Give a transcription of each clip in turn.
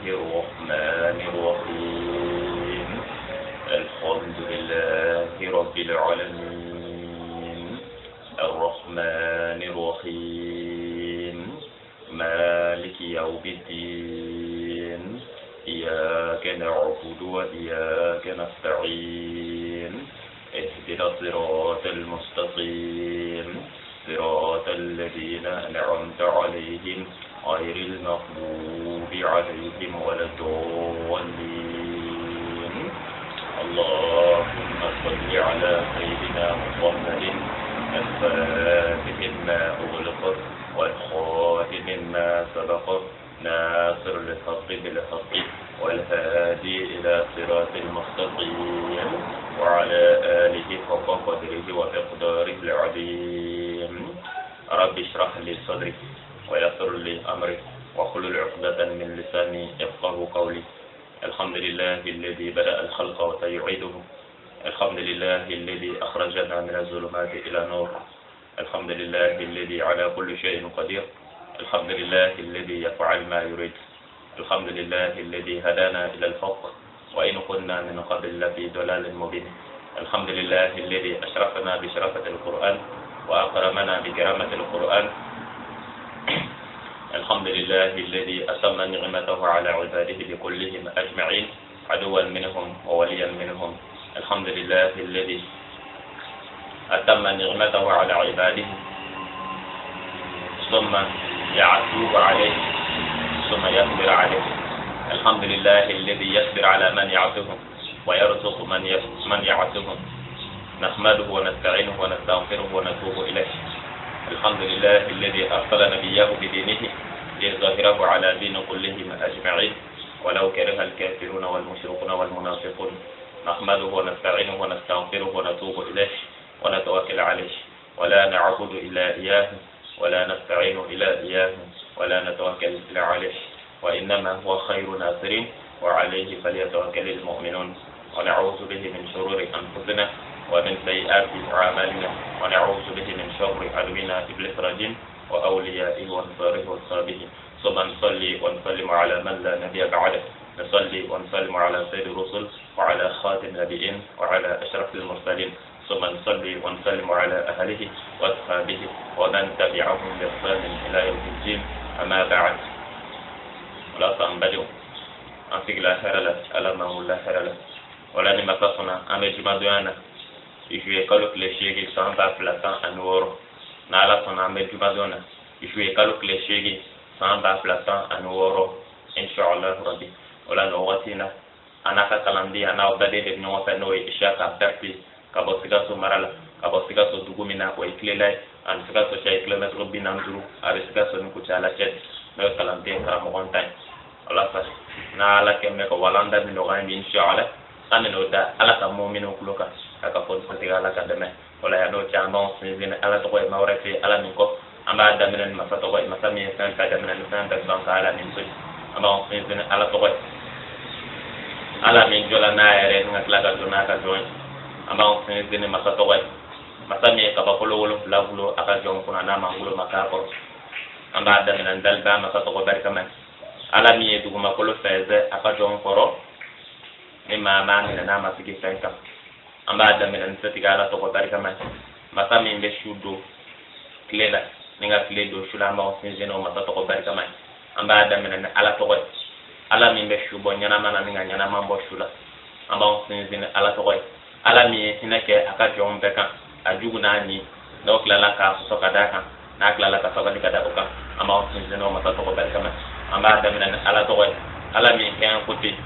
الرحمن الرحيم. الحمد لله رب العالمين. الرحمن الرحيم. مالك يوم الدين. إياك نعبد وإياك نستعين. اهدنا الصراط المستقيم، صراط الذين أنعمت عليهم غير المغضوب عليهم ولا الضالين. اللهم صل على سيدنا محمد الفاتح ما أغلق والخاتم ما سبق، ناصر الحق بالحق والهادي إلى صراط المستقيم، وعلى آله حق قدره ومقداره العظيم. رب اشرح لي صدري ويسر لي أمري واحلل عقدة من لساني يفقه قولي. الحمد لله الذي بدأ الخلق وسيعيده. الحمد لله الذي أخرجنا من الظلمات إلى نور. الحمد لله الذي على كل شيء قدير. الحمد لله الذي يفعل ما يريد. الحمد لله الذي هدانا إلى الحق وإن كنا من قبل لفي ضلال مبين. الحمد لله الذي أشرفنا بشرفة القرآن وأكرمنا بكرامة القرآن. الحمد لله الذي أتم نعمته على عباده بكلهم أجمعين، عدوا منهم ووليا منهم. الحمد لله الذي أتم نعمته على عباده ثم يعتوب عليه ثم يصبر عليه. الحمد لله الذي يصبر على من يعصه ويرزق من يعصه. نحمده ونستعينه ونستغفره ونتوب إليه. الحمد لله الذي أرسل نبيه بدينه ليظهره على دين كلهم أجمعين ولو كره الكافرون والمشركون والمنافقون. نحمده ونستعينه ونستغفره ونتوب إليه ونتوكل عليه، ولا نعبد إلا إياه ولا نستعين إلا إياه ولا نتوكل إلا عليه، وإنما هو خير ناصرين وعليه فليتوكل المؤمنون. ونعوذ به من شرور أنفسنا ومن سيئات أعمالنا، ونعوذ به من شر عدونا إبليس الرجيم وأوليائه وأنصاره وأصحابه. ثم نصلي ونسلم على من لا نبي بعده. نصلي ونسلم على سيد الرسل وعلى خاتم النبيين وعلى أشرف المرسلين. ثم نصلي ونسلم على أهله وأصحابه ومن تبعهم بإحسان إلى يوم الدين. أما بعد، ولا سأنبدو أنفق لا خير له ألا ما هو لا خير له ولا نما تصنع أما جمع juillet kalo tile 8 san 2016. N'Ala sɔnna, an bɛ jumadon na, juillet kalo tile 8 san 2016, inshallah rabbi. O la, nin wagati in na, an n'a ka kalanden, an n'aw baden de bɛ ɲɔgɔn fɛ, n'o ye Isiyaka Berete, ka bɔ Sikaso mara la, ka bɔ Sikaso dugu min na, o ye Kilela ye, ani Sikaso cɛ ye kilomɛtiri 45, a bɛ Sikaso ni Kucala cɛ, n'o ye kalanden karamɔgɔ ta ye. O la sa, n'Ala kɛ mɛ ka walanda min nɔgɔya bi, inshallah an bɛn'o da Ala ka mɔminiw tulo kan, a ka fɔ setigi Ala ka dɛmɛ. O la, yan n'o cɛ, an b'anw sinsin ni Ala tɔgɔ ye, maa wɛrɛ tɛ Ala min kɔ. An b'a daminɛ ni masa tɔgɔ ye, masa min ye fɛn bɛɛ daminɛ ni fɛn bɛɛ ban ka Ala min to yen. An b'anw sinsin ni Ala tɔgɔ ye, Ala min jɔla n'a yɛrɛ ni ka tila ka jɔ n'a ka jɔn ye. An b'anw sinsin ni masa tɔgɔ ye, masa min ye kabakolo 7 gulo a ka jɔn kunna n'a ma gulo ma k'a kɔrɔ. An b'a daminɛ ni daliba masa tɔgɔ barikama ye, Ala min ye dugumakolo fɛnsɛ a ka jɔn kɔrɔ ni maa m'a minɛ n'a ma sigi fɛn kan. An b'a daminɛ ni setigi Ala tɔgɔ barikama ye, masa min bɛ su don tile la ni ka tile don su la. An b'aw sinsin o masa tɔgɔ barikama ye. An b'a daminɛ ni Ala tɔgɔ ye, Ala min bɛ su bɔ ɲɛnama na ni ka ɲɛnama bɔ su la. An b'aw sinsin ni Ala tɔgɔ ye, Ala min ye hinɛ kɛ a ka jɔnw bɛɛ kan, a jugu n'a ɲi, n'o tilala k'a sɔsɔ ka d'a kan, n'a tilala ka sabali ka da o kan. An b'aw sinsin o masa tɔgɔ barikama ye. An b'a daminɛ ni Ala tɔgɔ ye, Ala min kɛn ko ten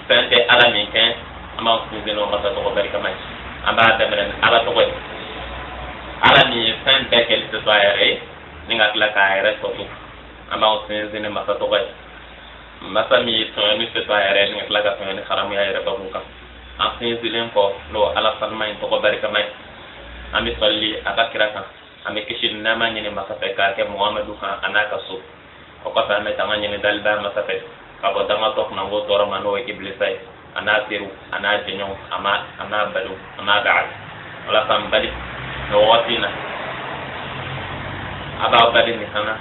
fɛn tɛ Ala min kɛn. An b'aw sinsin o masa tɔgɔ barikama ye. An b'a daminɛ ni Ala tɔgɔ ye, Ala min ye fɛn bɛɛ kɛli tɛ to a yɛrɛ ye ni ka tila k'a yɛrɛ tɔ to. An b'aw sinsin ni masa tɔgɔ ye, masa min ye tɔɲɔni tɛ to a yɛrɛ ye ni ka tila ka tɔɲɔni haramuya yɛrɛ bakun kan. An sinsinlen kɔ n'o Ala sanuma in tɔgɔ barikama ye, an bɛ sɔli a ka kira kan, an bɛ kisi ni nɛɛma ɲini masa fɛ k'a kɛ Muhamadu kan a n'a ka so. O kɔfɛ, an bɛ tanga ɲini daliba masa fɛ ka bɔ dangatɔ kunnango tɔɔrɔ ma, n'o ye Ibilisa ye, a n'a teriw, a n'a jɛɲɔgɔnw, a n'a badenw. Amma ba'd, walasa n bali, nin wagati in na, a b'aw baden nin kan na,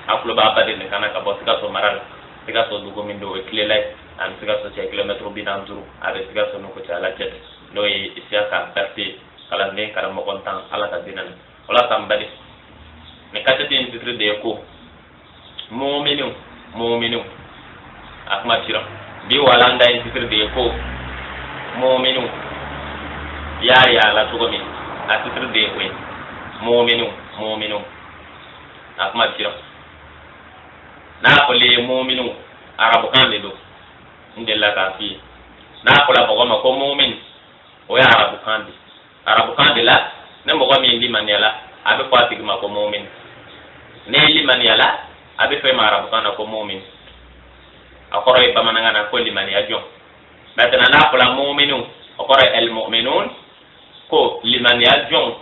a tulo b'a baden nin kan na, ka bɔ Sikaso mara la. Sikaso dugu min don, o ye Kilela ye, ani Sikaso cɛ kilomɛtiri 45. A bɛ Sikaso ni Kucala cɛ, n'o ye Isiyaka Berete kalanden karamɔgɔ tan Ala ka diinɛ na. O la san bali, nin kasɛti in titiri de ye ko muminu muminu. A kuma sira bi walanda in titiri de ye ko muminu y'a yaala cogo min, a titiri de ye o ye muminu muminu. A kuma sira n'a fɔlen ye muminu, arabukan de don. N delila k'a f'i ye, n'a fɔla mɔgɔ ma ko mumin, o ye arabukan de, arabukan de la. Ni mɔgɔ min limaniyala, a bɛ fɔ a tigi ma ko mumin. N'i limaniyala, a bɛ fɔ e ma arabukan na ko mumin. A kɔrɔ ye bamanankan na ko limaniya jɔn. Maintenant, n'a fɔla muminu, o kɔrɔ ye almuminun, ko limaniya jɔn.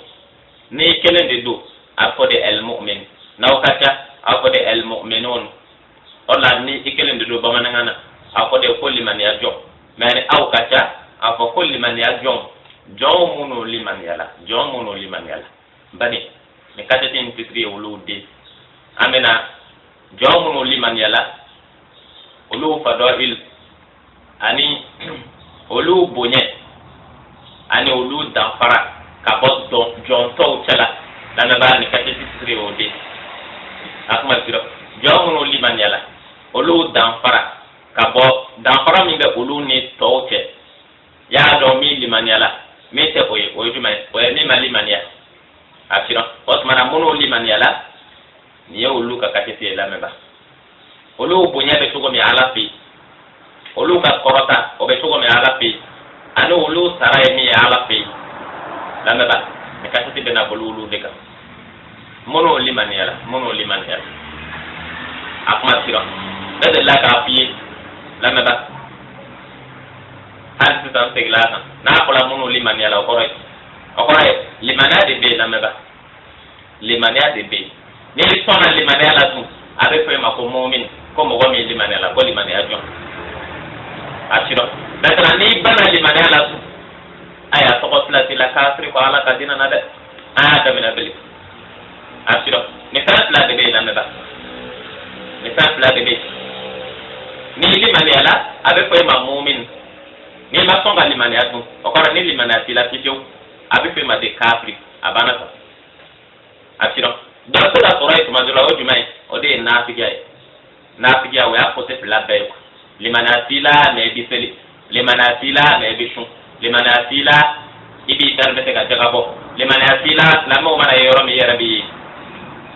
N'i kelen de don, a bɛ fɔ de almumin. N'aw ka ca, a bɛ fɔ de almuminun. O la ni i kelen de don bamanankan na, a fɔ de ko limaniya jɔn. Mais ni aw ka ca, a fɔ ko limaniya jɔn, jɔn minnu limaniyala, jɔn minnu limaniyala. Bani nin kasɛti in titiri ye olu de. An bɛna jɔn minnu limaniyala, olu fadɔil ani olu bonya ani olu danfara ka bɔ jɔn tɔw cɛla. Lamɛnbaa, nin kasɛti titiri ye o de. A kuma sira, jɔn minnu limaniyala, olu danfara ka bɔ, danfara min bɛ olu ni tɔw cɛ. Y'a dɔn min limaniyala, min tɛ o ye, o ye jumɛn ye? O ye min ma limaniya. A sira o tuma na, minnu limaniyala, nin ye olu ka kasɛti ye. Lamɛnba, olu bonya bɛ cogo min Ala fɛ yen, olu ka kɔrɔta o bɛ cogo min Ala fɛ yen, ani olu sara ye min ye Ala fɛ yen. Lamɛnba, nin kasɛti bɛna boli olu de kan, minnu limaniyala, minnu limaniyala. A kuma sira, ne delila k'a f'i ye, lamɛnba, hali sisan n segila a kan. N'a fɔla minnu limaniyala, o kɔrɔ ye limaniya de bɛ yen. Lamɛnba, limaniya de bɛ yen. N'i sɔnna limaniya la dun, a bɛ fɔ e ma ko mumin, ko mɔgɔ min limaniya la, ko limaniya jɔn. A sira maintenant, n'i banna limaniya la dun, ayiwa, tɔgɔ fila t'i la kafiri ko Ala ka diinɛ na dɛ. An y'a daminɛ bele. A sira, nin fɛn fila de bɛ yen. Lamɛnba, nin fɛn fila de bɛ yen. N'i limaniyala, a bɛ fɔ e ma mumin. N'i ma sɔn ka limaniya dun, o kɔrɔ ni limaniya t'i la fiyewu, a bɛ fɔ e ma de kafiri. A banna tan. A sira, dɔ bɛ se ka sɔrɔ yen tuma dɔ la, o jumɛn ye? O de ye nafigiya ye. Nafigiya, o y'a côté fila bɛɛ ye quoi. Limaniya t'i la, mais i bɛ seli. Limaniya t'i la, mais i bɛ sun. Limaniya t'i la, i b'i permettre ka jaga bɔ. Limaniya t'i la, silamɛw mana ye yɔrɔ min, i yɛrɛ b'i ye.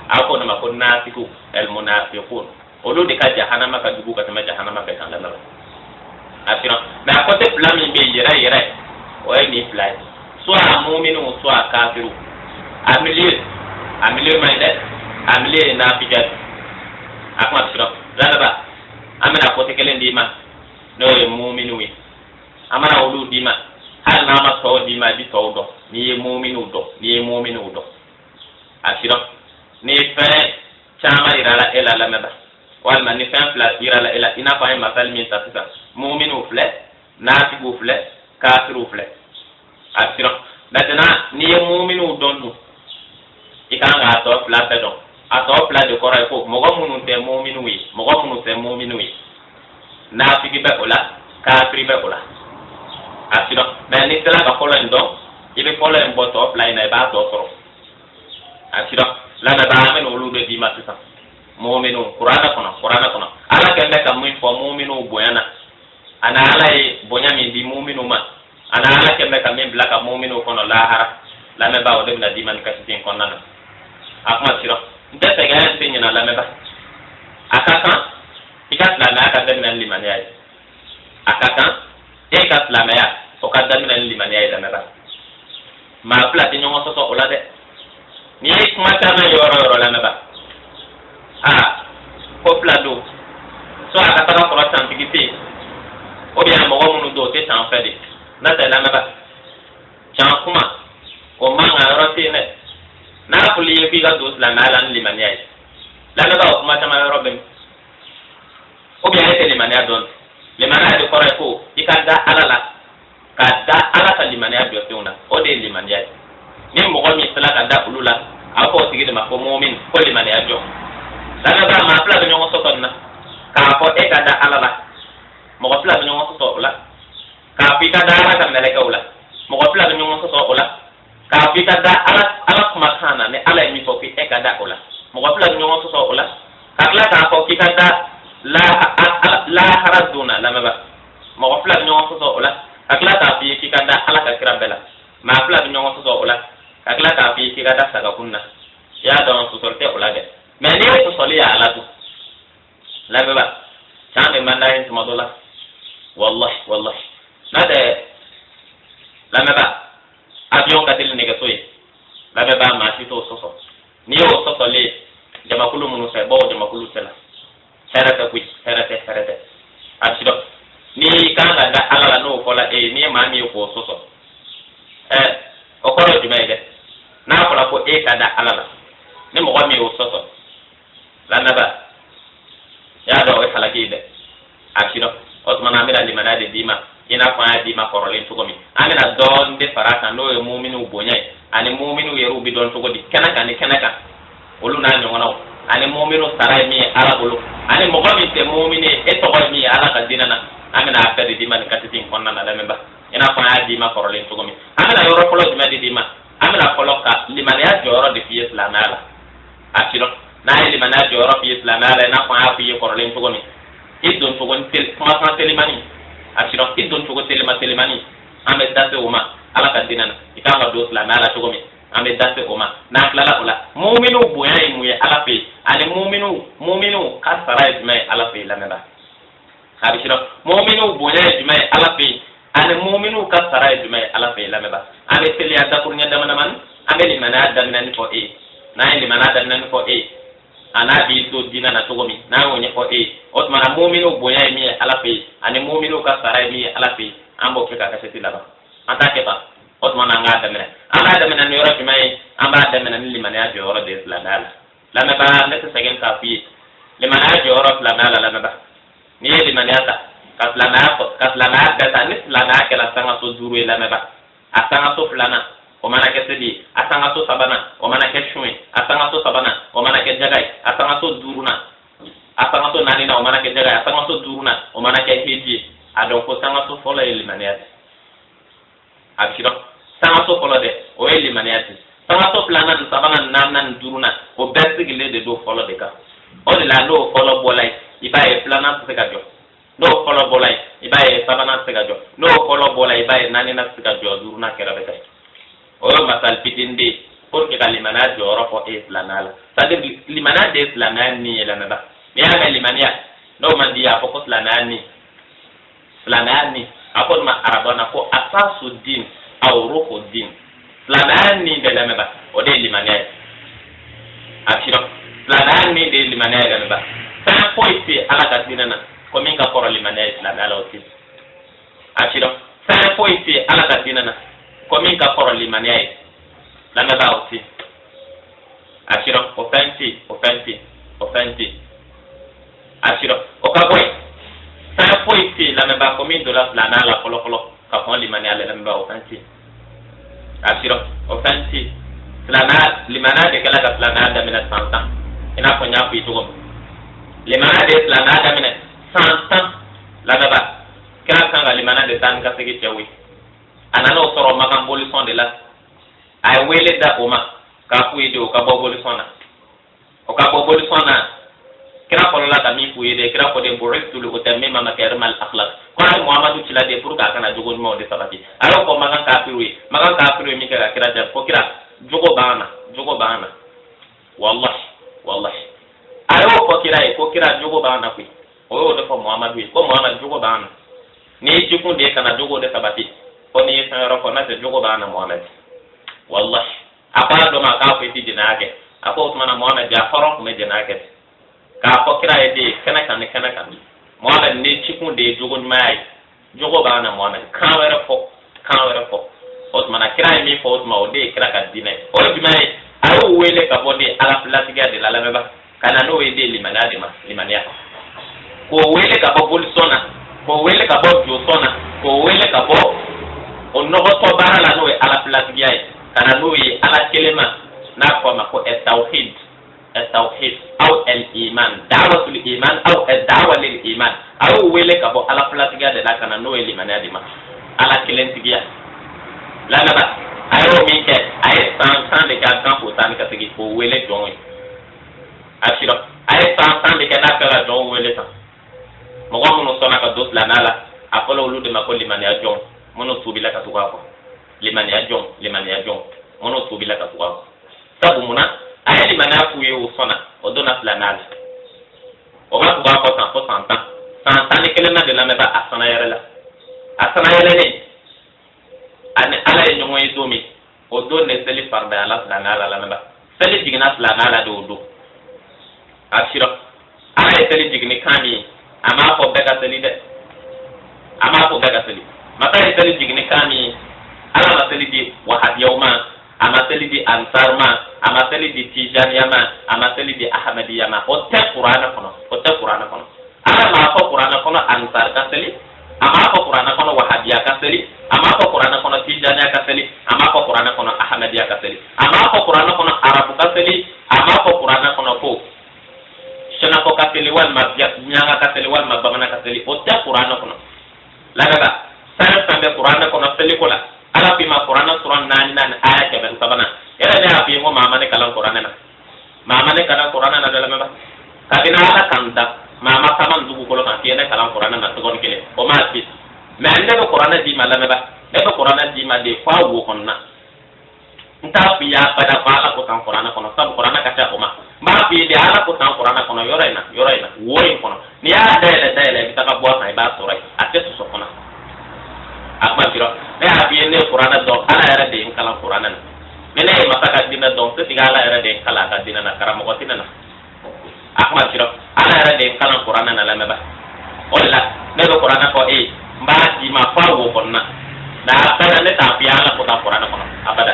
A ko ne ma ko nafigiw, almunafiqun, olu de ka jahanama ka jugu ka tɛmɛ jahanama bɛɛ kan. Lamɛn, a sira, mais a côté fila min bɛ yen yɛrɛ yɛrɛ, o ye nin fila ye: soit muminu, soit kafiru. A milieu, a milieu man ɲi dɛ. A milieu ye nafigiya de. A kuma sira, lamɛnba, an bɛna côté kelen d'i ma, n'o ye muminu ye. An mana olu d'i ma, hali n'an ma tɔw d'i ma, i bi tɔw dɔn n'i ye muminu dɔn. N'i ye muminu dɔn, a sira, ni fɛn caman yirala e la, lamɛnba, walima ni fɛn fila yirala e la, i n'a fɔ an ye masali min ta sisan, muminu filɛ, nafigiw filɛ, kafiriw filɛ. A sira, maintenant, n'i ye muminu dɔn dun, i kan k'a tɔ fila bɛɛ dɔn. A tɔ fila de kɔrɔ ye ko mɔgɔ minnu tɛ muminu ye, mɔgɔ minnu tɛ muminu ye, nafigi bɛ o la, kafiri bɛ o la. A sira, mais n'i sera ka fɔlɔ in dɔn, i bɛ fɔlɔ in bɔ tɔ fila in na, i b'a tɔ sɔrɔ. A sira, lamɛnbaa, an bɛna olu de d'i ma sisan, muminu. Kuranɛ kɔnɔ, kuranɛ kɔnɔ, Ala kɛn bɛ ka min fɔ muminu bonya na, ani Ala ye bonya min di muminu ma, ani Ala kɛn bɛ ka min bila ka muminu kɔnɔ lahara, lamɛnbaa, o de bɛna d'i ma nin kasiti in kɔnɔna na. A kuma sira, n tɛ sɛgɛn, n tɛ ɲinɛ. Lamɛnbaa, a ka kan i ka silamɛya ka daminɛ ni limaniya ye. A ka kan e ka silamɛya, o ka daminɛ ni limaniya ye. Lamɛnbaa, maa fila tɛ ɲɔgɔn sɔsɔ o la dɛ. N'i ye kuma caman ye yɔrɔ yɔrɔ, lamɛnbaa, aa, ko fila don. Soit a ka taga sɔrɔ tantigi tɛ yen, ou bien mɔgɔ minnu don, o tɛ tan fɛ de. N'o tɛ, lamɛnbaa, can kuma o man kan yɔrɔ tɛ yen dɛ. N'a fɔli ye k'i ka don silamɛya la ni limaniya ye, lamɛnbaa, o kuma caman yɔrɔ bɛ min? Ou bien e tɛ limaniya dɔn? Limaniya de kɔrɔ ye ko i ka da Ala la, ka da Ala ka limaniya jɔsenw na, o de ye limaniya ye. Ni mɔgɔ min sera ka da olu la, a bɛ fɔ o tigi de ma ko mumin, ko limaniya jɔ. Lamɛnbaa, maa fila bɛ ɲɔgɔn sɔsɔ nin na. K'a fɔ e ka da Ala la, mɔgɔ fila bɛ ɲɔgɔn sɔsɔ o la. K'a fɔ i ka da Ala ka mɛlɛkɛw la, mɔgɔ fila bɛ ɲɔgɔn sɔsɔ o la. K'a fɔ i ka da Ala kumakan na, ni Ala ye min fɔ k'e ka da o la, mɔgɔ fila bɛ ɲɔgɔn sɔsɔ o la. Ka tila k'a fɔ k'i ka da lahara don na, lamɛnba, mɔgɔ fila bɛ ɲɔgɔn sɔsɔ o la. Ka tila k'a f'i ye k'i ka da Ala ka kira bɛɛ la, maa fila bɛ ɲɔgɔn sɔsɔ o la. Ka tila k'a f'i ye k'i ka da sagakun na. I y'a dɔn sɔsɔli tɛ o la dɛ, mɛ n'i ye sɔsɔli y'a la dun, lamɛnba, can de man d'a ye tuma dɔ la, wallahi wallahi. N'a tɛ, lamɛnba, avion ka teli nɛgɛso ye, lamɛnba, maa si t'o sɔsɔ. N'i y'o sɔsɔli ye jamakulu minnu fɛ, bɔ o jamakulu cɛ la. Hɛrɛ tɛ koyi, hɛrɛ tɛ, hɛrɛ tɛ. A bɛ dɔn n'i kan ka da Ala la, n'o fɔla e ye, n'i ye maa min ye k'o sɔsɔ, ɛ, o kɔrɔ ye jumɛn ye dɛ? N'a fɔra ko e ka da Ala la, ni mɔgɔ min y'o sɔsɔ, lamɛnba, i y'a dɔn o ye halaki ye dɛ. A si dɔn o tuma na, an bɛna limaniya de d'i ma, i n'a fɔ an y'a d'i ma kɔrɔlen cogo min. An bɛna dɔɔnin de fara a kan, n'o ye muminiw bonya ye, ani muminiw yɛrɛw bɛ dɔn cogo di kɛnɛ kan ni kɛnɛ kan, olu n'a ɲɔgɔnnaw, ani muminiw sara ye min ye Ala bolo, ani mɔgɔ min tɛ mumini ye, e tɔgɔ ye min ye Ala ka diinɛ na. An bɛna a bɛɛ de d'i ma nin kasɛti in kɔnɔna na, lamɛnba, i n'a fɔ an y'a d'i ma kɔrɔlen cogo min. An bɛna yɔrɔ fɔlɔ jumɛn de d'i ma? An bɛna fɔlɔ ka limaniya jɔyɔrɔ de f'i ye silamɛya la. A si dɔn n'a ye limaniya jɔyɔrɔ f'i ye silamɛya la, i n'a fɔ an y'a f'i ye kɔrɔlen cogo min, i don cogo kumakan telimani, a si dɔn i don cogo telima telimani, an bɛ da se o ma Ala ka diinɛ na. I kan ka don silamɛya la cogo min, an bɛ da se o ma. N'an tilala o la, muminiw bonya ye mun ye Ala fɛ yen, ani muminiw ka sara ye jumɛn ye Ala fɛ yen, lamɛnba, a bɛ siran, muminiw bonya ye jumɛn ye Ala fɛ yen, ani muminiw ka sara ye jumɛn ye Ala fɛ yen, lamɛnba. An bɛ teliya dakuruɲɛ dama damani, an bɛ limaniya daminɛni fɔ e ye. N'an ye limaniya daminɛni fɔ e ye, a n'a b'i to diinɛ na cogo min, n'an y'o ɲɛfɔ e ye, o tuma na muminiw bonya ye min ye Ala fɛ yen, ani muminiw ka sara ye min ye Ala fɛ yen, an b'o kɛ ka kasɛti laban. An t'a kɛ tan. O tuma na, an k'a daminɛ. An b'a daminɛ ni yɔrɔ jumɛn ye? An b'a daminɛ ni limaniya jɔyɔrɔ de ye silamɛya la. Lamɛnba, ne tɛ sɛgɛn k'a f'i ye, limaniya jɔyɔrɔ silamɛya la. Lamɛnba, n'i ye limaniya ta ka silamɛya ka silamɛya bɛɛ ta, ni silamɛya kɛra sangaso 5 ye, lamɛnba, a sangaso filanan o mana kɛ seli ye, a sangaso sabanan o mana kɛ sun ye, a sangaso sabanan o mana kɛ jaga ye, a sangaso duurunan, a sangaso naaninan o mana kɛ jaga ye, a sangaso duurunan o mana kɛ heji ye, a dɔn ko sangaso fɔlɔ ye limaniya de. A bɛ dɔn sangaso fɔlɔ dɛ, o ye limaniya de. Sangaso filanan ni sabanan ni naaninan ni duurunan, o bɛɛ sigilen de don fɔlɔ de kan. O de la, n'o fɔlɔ bɔla yen, i b'a ye filanan tɛ se ka jɔ. N'o fɔlɔ bɔla yen, i b'a ye sabanan tɛ se ka jɔ. N'o fɔlɔ bɔla yen, i b'a ye naaninan tɛ se ka jɔ, duurunan kɛra bɛ taa. O ye masali fitinin de ye pour que ka limaniya jɔyɔrɔ fɔ e ye silamɛya la. C'est à dire, limaniya de ye silamɛya ni ye. Lamɛnba, n'i y'a mɛn limaniya, n'o man di ye, a fɔ ko silamɛya ni, silamɛya ni, a fɔ ma arabu na ko asasu din aw ruhu din. Silamɛya ni de, lamɛnba, o de ye limaniya ye. A sirɔ silamɛya ni de ye limaniya ye. Lamɛnba, fɛn foyi tɛ Ala ka diinɛ na ko min ka kɔrɔ limaniya ye silamɛya la, o tɛ. A sirɔ fɛn foyi tɛ Ala ka diinɛ na ko min ka kɔrɔ limaniya ye, lamɛnba, o tɛ. A sirɔ o fɛn tɛ, o fɛn tɛ, o fɛn tɛ. A sirɔ o ka bɔ yen, fɛn foyi tɛ, lamɛnba, ko min donna silamɛya la fɔlɔ fɔlɔ ka kɔn limaniya la, lamɛnba, o fɛn tɛ. A sirɔ o fɛn tɛ. Silamɛya, limaniya de kɛla ka silamɛya daminɛ san 10, i n'a fɔ n y'a fɔ i cogo min. Limaniya de ye silamɛya daminɛ san 10. Lamɛnba, kira kan ka limaniya de taa ni ka segin cɛw ye. A nana o sɔrɔ Makan bolisɔn de la. A ye wele da o ma k'a f'u ye de o ka bɔ bolisɔn na, o ka bɔ bolisɔn na. Kira fɔlɔla ka min f'u ye de, kira ko de: bu'istu li utammima makarima al akhlaq. Ko ale Muhamadu cila de pour que a kana jogo ɲumanw de sabati. A y'o fɔ Makan kafiru ye. Makan kafiru ye min kɛ ka kira jaabi ko: kira, jogo b'an na, jogo b'an na. Wallahi wallahi, a y'o fɔ kira ye ko: kira, jogo b'an na koyi. O y'o de fɔ Muhamadu ye ko: Muhamadu, jogo b'an na. N'i ye jikun de ye ka na jogo de sabati, ko n'i ye fɛn wɛrɛ fɔ, n'a tɛ, jogo b'an na, Muhamadu. Wallahi, a ko a dɔ ma k'a fɔ i ti jɛnɛya kɛ. A ko o tuma na, Muhamadu, ja hɔrɔn tun bɛ jɛnɛya kɛ. K'a fɔ kira ye de kɛnɛ kan ni kɛnɛ kan: Muhamadu, ni cikun de ye jogo ɲumanya ye, jogo b'an na, Muhamadu, kan wɛrɛ fɔ, kan wɛrɛ fɔ. O tuma na, kira ye min fɔ, o tuma o de ye kira ka diinɛ ye. O ye jumɛn ye? A y'o wele ka bɔ de Ala filatigiya de la, lamɛnba, ka na n'o ye de limaniya de ma. Limaniya k'o wele ka bɔ bolisɔn na, k'o wele ka bɔ josɔn na, k'o wele ka bɔ o nɔgɔtɔ baara la, n'o ye Ala filatigiya ye, ka na n'o ye Ala kelen ma, n'a fɔ a ma ko tawhid. التوحيد أو الإيمان دعوة الإيمان أو الدعوة للإيمان a y'o wele ka bɔ ala filatigiya de la ka na n'o ye limaniya de ma ala kelentigiya lamɛnba a y'o min kɛ a ye san 10 de kɛ a kan k'o taa ni ka segin k'o wele jɔnw ye a sira a ye san 10 de kɛ n'a fɛ ka jɔnw wele tan mɔgɔ minnu sɔnna ka don silamɛya la a fɔla olu de ma ko limaniya jɔn minnu tuubila ka tugu a kɔ limaniya jɔn limaniya jɔn minnu tuubila ka tugu a kɔ sabu mun na a ye limaniya f'u ye o sɔnna o donna silamɛya la o ma tugu a kɔ san fo san 10 san 11 na de lamɛnba a sana yɛrɛ la a sana yɛlɛlen ani ala ye ɲɔgɔn ye don min o don de seli faridayala silamɛya la lamɛnba seli jiginna silamɛya la de o don a sira ala ye seli jigin ni kan min ye a m'a fɔ bɛɛ ka seli dɛ a m'a fɔ bɛɛ ka seli masa ye seli jigin ni kan min ye ala ma seli di wahabiyaw ma a ma seli di ansar ma a ma seli di tijaniya ma a ma seli di ahamadiya ma o tɛ kuranɛ kɔnɔ o tɛ kuranɛ kɔnɔ ala m'a fɔ kuranɛ kɔnɔ ansar ka seli a m'a fɔ kuranɛ kɔnɔ wahabiya ka seli a m'a fɔ kuranɛ kɔnɔ tijaniya ka seli a m'a fɔ kuranɛ kɔnɔ ahamadiya ka seli a m'a fɔ kuranɛ kɔnɔ arabu ka seli a m'a fɔ kuranɛ kɔnɔ ko sɛnɛfɔ ka seli walima miɲanka ka seli walima bamanan ka seli o tɛ kuranɛ kɔnɔ lamɛnba fɛn fɛn bɛ kuranɛ kɔnɔ seliko la ala k'i ma kuranɛ sura 4 aya 103 yɛrɛ ne y'a f'i ye ko maa ma ne kalan kuranɛ na maa ma ne kalan kuranɛ na dɛ lamɛnba kabini ala ka n da maa ma taama dugukolo kan k'i ye ne kalan kuranɛ na seconde kelen o ma fi mais ne bɛ kuranɛ d'i ma lamɛnba ne bɛ kuranɛ d'i ma de f'a wo kɔnɔna n t'a f'i ye abada ko ala ko tan kuranɛ kɔnɔ sabu kuranɛ ka ca o ma n b'a f'i ye de ala ko tan kuranɛ kɔnɔ yɔrɔ in na yɔrɔ in na wo in kɔnɔ n'i y'a dayɛlɛ dayɛlɛ i bɛ taga bɔ a kan i b'a sɔrɔ yen a tɛ sɔsɔ fana a kuma sira ne y'a f'i ye ne ye kuranɛ dɔn ala yɛrɛ de ye n kalan kuranɛ na ni ne ye masa ka diinɛ dɔn setigi ala yɛrɛ de ye n kalan a ka diinɛ na karamɔgɔ tɛ ne na a kuma sira ala yɛrɛ de ye n kalan kuranɛ na lamɛnba o de la ne bɛ kuranɛ fɔ e ye n b'a d'i ma f'a wo kɔnɔna nka abada ne t'a f'i ye ala ko tan kuranɛ kɔnɔ abada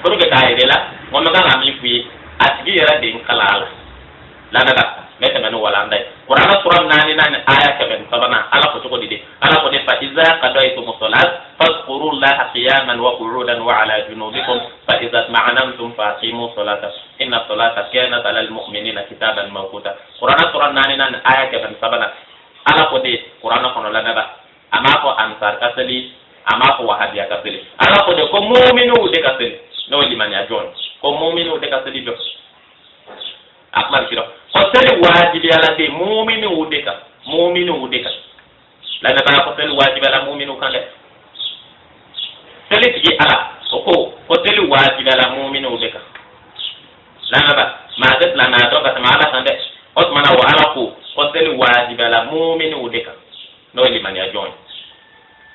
pour que k'a yir'i la n ko n bɛ kan ka min f'i ye a tigi yɛrɛ de ye n kalan a la lamɛnba n bɛ tɛmɛ ni walanda ye kuranɛ sura 4 aya 103 ala ko cogo di de ala ko de fa iza qadaytum salat fadhkuru llaha qiyaman wa qu'udan wa ala junubikum fa iza tma'anantum fa aqimu salata inna salata kanat ala almu'minina kitaban mawquta kuranɛ sura 4 aya 103 ala ko de kuranɛ kɔnɔ lamɛnba a m'a fɔ ansar ka seli a m'a fɔ wahabiya ka seli ala ko de ko muminuw de ka seli n'o ye limaniya jɔn ko muminuw de ka seli jɔ a kuma bɛ sira ko seli wajibiyala de muminiw de kan muminiw de kan lamɛnbaga ko seli wajibiyala muminiw kan dɛ seli tigi ala o ko ko seli wajibiyala muminiw de kan lamɛnba maa tɛ silamɛya dɔn ka tɛmɛ ala kan dɛ o tuma na o ala ko ko seli wajibiyala muminiw de kan n'o ye limaniya jɔn ye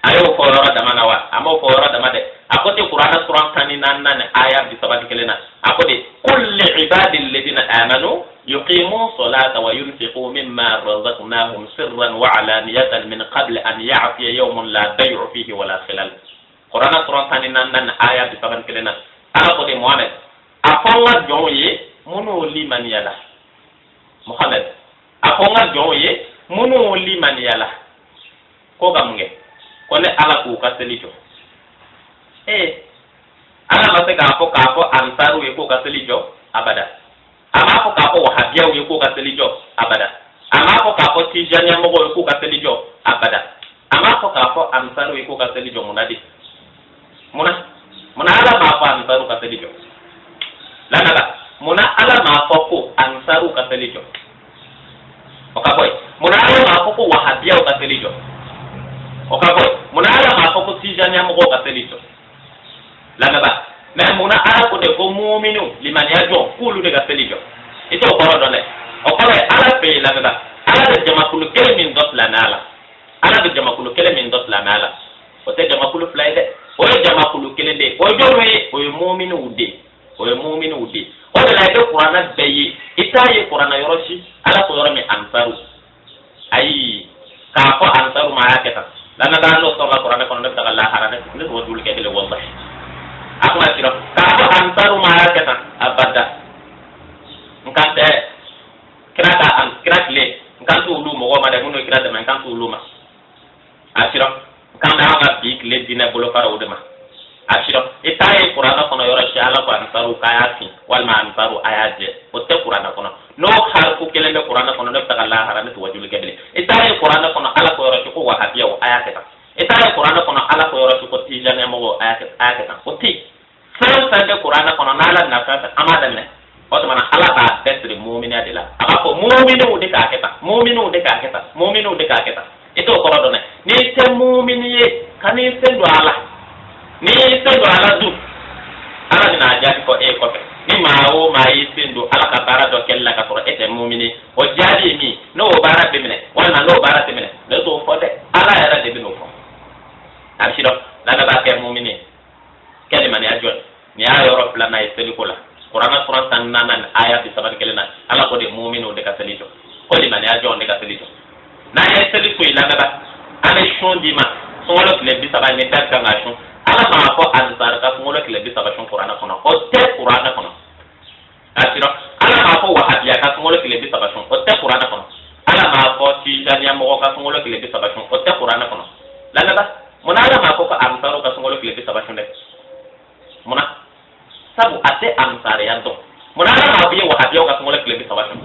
a y'o fɔ yɔrɔ dama na wa a m'o fɔ yɔrɔ dama dɛ a ko ten kuranɛ suran 14 aya 31 na a ko de qul li ibadi alladhina amanu yuqimu salata wa yunfiqu mimma razaqnahum sirran wa alaniyatan min qabli an ya'tiya yawmun la bay'u fihi wala khilal kuranɛ suran 14 aya 31 na ala ko de Muhamɛd a fɔ n ka jɔnw ye minnu limaniyala Muhamɛd a fɔ n ka jɔnw ye minnu limaniyala ko ka mun kɛ ko ne ala k'u ka seli jɔ ee ala ma se k'a fɔ k'a fɔ ansaruw ye k'u ka seli jɔ abada a m'a fɔ k'a fɔ wahabiyaw ye k'u ka seli jɔ abada a m'a fɔ k'a fɔ tijaniyamɔgɔw ye k'u ka seli jɔ abada a m'a fɔ k'a fɔ ansaruw ye k'u ka seli jɔ mun na de mun na mun na ala m'a fɔ ansaruw ka seli jɔ lamɛnba mun na ala m'a fɔ ko ansaruw ka seli jɔ o ka bɔ yen mun na ala m'a fɔ ko wahabiyaw ka seli jɔ o ka bɔ yen mun na ala m'a fɔ ko tijaniyamɔgɔw ka seli jɔ lamɛnba mais mun na ala ko de ko muminu limaniya jɔn k'olu de ka seli jɔ i t'o kɔrɔ dɔn dɛ o kɔrɔ ye ala fɛ yen lamɛnba ala bɛ jamakulu kelen min dɔn silamɛya la ala bɛ jamakulu kelen min dɔn silamɛya la o tɛ jamakulu fila ye dɛ o ye jamakulu kelen de ye o ye jɔnw ye o ye muminiw de ye o ye muminiw de ye o de la i bɛ kuranɛ bɛɛ ye i t'a ye kuranɛ yɔrɔ si ala ko yɔrɔ min ansaru ayi k'a fɔ ansaru ma a y'a kɛ tan lamɛnbaa n'o sɔrɔla kuranɛ kɔnɔ ne bɛ taga lahara ne ne t'o duli kɛ kelen walahi a kuma sira k'a fɔ ansaru ma a y'a kɛ tan abada n kan tɛ kira ka an kira tile n kan t'olu mɔgɔw ma dɛ minnu ye kira dɛmɛ n kan t'olu ma a sira n kan bɛ an ka bi tile diinɛ bolofaraw de ma A bɛ dɔn i t'a ye kuranɛ kɔnɔ yɔrɔ si Ala ko ansaru k'a y'a fin walima ansaru a y'a jɛ, o tɛ kuranɛ kɔnɔ. N'o hariku kelen bɛ kuranɛ kɔnɔ, ne bɛ taga lahara, ne tɛ wajuli kɛ bilen. I t'a ye kuranɛ kɔnɔ Ala ko yɔrɔ si ko wahabiyaw a y'a kɛ tan. I t'a ye kuranɛ kɔnɔ Ala ko yɔrɔ si ko tijaniya mɔgɔw a y'a kɛ, a y'a kɛ tan. O tɛ yen. Fɛn o fɛn bɛ kuranɛ kɔnɔ n'Ala bɛna fɛn fɛn, an b'a daminɛ. O tuma na Ala b'a bɛɛ siri muminiya de la. A b'a fɔ muminiw de k'a kɛ tan, muminiw de k'a kɛ tan, muminiw de k'a kɛ tan. I t'o kɔrɔ dɔn dɛ. N'i tɛ mumini ye, kan'i sen don a la. N'i y'i sen don a la dun, Ala bɛna a jaabi fɔ e kɔfɛ. Ni maa o maa y'i sen don Ala ka baara dɔ kɛli la ka sɔrɔ e tɛ mumini, o jaabi ye min, n'o baara bɛ minɛ walima n'o baara tɛ minɛ, ne t'o fɔ dɛ, Ala yɛrɛ de bɛ n'o fɔ. A bɛ si dɔn n'ala b'a kɛ mumini kɛ limaniya jɔn. Nin y'a yɔrɔ filanan ye seliko la. Kuranɛ suran 14 ni aya 31 na, Ala ko de muminiw de ka seli jɔ, ko limaniya jɔn de ka seli jɔ. N'an ye seli to yen, lamɛnba, an bɛ sun d'i ma. Sunkalo tile 30 ni bɛɛ kan ka sun. Ala m'a fɔ ansari ka sunkalo tile 30 sun kuranɛ kɔnɔ, o tɛ kuranɛ kɔnɔ. A sira Ala m'a fɔ wahabiya ka sunkalo tile 30 sun, o tɛ kuranɛ kɔnɔ. Ala m'a fɔ tijaniya mɔgɔ ka sunkalo tile 30 sun, o tɛ kuranɛ kɔnɔ. Lamɛnba, munna Ala m'a fɔ ko ansaru ka sunkalo tile 30 sun dɛ? Munna? Sabu a tɛ ansariya dɔn. Munna Ala m'a fɔ i ye wahabiyaw ka sunkalo tile 30 sun?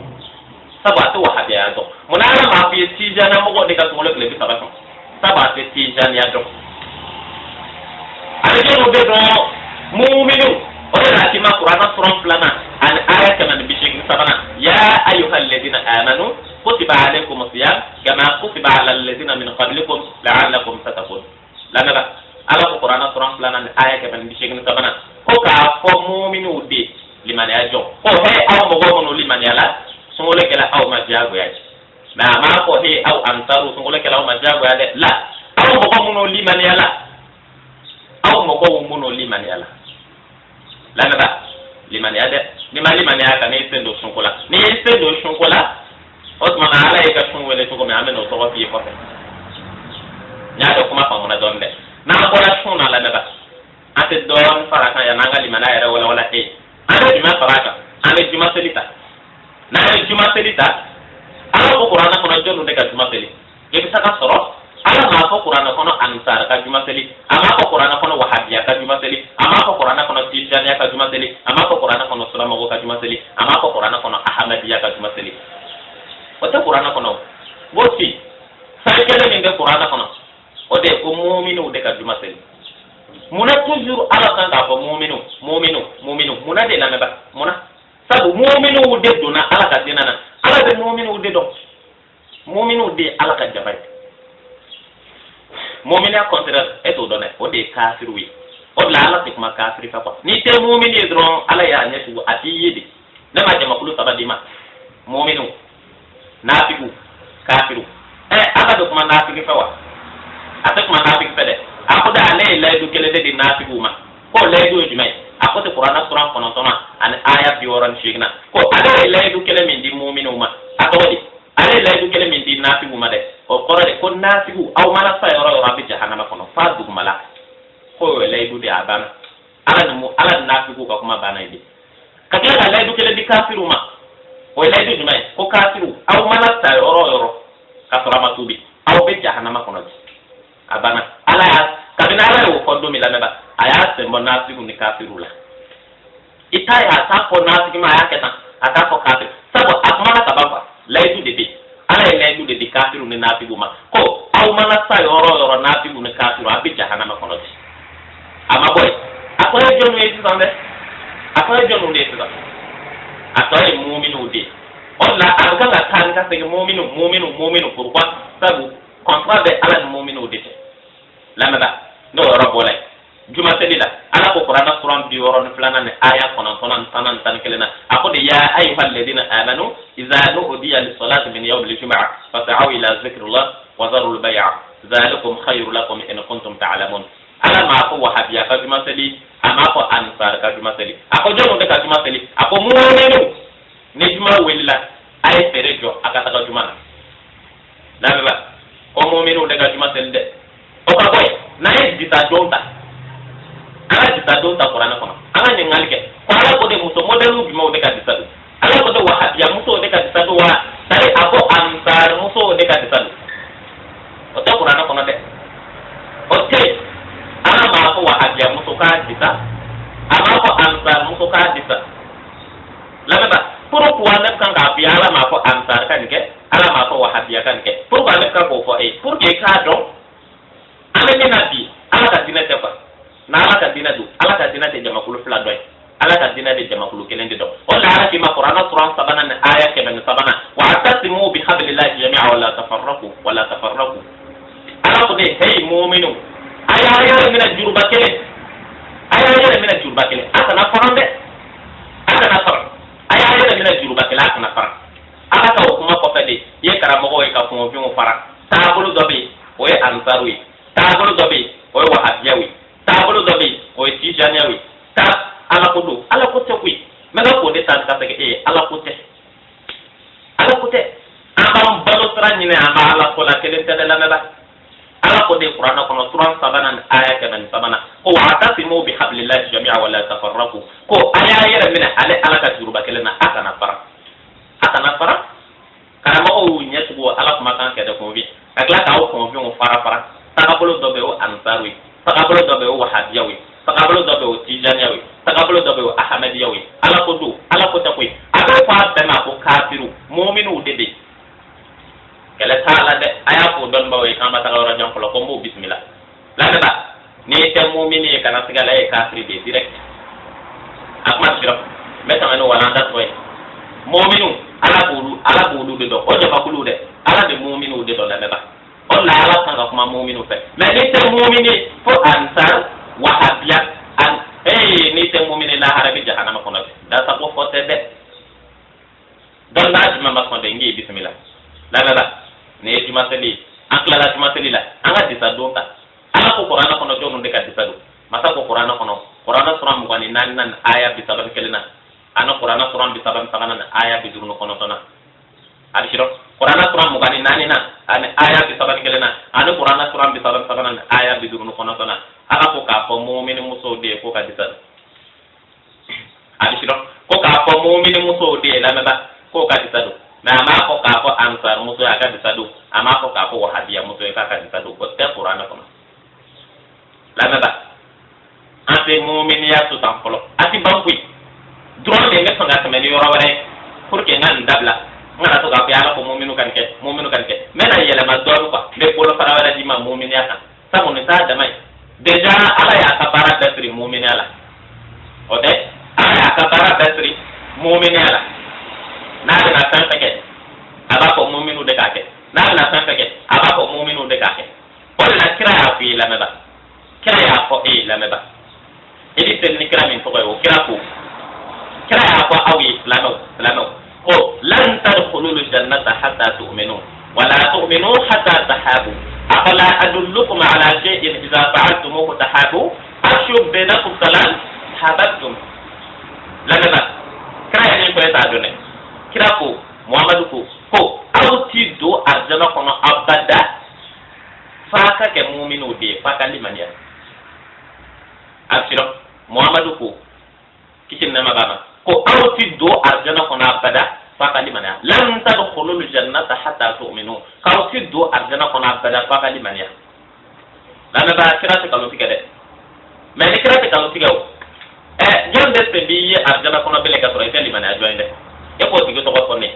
Sabu a tɛ wahabiyaya dɔn. Munna Ala m'a fɔ i ye tijaniya mɔgɔw de ka sunkalo tile 30 sun? Sabu a tɛ tijaniya dɔn. A bɛ jɔnw de dɔn? Muminiw. O de la k'i ma kuranɛ suran filanan ani aya 183: ya ayyuha alladhina amanu kutiba alaykum siyam kama kutiba ala alladhina min qablikum la'allakum tattaqun. Lamɛnba, Ala ko kuranɛ suran filanan ni aya 183 ko k'a fɔ muminiw de, limaniya jɔn, ko he aw mɔgɔ minnu limaniyala, sunkalo kɛla aw ma diyagoya ye. Mais a m'a fɔ he aw ansaru, sunkalo kɛla aw ma diyagoya dɛ. La, aw mɔgɔ minnu limaniyala, aw mɔgɔw minnu limaniyala. Lamɛnba, limaniya dɛ. N'i ma limaniya, ka n'i sen don sunko la. N'i y'i sen don sunko la, o tuma na Ala y'i ka sun wele cogo min, an bɛ n'o tɔgɔ f'i ye kɔfɛ. N y'a dɔn kuma faamuna dɔɔnin dɛ. N'an bɔra sun na, lamɛnba, an tɛ dɔɔnin fara kan yan n'an ka limaniya yɛrɛ walawala e ye. An bɛ jumɛn fara a kan? An bɛ juma seli ta. N'an ye juma seli ta, Ala ko kuranɛ kɔnɔ jɔnw de ka juma seli? I bɛ se ka sɔrɔ Ala m'a fɔ kuranɛ kɔnɔ ansar ka juma seli, a m'a fɔ kuranɛ kɔnɔ wahabiya ka juma seli, a m'a fɔ kuranɛ kɔnɔ tijaniya ka juma seli, a m'a fɔ kuranɛ kɔnɔ sulamɔgɔ ka juma seli, a m'a fɔ kuranɛ kɔnɔ ahamadiya ka juma seli. O tɛ kuranɛ kɔnɔ. O b'o ci. Fɛn kelen min bɛ kuranɛ kɔnɔ, o de ye ko muminiw de ka juma seli. Munna toujours Ala kan k'a fɔ muminiw, muminiw, muminiw? Munna de, lamɛnba? Munna? Sabu muminiw de donna Ala ka diinɛ na. Ala bɛ muminiw de dɔn. Muminiw de ye Ala ka jama ye. Muminiya contraire, e t'o dɔn dɛ, o de ye kafiriw ye. O de la Ala tɛ kuma kafiri fɛ quoi. N'i tɛ mumini ye dɔrɔn, Ala y'a ɲɛ tugu, a t'i ye de. Ne ma jamakulu saba d'i ma: muminiw, nafigiw, kafiriw. Ɛ, Ala bɛ kuma nafigi fɛ wa? A tɛ kuma nafigi fɛ dɛ. A ko de ale ye layidu kelen de di nafigiw ma. Ko layidu ye jumɛn ye? A ko tɛ kuranɛ suran 9 ani aya 68 na ko ale ye layidu kelen min di muminiw ma, a tɔgɔ di? Ale ye layidu kelen min di nafigiw ma dɛ, o kɔrɔ de ko nafigiw, aw mana sa yɔrɔ yɔrɔ, a bɛ jahanama kɔnɔ f'a dugumala. Ko o ye layidu de ye, a banna. Ala ni mu, Ala ni nafigiw ka kuma banna ye de. Ka tila ka layidu kelen di kafiriw ma, o ye layidu jumɛn ye? Ko kafiriw, aw mana sa yɔrɔ o yɔrɔ ka sɔrɔ a ma tuubi, aw bɛ jahanama kɔnɔ bi. A banna. Ala y'a kabini Ala y'o fɔ don min, lamɛnba, a y'a sen bɔ nafigiw ni kafiriw la. I t'a ye a t'a fɔ nafigi ma a y'a kɛ tan, a t'a fɔ kafiri, sabu a kumana ka ban quoi. Layidu de bɛ yen. Ala ye layidu de di kafiriw ni nafigiw ma ko aw mana sa yɔrɔ o yɔrɔ, nafigiw ni kafiriw, a bɛ jahanama kɔnɔ bi. A ma bɔ yen. A tɔ ye jɔnniw ye sisan dɛ? A tɔ ye jɔnniw de ye sisan? A tɔ ye muminiw de ye. O de la a bɛ kan ka taa ni ka segin muminiw, muminiw, muminiw. Pourquoi? Sabu contrat bɛ Ala ni muminiw de cɛ. Lamɛnba, n'o yɔrɔ bɔra yen, juma seli la, Ala ko kuranɛ suran 62 ni aya 9 ni 10 ni 11 na, a ko de ya ayyuha alladhina amanu idha nudiya lis-salati min yawmi al-jum'a fas'aw ila dhikrillah wa dharu al-bay'a dhalikum khayru lakum in kuntum ta'lamun. Ala m'a fɔ wahabiya ka juma seli, a m'a fɔ ansar ka juma seli. A ko jɔnw de ka juma seli? A ko muminu. Ni juma welila, a ye feere jɔ, a ka taga juma na. Lamɛnba, ko muminu de ka juma seli dɛ. O ka bɔ yen, n'an ye jita don ta, an ka jita don ta kuranɛ kɔnɔ, an ka ɲininkali kɛ ko Ala ko de muso mɔdɛliw jumɛnw de ka disa don? Ala ko de wahabiya musow de ka disa don wa? C'est a ko ansar musow de ka disa don? O tɛ kuranɛ kɔnɔ dɛ, o tɛ yen. Ala m'a fɔ wahabiya muso k'a disa, a m'a fɔ ansar muso k'a disa. Lamɛnba, pourquoi ne kan k'a f'i ye Ala m'a fɔ ansar ka nin kɛ, Ala m'a fɔ wahabiya ka nin kɛ? Pourquoi ne kan k'o fɔ e ye? Pour que i k'a dɔn an bɛ min na bi, Ala ka diinɛ tɛ quoi. N'Ala ka diinɛ don, Ala ka diinɛ tɛ jamakulu fila dɔ ye, Ala ka diinɛ bɛ jamakulu kelen de dɔn. O la Ala k'i ma Kuranɛ suran 3nan ni aya 103nan: wa'tasimu bihablillahi jami'a wala tafarraqu, wala tafarraqu. Ala ko de, hey mu'minu, a y'a yɛrɛ minɛ juruba kelen, a y'a yɛrɛ minɛ juruba kelen, a kana faran dɛ, a kana faran, a y'a yɛrɛ minɛ juruba kelen, a kana faran. Ala ka o kuma kɔfɛ de i ye karamɔgɔw ye ka kungofinw fara. Taabolo dɔ bɛ yen, o ye ansaru ye. Taabolo dɔ bɛ yen, o ye wahabiyaw ye. Taabolo dɔ bɛ yen, o ye tijaniyaw ye. Ta Ala ko don, Ala ko tɛ koyi. N bɛ ka k'o de ta ka segin e ye. Ala ko tɛ, Ala ko tɛ. An b'an balo sira ɲini, an b'a Ala ko la kelen tɛ dɛ. Lamɛnba, Ala ko de Kuranɛ kɔnɔ suran 3nan ni aya 103nan ko wa'tasimu bihablillahi jami'a wala tafarraqu, ko a y'a yɛrɛ minɛ ale Ala ka juruba kelen na, a kana fara, a kana fara. Karamɔgɔw y'u ɲɛ tugu Ala kumakan kɛ dɛ, kunfin ka tila k'aw kunfinw fara fara. Tagabolo dɔ bɛ yen, o ansaru ye. Tagabolo dɔ bɛ yen, o wahabiyaw ye. Tagabolo dɔ bɛ yen, o tijaniyaw ye. Tagabolo dɔ bɛ yen, o ahamadiyaw ye. Ala ko don, Ala ko tɛ koyi. A bɛ fɔ a bɛɛ ma ko kafiru. Mɔminiw de bɛ yen, kɛlɛ t'a la dɛ. A y'a fɔ dɔnnibaaw ye k'an ma taga yɔrɔ jan fɔlɔ, ko n b'o bisimila. Lamɛnba, n'i tɛ mɔmini ye, kana siga la, e ye kafiri de ye direct. A kuma sira n bɛ tɛmɛ ni walanda tɔ ye. Mɔminiw, Ala b'olu de dɔn, o jamakulu dɛ. Ala bɛ mɔminiw de dɔn, lamɛnba. O la Ala kan ka kuma mɔminiw fɛ. Mɛ n'i tɛ mɔmini, fo ansar, wahabiya an ee, n'i tɛ mɔmini, lahara bɛ jahanama kɔnɔ dɛ. Dasako fɔ tɛ dɛ. Dɔnnibaa jumɛn ma sɔn dɛ? N k'i bisimila, lamɛnba. Nin ye juma seli ye, an tilala juma seli la, an ka disa don ta. Ala ko Kuranɛ kɔnɔ, jɔnw de ka disa don? Masa ko Kuranɛ kɔnɔ, Kuranɛ suran 24nan ni aya 31 na, ani Kuranɛ suran 33nan ni aya 59 na. A bɛ sirɔ Kuranɛ suran 24 na ani aya 31 na, ani Kuranɛ suran 33nan ni aya 59 na. Ala ko k'a fɔ mumini musow de ye ko ka disa don. A bɛ sirɔ ko k'a fɔ mumini musow de ye, lamɛnba, k'o ka disa don. Mɛ a m'a fɔ k'a fɔ ansar muso ye a ka disa don, a m'a fɔ k'a fɔ wahabiya muso ye k'a ka disa don. O tɛ Kuranɛ kɔnɔ, lamɛnba. An tɛ muminiya to tan fɔlɔ, a ti ban koyi. Dɔrɔn de n bɛ sɔn ka tɛmɛ ni yɔrɔ wɛrɛ ye pour que n ka nin dabila. N kana to k'a fɔ Ala ko muminu ka nin kɛ, muminu ka nin kɛ. N bɛna yɛlɛma dɔɔnin quoi, n bɛ bolofara wɛrɛ d'i ma muminiya kan, sabu nin t'a dama ye. Déjà Ala y'a ka baara bɛɛ siri muminiya la. O tɛ, Ala y'a ka baara bɛɛ siri muminiya la. N'a bɛna fɛn fɛn kɛ, a b'a fɔ muminu de k'a kɛ. N'a bɛna fɛn fɛn kɛ, a b'a fɔ muminu de k'a kɛ. O de la kira y'a f'i ye, lamɛnba, kira y'a fɔ e ye, lamɛnba, i bɛ seli ni kira min tɔgɔ ye, o kira ko, kira y'a fɔ aw ye, silamɛw, silamɛw, ko lan tadkhulul jannata hatta tu'minu wala tu'minu hatta tahabu, afala adullukum ala shay'in idza fa'altumuhu tahabu, afshu bainakum salam tahabbtum. Lamɛnba, kira ye min fɔ, e t'a dɔn dɛ. Kira ko, Muhamadu ko ko aw ti don arijana kɔnɔ abada f'a ka kɛ muminiw de ye, f'a ka limaniya. A sirɔ Muhamadu ko, kisi nɛɛma b'a ma, ko aw ti don arijana kɔnɔ abada f'a ka limaniya. Lan tadkhulul jannata hatta tu'minu, k'aw ti don arijana kɔnɔ abada f'a ka limaniya. Lamɛnbaa, kira tɛ nkalon tigɛ dɛ. Mɛ ni kira tɛ nkalon tigɛ, o ɛ, jɔn de sen b'i ye arijana kɔnɔ bele ka sɔrɔ i tɛ limaniya jɔn ye dɛ? E k'o tigi tɔgɔ fɔ ne.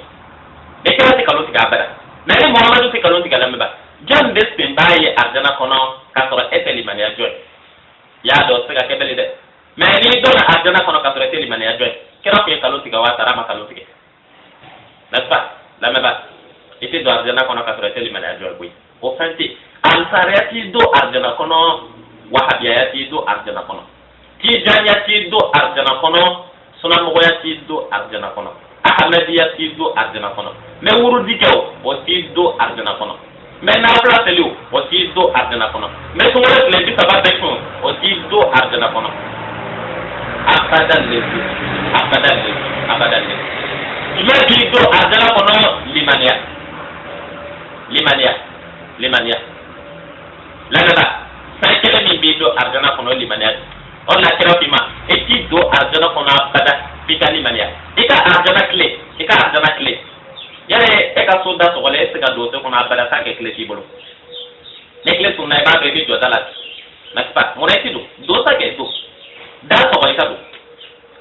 Ni kira tɛ nkalon tigɛ abada, mɛ ni Muhamadu tɛ nkalon tigɛ, lamɛnbaa, jɔn de sen b'a ye arijana kɔnɔ ka sɔrɔ e tɛ limaniya jɔn ye? Y'a dɔn o tɛ se ka kɛ bele dɛ. Mɛ n'i donna arijana kɔnɔ ka sɔrɔ e tɛ limaniya jɔn ye, kira kun ye nkalon tigɛ wa taara ma nkalon tigɛ, n'est-ce pas? Lamɛnbaa, i tɛ don arijana kɔnɔ ka sɔrɔ i tɛ limaniya jɔn ye koyi. O fɛn tɛ. Ansariya t'i don arijana kɔnɔ, wahabiyaya t'i don arijana kɔnɔ, tijaniya t'i don arijana kɔnɔ, sunamɔgɔya t'i don arijana kɔnɔ, ahamadiya t'i don arijana kɔnɔ, mɛ wurudi kɛ o, o t'i don arijana kɔnɔ, mɛ nafila seli o, o t'i don arijana kɔnɔ, mɛ sunkalo tile 30 bɛɛ sun, o t'i don arijana kɔnɔ abada lezi, abada lezi, abada lezi. Jumɛn b'i don arijana kɔnɔ? Limaniya, limaniya, limaniya. Lamɛnba, fɛn kelen min b'i don arijana kɔnɔ, limaniya. O la kira k'i ma, e t'i don arijana kɔnɔ abada f'i ka limaniya. I ka arijana tile, i ka arijana tile yala, e ka so da sɔgɔlen, e tɛ se ka don so kɔnɔ abada k'a kɛ tile t'i bolo. Ni tile sunna, i b'a dɔn i bɛ jɔ da la, n'est-ce pas? Mun na i ti don? Don sa kɛ don. Da sɔgɔ i ka don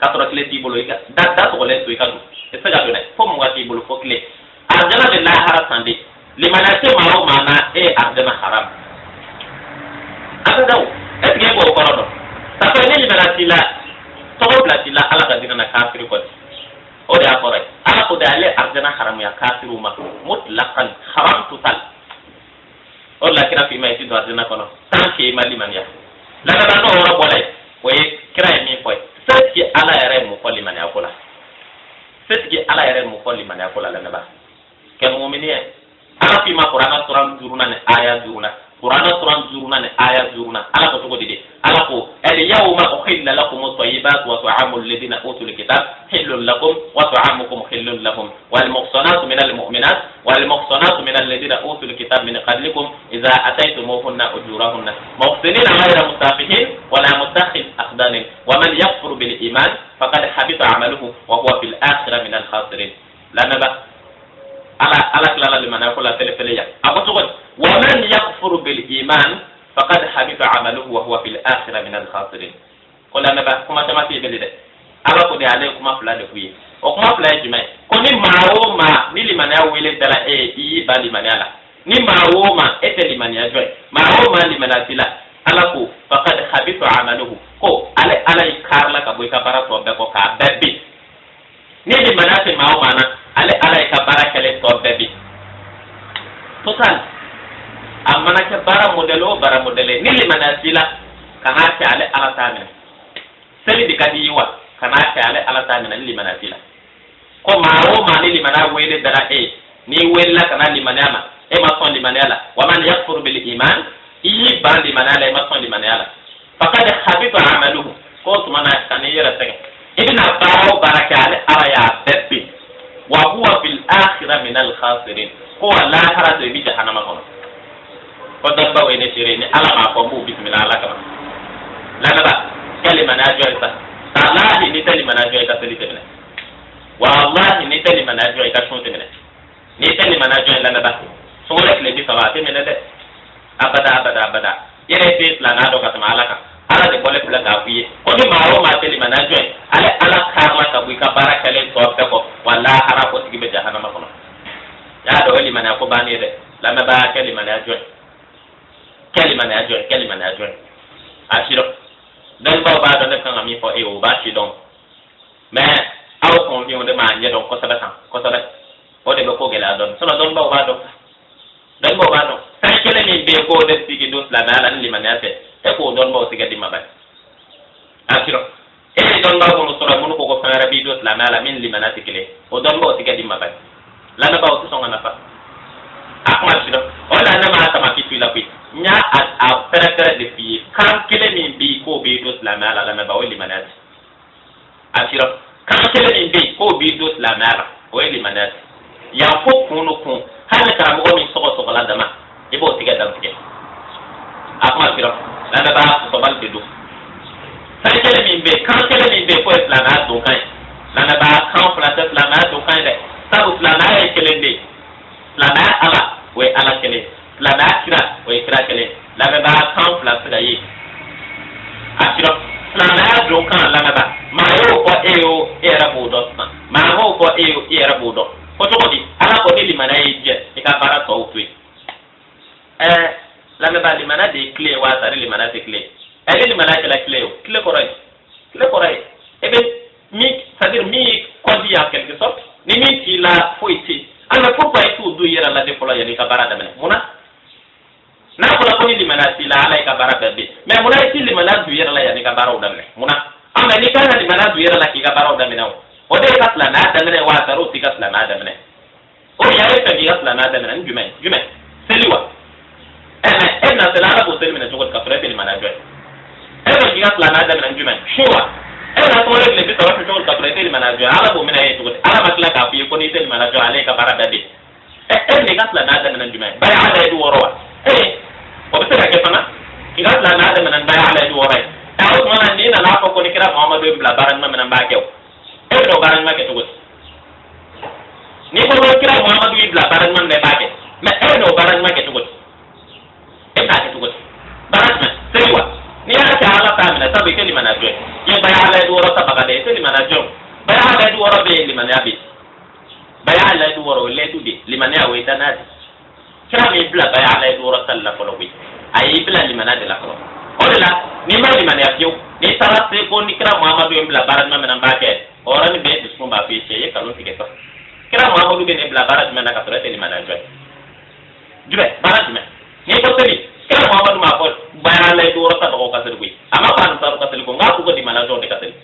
k'a sɔrɔ kile t'i bolo, i ka da sɔgɔlen to i ka don, i tɛ se ka don dɛ, fo mun ka k'i bolo, fo kile. Arijana bɛ lahara san de. Limaniya tɛ maa o maa na, e ye arijana haram. A bɛ da o, est ce que e b'o kɔrɔ dɔn? Ça fait ni limaniya t'i la, tɔgɔ bila t'i la Ala ka diinɛ na, kafiri kɔni, o de y'a kɔrɔ ye. Ala ko de ale arijana haramuya kafiriw ma mutlaqan, haram total. O de la kira f'i ma i ti don arijana kɔnɔ tant que i ma limaniya. Lamɛnbaa, n'o yɔrɔ bɔra yen, o ye kira ye min fɔ ye. C'est que Ala yɛrɛ ye mun fɔ limaniya ko la? C'est que Ala yɛrɛ ye mun fɔ limaniya ko la? Lamɛnbaa, kɛ mumini ye. Ala f'i ma Kuranna suran duurunan ni aya duurunan, Kuranna suran duurunan ni aya duurunan, Ala ko cogo di de? Ala ko: اليوم أحل لكم الطيبات وطعام الذين أوتوا الكتاب حل لكم وطعامكم حل لهم والمحصنات من المؤمنات والمحصنات من الذين أوتوا الكتاب من قبلكم إذا آتيتموهن أجورهن محصنين غير مسافحين ولا متخذ أخدان ومن يكفر بالإيمان فقد حبط عمله وهو في الآخرة من الخاسرين. Lamɛnba, Ala tilala limaniya ko la fɛlɛfɛlɛ yan. A ko cogo di? ومن يكفر بالإيمان فقد حبط عمله وهو في الآخرة من الخاسرين. Ko lamɛnba, kuma caman tɛ yen bilen dɛ. Ala ko de, ale ye kuma fila de f'u ye. O kuma fila ye jumɛn ye? Ko ni maa o maa ni limaniya wele dara e ye, i y'i ba limaniya la, ni maa o maa e tɛ limaniya jɔn ye, maa o maa limaniya t'i la, Ala ko فقد حبط عمله, ko ale Ala y'i karila ka bɔ i ka baara tɔ bɛɛ kɔ k'a bɛɛ bin. Ni limaniya tɛ maa o maa na, ale Ala y'i ka baara kɛlen tɔ bɛɛ bin total. A mana kɛ baara modèle o baara modèle, ni limaniya t'i la, kan'a kɛ, ale Ala t'a minɛ. Seli de ka di i ye wa, kan'a kɛ, ale Ala t'a minɛ ni limaniya t'i la. Ko maa o maa ni limaniya wele dara e ye, n'i welela ka na limaniya ma, e ma sɔn limaniya la, ومن يكفر بالإيمان, i y'i ban limaniya la, i ma sɔn limaniya la, فقد حبط عمله, ko tuma na ka n'i yɛrɛ sɛgɛn, i bɛna baara o baara kɛ, ale Ala y'a bɛɛ bin. وهو في الآخرة من الخاسرين, ko wa lahara to i bɛ jahanama kɔnɔ. Ko dɔnnibaw ye ne seere, ni Ala m'a fɔ, n b'u bisimila Ala kama. Lamɛnba, kɛ limaniya jɔ ye sa. Walahi, n'i tɛ limaniya jɔ, i ka seli tɛ minɛ. Walahi, n'i tɛ limaniya jɔ, i ka sun tɛ minɛ. N'i tɛ limaniya jɔ ye, lamɛnba, sunkalo tile 30, a tɛ minɛ dɛ, abada abada abada. Yɛrɛ tɛ silamɛya dɔn ka tɛmɛ Ala kan. Ala de bɔlen filɛ k'a f'i ye ko ni maa o maa tɛ limaniya jɔ ye, ale Ala karila ka bɔ i ka baara kɛlen tɔ bɛɛ kɔ, wa lahara o tigi bɛ jahanama kɔnɔ. Y'a dɔn o ye limaniya ko bannen ye dɛ. Lamɛnbaa, kɛ limaniya jɔ ye, kɛ limaniya jɔ ye, kɛ limaniya jɔ ye. A si dɔn, dɔnnibaw b'a dɔn ne kan ka min fɔ e ye, o b'a si dɔn, mais aw kɔnfinw de m'a ɲɛdɔn kosɛbɛ tan kosɛbɛ, o de bɛ ko gɛlɛya dɔɔni. Sinon dɔnnibaw b'a dɔn, dɔnnibaw b'a dɔn fɛn kelen min bɛ yen k'o de sigi don silamɛya la ni limaniya tɛ, e k'o dɔnnibaw tigɛ di ma bani. A si dɔn, e ye dɔnnibaw minnu sɔrɔ, minnu ko ko fɛn wɛrɛ b'i don silamɛya la min ni limaniya tɛ kelen, o dɔnnibaw tigɛ di ma bani. Lamɛnbaaw tɛ sɔn ka nafa a kuma si dɔn. O la ne m'a tamaki to i la koyi, n y'a a fɛrɛ-fɛrɛ de f'i ye. Kan kelen min bɛ yen k'o b'i don silamɛya la, lamɛnbaa, o ye limaniya ti. A si dɔn, kan kelen min bɛ yen k'o b'i don silamɛya la, o ye limaniya ti. Yan fo kun no kun, hali ni karamɔgɔ min sɔgɔsɔgɔla dama, i b'o tigɛ dantigɛ. A kuma si dɔn, lamɛnbaa, sɔsɔbali de don. Fɛn kelen min bɛ yen, kan kelen min bɛ yen k'o ye silamɛya donkan ye, lamɛnbaa, kan fila tɛ silamɛya donkan ye dɛ. Sabu silamɛya ye kelen de ye. Silamɛya Ala, o ye Ala kelen. Silamɛya kira, o ye kira kelen. Lamɛnbaa, kan fila tɛ se ka ye. A si dɔn, silamɛya donkan, lamɛnbaa, maa y'o fɔ e ye o, e yɛrɛ b'o dɔn sisan. Maa m'o fɔ e ye o, e yɛrɛ b'o dɔn. Fɔ cogo di? Ala ko ni limaniya y'i jɛ, i ka baara tɔw to yen. Ɛɛ lamɛnbaa, limaniya de ye tile ye wa tari limaniya tɛ tile ye? Ɛ, ni limaniya kɛla tile ye, o tile kɔrɔ ye, tile kɔrɔ ye e bɛ min, c'est à dire min ye kɔdi en quelque sorte, ni min t'i la, foyi tɛ yen. Ah, mais pourquoi i t'o don i yɛrɛ la de fɔlɔ yanni i ka baara daminɛ? Mun na? N'a fɔra ko ni limaniya t'i la, Ala y'i ka baara bɛɛ ben, mais mun na i t'i limaniya don i yɛrɛ la yanni i ka baaraw daminɛ? Mun na? Ah, mais n'i kan ka limaniya don i yɛrɛ la k'i ka baaraw daminɛ, o de ye ka silamɛya daminɛ wa a o t'i ka silamɛya daminɛ? O ya e fɛ k'i ka silamɛya daminɛ ni jumɛn ye? Jumɛn seli wa? Ɛ, mais e bɛna seli, Ala b'o seli minɛ cogo di ka sɔrɔ e tɛ limaniya jɔ ye? E bɛ k'i ka silamɛya daminɛ ni jumɛn su wa? E bɛna sunkalo tile 30 su cogo di ka sɔrɔ e tɛ limaniya jɔ ye? Ala b'o minɛ e ye cogo di? Ala ma tila k'a f'i ye ko n'i tɛ limaniya jɔ, ale ye ka baara bɛɛ ben. Ɛ, e bɛna i ka silamɛya daminɛ ni jumɛn ye? Baya ala ye 60 wa? Ee, o bɛ se ka kɛ fana k'i ka silamɛya daminɛ ni baya ala ye 60 ye. Ɛ, o tuma na n'i nana fɔ ko ni kira Muhamadu ye bila baara ɲuman min na, n b'a kɛ, o e bɛna o baara ɲuman kɛ cogo di? N'i ko ko kira Muhamadu y'i bila baara ɲuman min na, i b'a kɛ, mais e bɛna o baara ɲuman kɛ cogo di? E bɛna kɛ cogo di? Baara jumɛn? Seli wa? N'i y'a kɛ, Ala t'a minɛ. minɛ sabu i tɛ limaniya jɔn ye. I ye baya layidu wɔɔrɔ tabaga dɛ, i tɛ limaniya jɔn. Baya layidu wɔɔrɔ bɛ yen, limaniya bɛ yen. Baya layidu wɔɔrɔ, o ye layidu de ye, limaniya o ye danaya de ye. Kira m'i bila baya layidu wɔɔrɔ tali la fɔlɔ koyi, a y'i bila limaniya de la fɔlɔ. O de la n'i ma limaniya fiyewu, n'i taara se ko ni kira Muhamadu ye n bila baara jumɛn min na n b'a kɛ, o yɔrɔnin bɛɛ dusukun b'a fɔ i ye, cɛ, i ye nkalon tigɛ sa. Kira Muhamadu bɛ ne bila baara jumɛn na ka sɔrɔ e tɛ limaniya jɔn ye? Jumɛn baara jumɛn? N'i ko seli, kira Muhamadu m'a fɔ baya layidu wɔɔrɔ tabagaw ka seli koyi, a m'a fɔ ansaru ka seli ko, nk'a ko ko limaniya jɔnw de ka seli.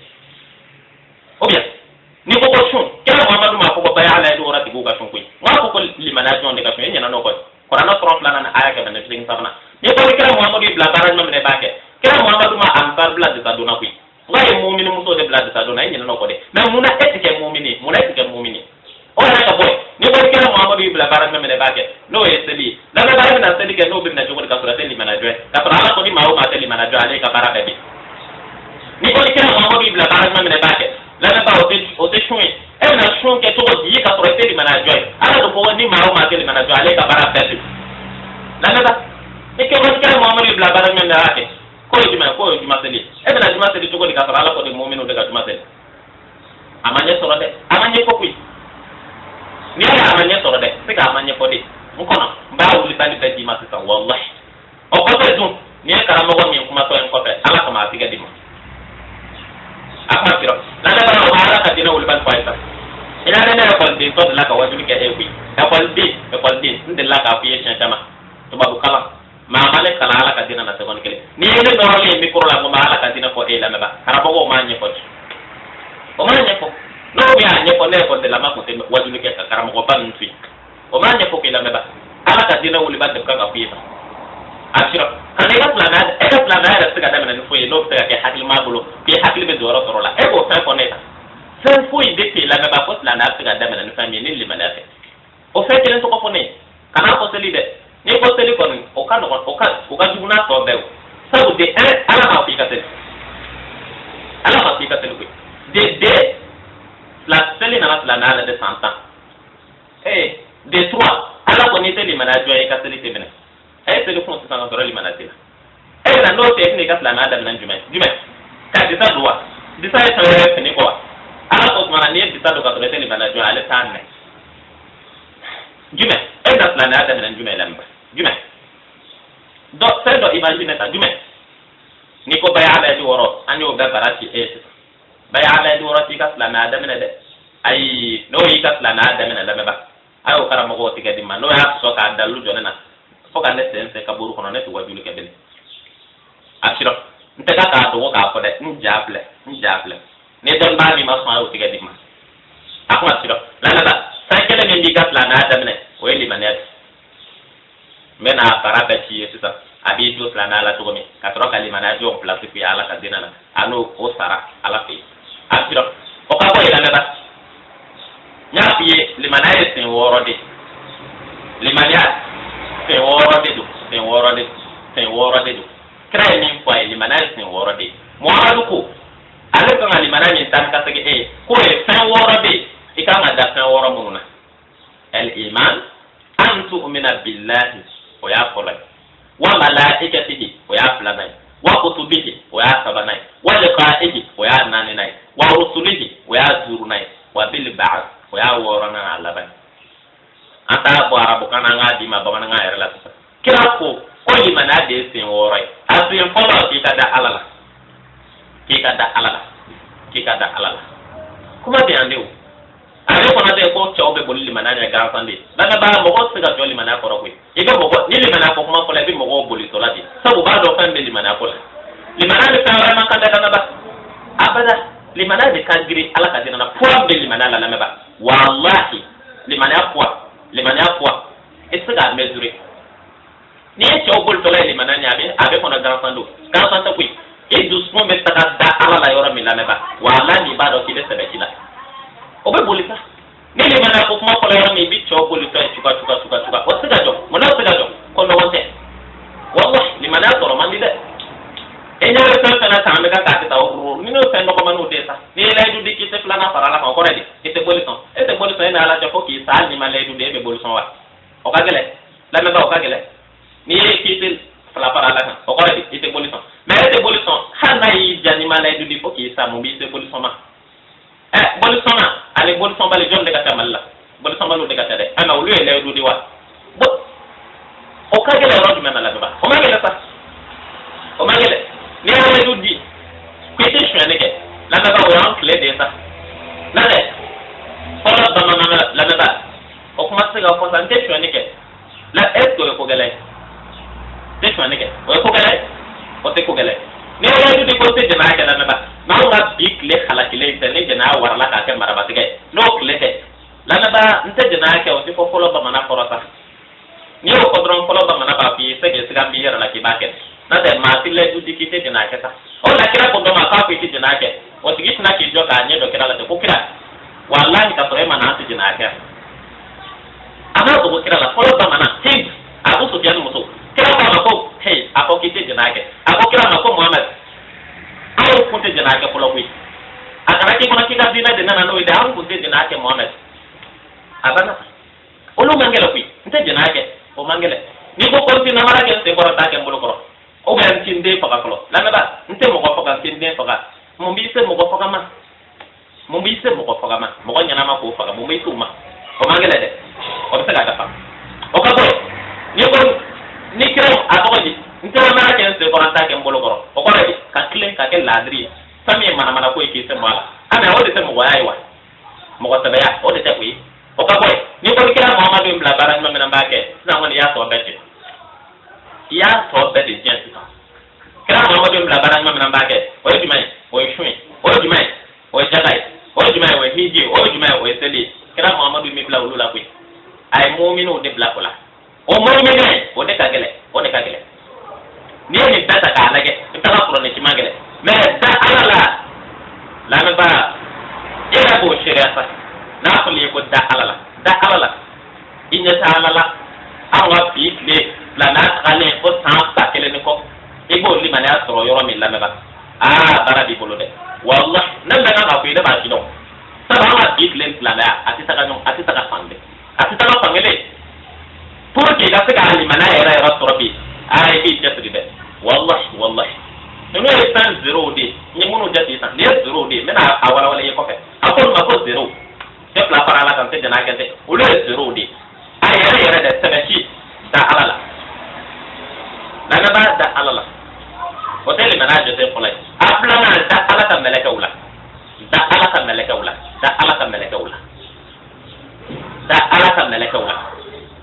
Ou bien n'i ko ko sun, kira Muhamadu m'a fɔ ko baya layidu wɔɔrɔ tigiw ka sun koyi, nk'a ko ko limaniya jɔnw de ka sun. E ɲinɛ n'o kɔ, kuranɛ sura filanan ni aya 183nan. N'i ko ni kira Muhamadu y'i bila baara jumɛn min na i b'a kɛ, kira Muhamadu ma ansar bila disa donna koyi, nk'a ye mumini muso de bila disa donna. E ɲinɛ n'o kɔ dɛ. Mais munna e ti kɛ mumini? Munna e ti kɛ mumini? O yɛrɛ ka bɔ yen, n'i ko ni kira Muhamadu y'i bila baara jumɛn min na i b'a kɛ, n'o ye seli ye, lamɛnbaa, e bɛna seli kɛ n'o bɛ minɛ cogo di ka sɔrɔ e tɛ limaniya jɔn ye, ka sɔrɔ Ala ko ni maa o maa tɛ limaniya jɔn ye, ale ka baara bɛɛ bi? N'i ko ni kira Muhamadu y'i bila baara jumɛn min na i b'a kɛ, lamɛnbaa, o tɛ sun ye. E bɛna sun kɛ cogo di ka sɔrɔ i tɛ limaniya jɔn ye? Ala ko ko ni maa o maa tɛ limaniya jɔn ye, ale ka baara bɛɛ bi. Lamɛnbaa, ni kɛ ko ni kira Muhamadu y'i bila baara jumɛn min na i b'a kɛ, k'o ye jumɛn? K'o ye juma seli ye. E bɛna juma seli cogo di ka sɔrɔ Ala ko de muminu de ka juma seli? A ma ɲɛ sɔrɔ dɛ, a ma ɲɛfɔ koyi. N'i y'a ye a ma ɲɛ sɔrɔ dɛ, se k'a ma ɲɛfɔ de. N kɔnɔ n b'a wulibali bɛɛ d'i ma sisan, walahi. O kɔfɛ dun, n'i ye karamɔgɔ min kumatɔ ye n kɔfɛ, Ala kama a tigɛ di ma. A kuma sira lamɛnbaga, o b'a Ala ka diinɛ wulibali fɔ a ye sa. I n'a ne ekɔliden tɔ delila ka wajuli kɛ e koyi. Ekɔliden, ekɔliden, n delila k'a f'i ye siɲɛ caman, tubabu kalan maa ma ne kalan Ala ka diinɛ na seconde kelen. N'i ye ne nɔrɔlen ye micro la ko n bɛ Ala ka diinɛ fɔ e lamɛnba, karamɔgɔw m'a ɲɛfɔ ten, o m'a ɲɛfɔ. N'o y'a ɲɛfɔ, ne ekɔlidenlama tun tɛ wajuli kɛ ka karamɔgɔba ninnu to yen. O m'a ɲɛfɔ k'i lamɛnba, Ala ka diinɛ wuliba de kan ka f'i ye tan. A sira ka na i ka silamɛya, e ka silamɛya yɛrɛ tɛ se ka daminɛ ni foyi ye n'o bɛ se ka kɛ hakilima bolo k'i hakili bɛ don yɔrɔ sɔrɔ la. E k'o fɛn fɔ ne kan, fɛn foyi de tɛ lamɛnba ko silamɛya bɛ se ka daminɛ ni fɛn min ye ni limaniya tɛ. O fɛn kelen tɔgɔ fɔ ne ye. Kan'a fɔ seli dɛ. N'i ko seli kɔni, o ka nɔgɔn, o ka jugu n'a tɔ bɛɛ o. Sabu de un, Ala m'a fɔ i ka seli, Ala m'a fɔ i ka seli koyi. De deux, fila seli nana silamɛya la de san 10. Ee, de trois, Ala ko n'i tɛ limaniya jɔn ye, i ka seli tɛ minɛ. A ye seli kun sisan ka sɔrɔ limaniya tɛ la. E bɛna n'o tɛ, e bɛna i ka silamɛya daminɛ jumɛn jumɛn? Ka disa don wa? Disa ye fɛn wɛrɛ fini kɔ wa? Ala ko tuma na n'i ye disa don ka sɔrɔ i tɛ limaniya jɔn ye, ale t'a minɛ. Jumɛn e bɛna silamɛya daminɛ jumɛn lamɛn? Jumɛn dɔ fɛn dɔ imagine ta jumɛn? N'i ko baya layidu wɔɔrɔ, an y'o bɛɛ bara ci e ye sisan. Baya layidu wɔɔrɔ t'i ka silamɛya daminɛ dɛ. Ayi, n'o y'i ka silamɛya daminɛ, lamɛnba, a y'o karamɔgɔw tigɛ di ma. N'o y'a sɔsɔ k'a dalilu jɔ ne na fo ka ne sen sen kaburu kɔnɔ, ne tɛ wajuli kɛ bilen. A sirɔ n tɛ ka k'a dogo k'a fɔ dɛ, n ja filɛ, n ja filɛ. Ni dɔnnibaa min ma sɔn, a y'o tigɛ di ma. A kuma sirɔ lamɛnba, fɛn kelen min b'i ka silamɛya daminɛ, o ye limaniya de. N bɛna bara bɛɛ ci ye sisan, a b'i don silamɛya la cogo min ka sɔrɔ ka limaniya jɔw place f'i ye Ala ka diinɛ na, a n'o o sara Ala fɛ yen. A sirɔ o ka bɔ yen, lamɛnba, n y'a f'i ye, limaniya ye sen wɔɔrɔ de ye. Limaniya sen wɔɔrɔ de don, sen wɔɔrɔ de don, sen wɔɔrɔ de don. Kira ye min fɔ a ye, limaniya ye sen wɔɔrɔ de ye. Muhamadu ko ale kan ka limaniya min taa ka segin e ye, k'o ye fɛn wɔɔrɔ de ye, i kan ka da fɛn wɔɔrɔ minnu na. El iman an tu'mina billahi, o y'a fɔlɔ ye, wa malaikatihi, o y'a filanan ye, wa kutubihi, o y'a sabanan ye, wa liqa'ihi, o y'a naaninan ye, wa rusulihi, o y'a duurunan ye, wa bil ba'th, o y'a wɔɔrɔnan n'a laban ye. An t'a bɔ arabukan na, an k'a d'i ma bamanankan yɛrɛ la sisan. Kira ko ko limaniya de ye sen wɔɔrɔ ye. A sen fɔlɔ, k'i ka da Ala la, k'i ka da Ala la, k'i ka da Ala la. Kuma bɛ yan de. O ale kɔnɔ tɛ ko cɛw bɛ boli limaniya ɲɛ gansan de. Lamɛnbaa, mɔgɔ tɛ se ka jɔ limaniya kɔrɔ koyi. I bɛ mɔgɔ ni limaniya ko kuma fɔla, i bɛ mɔgɔw bolitɔla de, sabu u b'a dɔn fɛn bɛ limaniya ko la. Limaniya ni fɛn wɛrɛ man kan dɛ, lamɛnbaa, abada. Limaniya de ka girin Ala ka diinɛ na. Poids bɛ limaniya la, lamɛnbaa, walahi. Limaniya poids, limaniya poids, i tɛ se k'a mesurer. N'i ye cɛw bolitɔla ye limaniya ɲɛ, a bɛ kɔnɔ gansan don, gansan tɛ koyi. I dusukun bɛ taga da Ala la yɔrɔ min, lamɛnbaa, walahi, i b'a dɔn k'i bɛ sɛbɛ ci la, o bɛ boli sa. Ni limaniya ko kuma fɔlɔ yɔrɔ min, i bɛ cɛw bolitɔ ye cuka cuka cuka cuka, o tɛ se ka jɔ. Mun na o tɛ se ka jɔ? Ko ɲɔgɔn tɛ. Walahi, limaniya sɔrɔ man di dɛ. E ɲɛ bɛ fɛn fɛn na tan, an bɛ ka k'a kɛ tan, o ni n'o fɛn nɔgɔmaniw de ye sa. N'i ye layidu di k'i tɛ filanan fara Ala kan, o kɔrɔ ye di? I tɛ boli sɔn, e tɛ boli sɔn e ni Ala cɛ fo k'i sa. Hali n'i ma layidu di, e bɛ boli sɔn wa? O ka gɛlɛn, lamɛnbaa, o ka gɛlɛn. N'i ye k'i tɛ fila fara Ala kan, o kɔrɔ ye di? I tɛ boli sɔn. Mais e tɛ boli sɔn. Hali n'a y'i diya n'i ma layidu di fo k'i sa, mun b'i se bolisɔn ma? Ɛ, bolisɔnna ani bolisɔnbali, jɔn de ka ca Mali la? Bolisɔnbaliw de ka ca dɛ. Ayiwa, olu ye layidu di wa? Bon, o ka gɛlɛn yɔrɔ jumɛn na, lamɛnba? O ma gɛlɛn sa, o ma gɛlɛn. N'i ye layidu di ko i tɛ sonyɛni kɛ, lamɛnba, o y'an tile de ye sa. N'o tɛ fɔlɔ bamanan, lamɛnba, o kuma tɛ se ka fɔ sa. N tɛ sonyɛni kɛ la, est ce que o ye ko gɛlɛn ye? N tɛ sonyɛni kɛ, o ye ko gɛlɛn ye? O tɛ ko gɛlɛn. N'i ye layidu di ko n tɛ jɛnɛya kɛ, lamɛnba, mɛ anw ka bi tile halakilen tɛ ni jɛnɛya warala k'a kɛ marabatigɛ ye, n'o tile tɛ, lamɛnba, n tɛ jɛnɛya kɛ, o tɛ fɔ fɔlɔ bamanan kɔrɔ sa. N'i y'o fɔ dɔrɔn, fɔlɔ bamanan b'a f'i ye se k'i siga n b'i yɛrɛ la k'i b'a kɛ. N'o tɛ maa ti layidu di k'i tɛ jɛnɛya kɛ sa. O la kira ko dɔ ma k'a ko i tɛ jɛnɛya kɛ, o tigi tɛna k'i jɔ k'a ɲɛ dɔ kira la ten ko kira, walahi ka sɔrɔ e ma na, an tɛ jɛnɛya kɛ. A m'a dogo kira la. Fɔlɔ bamanan, Hind, Abu Sufyan muso, kira ko a ma ko hey, a ko k'i tɛ jɛnɛya kɛ. A ko kira ma ko Muhamɛd, anw kun tɛ jɛnɛya kɛ fɔlɔ koyi. A kana k'i kɔnɔ k'i ka diinɛ de nana n'o ye dɛ. Anw kun tɛ jɛnɛya kɛ, Muhamɛd. A banna. Olu man gɛlɛn koyi. N tɛ jɛnɛya kɛ, o man gɛlɛn. N'i ko ko n tɛ namara kɛ n sen kɔrɔ, n t'a kɛ n bolo kɔrɔ, ou bien n tɛ n den faga fɔlɔ, lamɛnba, n tɛ mɔgɔ faga, n tɛ n den faga. Mun b'i se mɔgɔ faga ma? Mun b'i se mɔgɔ faga ma? Mɔgɔ ɲɛnama k'o faga, mun b'i se o ma? O man gɛlɛn dɛ, o bɛ se ka dafa. O ka bɔ yen, n'i ko ni kira a tɔgɔ di, n tɛ namara kɛ n sen kɔrɔ, n t'a kɛ n bolo kɔrɔ, o kɔrɔ ye ka tilen ka kɛ laadiri ye. Fɛn min ye manamana ko ye k'i se mɔgɔ la, a o de tɛ mɔgɔya ye wa? Mɔgɔ sɛbɛya, o de tɛ o ye. O ka bɔ yen, n'i ko kira Muhamadu in bila baara ɲuman min na, n b'a kɛ sisan kɔni, i y'a tɔ bɛɛ cɛ, i y'a tɔ bɛɛ de tiɲɛ sisan. Kira Muhamadu in bila baara ɲuman min na, n b'a kɛ, o ye jumɛn ye? O ye sun ye. O ye jumɛn ye? O ye jaka ye. O ye jumɛn ye? O ye hiji ye. O ye jumɛn ye? O ye seli ye. Kira Muhamadu min bila olu la koyi, a ye muminiw de bila o la. O mumini, o de ka gɛlɛn, o de ka gɛlɛn. N'i ye nin bɛɛ ta k'a lajɛ, i bɛ taa sɔrɔ nin si man gɛlɛn. Mɛ da Ala la, lamɛnbaa, e yɛrɛ b'o seereya sa. N'a fɔra i ye ko da Ala la, da Ala la, i ɲɛ tɛ Ala la. Anw ka bi tile silamɛya tagalen fo san 1000 ni kɔ, i b'o limaniya sɔrɔ yɔrɔ min, lamɛnba, aa, baara b'i bolo dɛ. Walahi, ne bɛ kan k'a fɔ i ye, ne b'a si dɔn. Sabu an ka bi tile silamɛya, a tɛ taga ɲɔgɔn, a tɛ taga fan bɛɛ, a tɛ taga fan kelen. Pour que i ka se k'a limaniya yɛrɛ yɛrɛ sɔrɔ bi, aa, i b'i cɛsiri dɛ. Walahi, walahi, ninnu ye fɛn zéro de ye. N ye minnu jate sisan, nin ye zéro de ye. N bɛna a walawala i ye kɔfɛ. A ko olu ma ko zéro tɛ fila fara Ala kan, tɛ jɛn'a kɛ tɛ. Olu ye zéro de ye. A yɛrɛ yɛrɛ dɛ, sɛbɛ si da Ala la, lamɛnbaa, da Ala la, o tɛ limaniya jɔsen fɔlɔ ye. A filanan, da Ala ka mɛlɛkɛw la, da Ala ka mɛlɛkɛw la, da Ala ka mɛlɛkɛw la, da Ala ka mɛlɛkɛw la.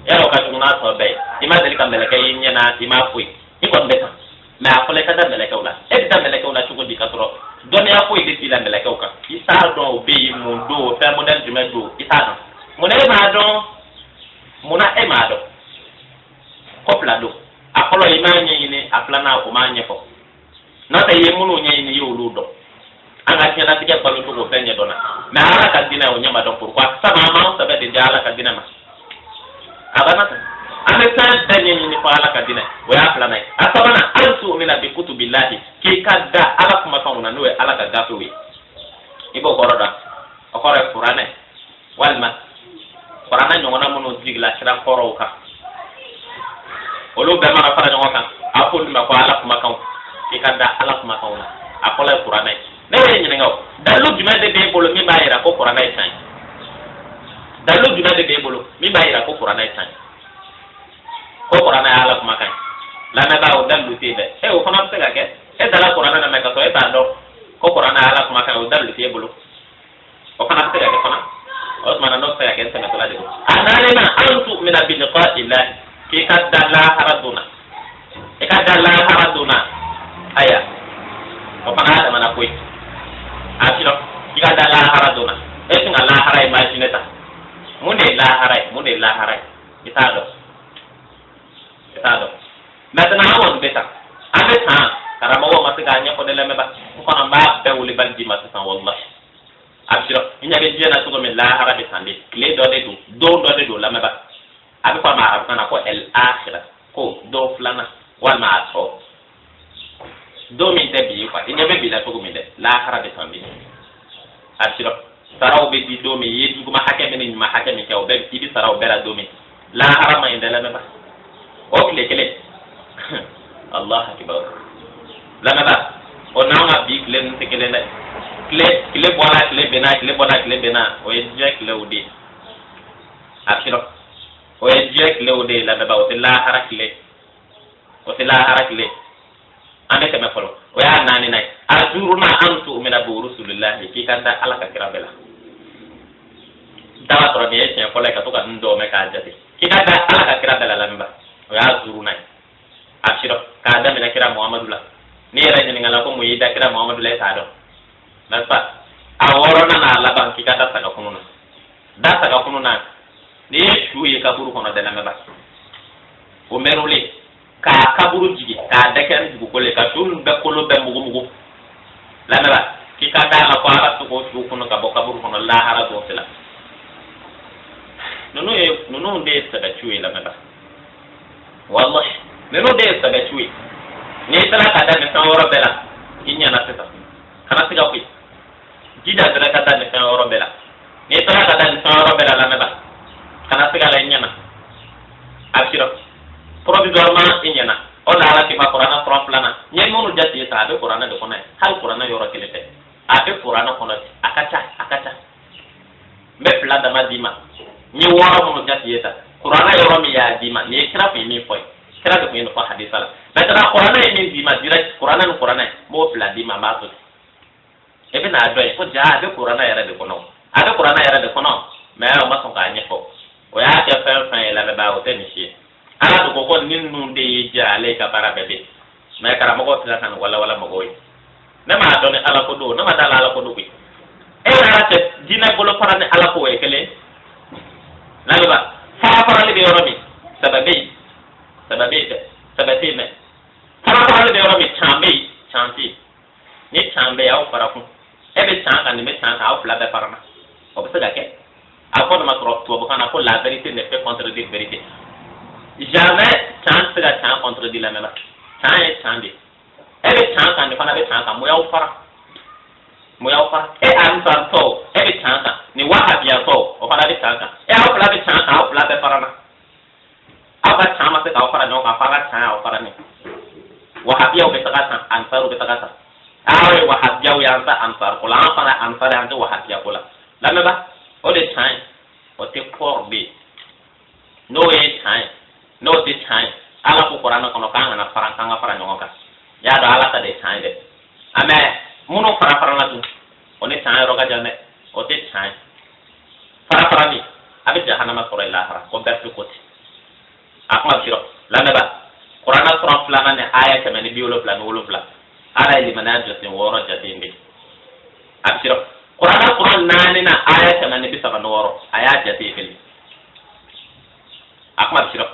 Yɔrɔ ka jugu n'a tɔ bɛɛ ye. I ma deli ka mɛlɛkɛ y'i ɲɛ na, i m'a foyi, i kɔni bɛ tan. Mɛ a fɔlɔ, i ka da mɛlɛkɛw la. E bɛ da mɛlɛkɛw la cogo di ka sɔrɔ dɔnniya foyi de t'i la mɛlɛkɛw kan? I t'a dɔn o bɛ yen, mun don, fɛn modèle jumɛn don, i t'a dɔn. Munna e m'a dɔn? Munna e m'a dɔn? Ko fila don. A fɔlɔ, i m'a ɲɛɲini. A filanan, o m'a ɲɛfɔ. N'o tɛ, i ye minnu ɲɛɲini, i y'olu dɔn. An ka diɲɛlatigɛ balo cogo bɛɛ ɲɛdɔnna, mɛ Ala ka diinɛ, o ɲɛ ma dɔn. Pourquoi? Sabu an m'an sɛbɛ de di Ala ka diinɛ ma. A banna tan. An bɛ fɛn bɛɛ ɲɛɲini fɔ Ala ka diinɛ. O y'a filanan ye. A sabanan, an tu'mina bi kutubillahi, k'i ka da Ala kumakanw na, n'o ye Ala ka gafew ye. I b'o kɔrɔ dɔn? O kɔrɔ ye kuranɛ walima kuranɛ ɲɔgɔnna minnu jigila kira kɔrɔw kan, olu bɛɛ mana fara ɲɔgɔn kan, a f'olu ma ko Ala kumakanw. I ka da Ala kumakanw na. A fɔlɔ ye kuranɛ ye. Ne yɛrɛ ɲininka, o dalilu jumɛn de b'e bolo min b'a yira ko kuranɛ ye tiɲɛ ye? Dalilu jumɛn de b'e bolo min b'a yira ko kuranɛ ye tiɲɛ ye, ko kuranɛ ye Ala kumakan ye? Lamɛnbaa, o dalilu tɛ yen dɛ. E, o fana bɛ se ka kɛ e dala kuranɛ na, mɛ ka sɔrɔ e t'a dɔn ko kuranɛ ye Ala kumakan ye, o dalilu t'e bolo. O fana bɛ se ka kɛ fana. O tuma na, n'o bɛ se ka kɛ, n tɛmɛtɔla de don. A naaninan, an tu'mina bi liqa'illahi, k'i ka da lahara don na, i ka da lahara don na. Aya, o fana y'a damana ko ye. A sirɔ i ka da lahara don na, e tɛ ka lahara imaginer ta. Mun de ye lahara ye? Mun de ye lahara ye? I t'a dɔn, i t'a dɔn. Maintenant, an kɔni bɛ tan, an bɛ tan. Karamɔgɔw ma se k'a ɲɛfɔ ne lamɛnba, n fana b'a bɛɛ wulibali d'i ma sisan. Wallahi, a bɛ sɔrɔ i ɲɛ bɛ diɲɛ na cogo min, lahara bɛ tan de. Tile dɔ de don, don dɔ de don, lamɛnba. A bɛ fɔ a ma arabukan na ko el akhira, ko don filanan walima a tɔ, don min tɛ bi ye quoi. I ɲɛ bɛ bi la cogo min dɛ, lahara bɛ tan de. A bɛ sɔrɔ saraw bɛ di don min, i ye juguman hakɛ min ni ɲuman hakɛ min kɛ, o bɛɛ, i bɛ sara o bɛɛ la don min. Lahara ma ɲi dɛ, lamɛnba. O tile kelen, Allah akibar, lamɛnba, o O n'an ka bi tile ninnu tɛ kelen dɛ. Tile bɔra, tile benna, tile bɔra, tile benna, o ye diɲɛ tilew de ye. A sirɔ, o ye diɲɛ tilew de ye, lamɛnbaa, o tɛ lahara tile, o tɛ lahara tile. An bɛ tɛmɛ fɔlɔ, o y'a naaninan ye. A duurunan, an tu'mina bi rusulillahi, k'i ka da Ala ka kira bɛɛ la. Daba sɔrɔ nin ye siɲɛ fɔlɔ ye ka to ka nin dɔw mɛn k'a jate. K'i ka da Ala ka kira bɛɛ la, lamɛnba, o y'a duurunan ye. A sirɔ k'a daminɛ kira Muhamadu la. N'i yɛrɛ ɲininkala ko mun y'i da kira Muhamadu la, e t'a dɔn, n'est-ce pas? A wɔɔrɔnan n'a laban, k'i ka da saga kunu na. Da saga kunu na, n'i ye su ye kaburu kɔnɔ dɛ, lamɛnba, o mɛrulen k'a kaburu jigi k'a dɛkɛ ni dugukolo ye, ka su ninnu bɛɛ kolo bɛɛ mugu mugu, lamɛnba, k'i ka da la ko Ala bɛ se k'o su kunu ka bɔ kaburu kɔnɔ lahara don fila. Ninnu ye, ninnu de ye sɛbɛciw ye, lamɛnba. Wallahi, ninnu de ye sɛbɛciw ye. N'i sera ka da nin fɛn wɔɔrɔ bɛɛ la, i ɲɛna sisan. Kana siga koyi, jija dɔrɔn ka da nin fɛn wɔɔrɔ bɛɛ la. N'i sera ka da nin fɛn wɔɔrɔ bɛɛ la, lamɛnba, kana siga la, i ɲɛna. A sirɔ provisoirement, i ɲɛna. O la Ala k'i ma kuranɛ suran filanan n ye minnu jate ye tan, a bɛ kuranɛ de kɔnɔ yen. Hali kuranɛ yɔrɔ kelen tɛ, a bɛ kuranɛ kɔnɔ, a ka ca, a ka ca. N bɛ fila dama d'i ma. N ye wɔɔrɔ minnu jate ye tan, kuranɛ yɔrɔ min y'a d'i ma, nin ye kira kun ye min fɔ ye, kira de kun ye nin fɔ hadisa la. Maintenant, kuranɛ ye min d'i ma direct, kuranɛ ni kuranɛ, n b'o fila d'i ma, n b'a to ten. E bɛ n'a dɔn ye ko ja a bɛ kuranɛ yɛrɛ de kɔnɔ, a bɛ kuranɛ yɛrɛ de kɔnɔ, mais o ma sɔn k'a ɲɛfɔ. O y'a kɛ fɛn fɛn ye, lamɛnbaa, o tɛ nin si ye. Ala de ko ko ni ninnu de y'i diya, ale ka baara bɛɛ bɛ yen. Mais karamɔgɔ tɛ ka nin walawala mɔgɔw ye. Ne m'a dɔn ni Ala ko don, ne ma da la Ala ko don koyi. E yɛrɛ cɛ, diinɛ bolo fara ni Ala ko o ye kelen. Lamɛnba, fara farali bɛ yɔrɔ min, sɛbɛ bɛ yen, sɛbɛ bɛ yen dɛ, sɛbɛ tɛ yen dɛ. Fara farali bɛ yɔrɔ min, can bɛ yen, can tɛ yen. Ni can bɛ yen, aw fara kun, e bɛ can kan, nin bɛ can kan, aw fila bɛɛ farana, o bɛ se ka kɛ. A fɔ nin ma tubabukan na ko la vérité ne peut contredire vérité jamais. Can tɛ se ka can contredire, lamɛnba. Can ye can de ye. E bɛ can kan, nin fana bɛ can kan, mun y'aw fara? Mun y'aw fara? E ansartɔ, e bɛ can kan, nin wahabiyatɔ, o fana bɛ can kan, e aw fila bɛ can kan, aw fila bɛɛ farana. Aw ka can ma se k'aw fara ɲɔgɔn kan, f'a ka can y'aw fara. Ni wahabiyaw bɛ taga tan, ansaru bɛ taga tan. Aw ye wahabiyaw ye, an ta ansar ko la, an fana ansar, an tɛ wahabiya ko la. Lamɛnba, o de can ye, o tɛ kɔrɔ bɛ yen. N'o ye can ye, n'o tɛ can ye, Ala ko kuranɛ kɔnɔ k'an kana fara, k'an ka fara ɲɔgɔn kan. Y'a dɔn Ala ta de can ye dɛ. Mais minnu fara farala dun, o ni can yɔrɔ ka jan dɛ, o tɛ can ye. Fara farali a bɛ jahanama sɔrɔ i lahara ko bɛɛ ko ten. A kuma bɛ sirɔ, lamɛnba. Kuranɛ suran filanan ni aya 177, Ala ye limaniya jɔsen wɔɔrɔ jate in de. A bɛ sirɔ, kuranɛ suran naani na aya 136, a y'a jate kelen. A kuma bɛ sirɔ,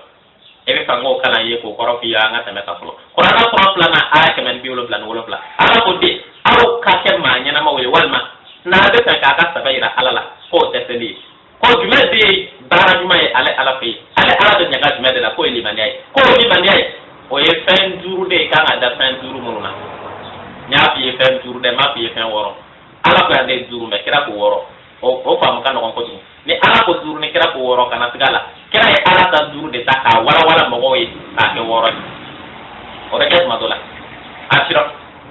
e bɛ fɛ n k'o kalan ye k'o kɔrɔ f'i ye. An ka tɛmɛ ta fɔlɔ. Kuranɛ suran filanan aya 177, Ala ko de aw ka kɛ maa ɲɛnamaw ye, walima n'a bɛ fɛ k'a ka sɛbɛ yira Ala la, k'o dɛsɛli ye ko jumɛn de ye baara ɲuman ye ale Ala fɛ yen? Ale Ala bɛ ɲaga jumɛn de la k'o ye limaniya ye? K'o limaniya ye, o ye fɛn duuru de ye, kan ka da fɛn duuru minnu na. N y'a f'i ye fɛn duuru dɛ, n m'a f'i ye fɛn wɔɔrɔ. Ala ko yan de duuru, mais kira ko wɔɔrɔ. O faamu ka nɔgɔn kojugu. Ni Ala ko duuru, ni kira ko wɔɔrɔ, kana siga la, kira ye Ala ta duuru de ta k'a walawala mɔgɔw ye k'a kɛ wɔɔrɔ ye. O bɛ kɛ tuma dɔ la. A sirɔ,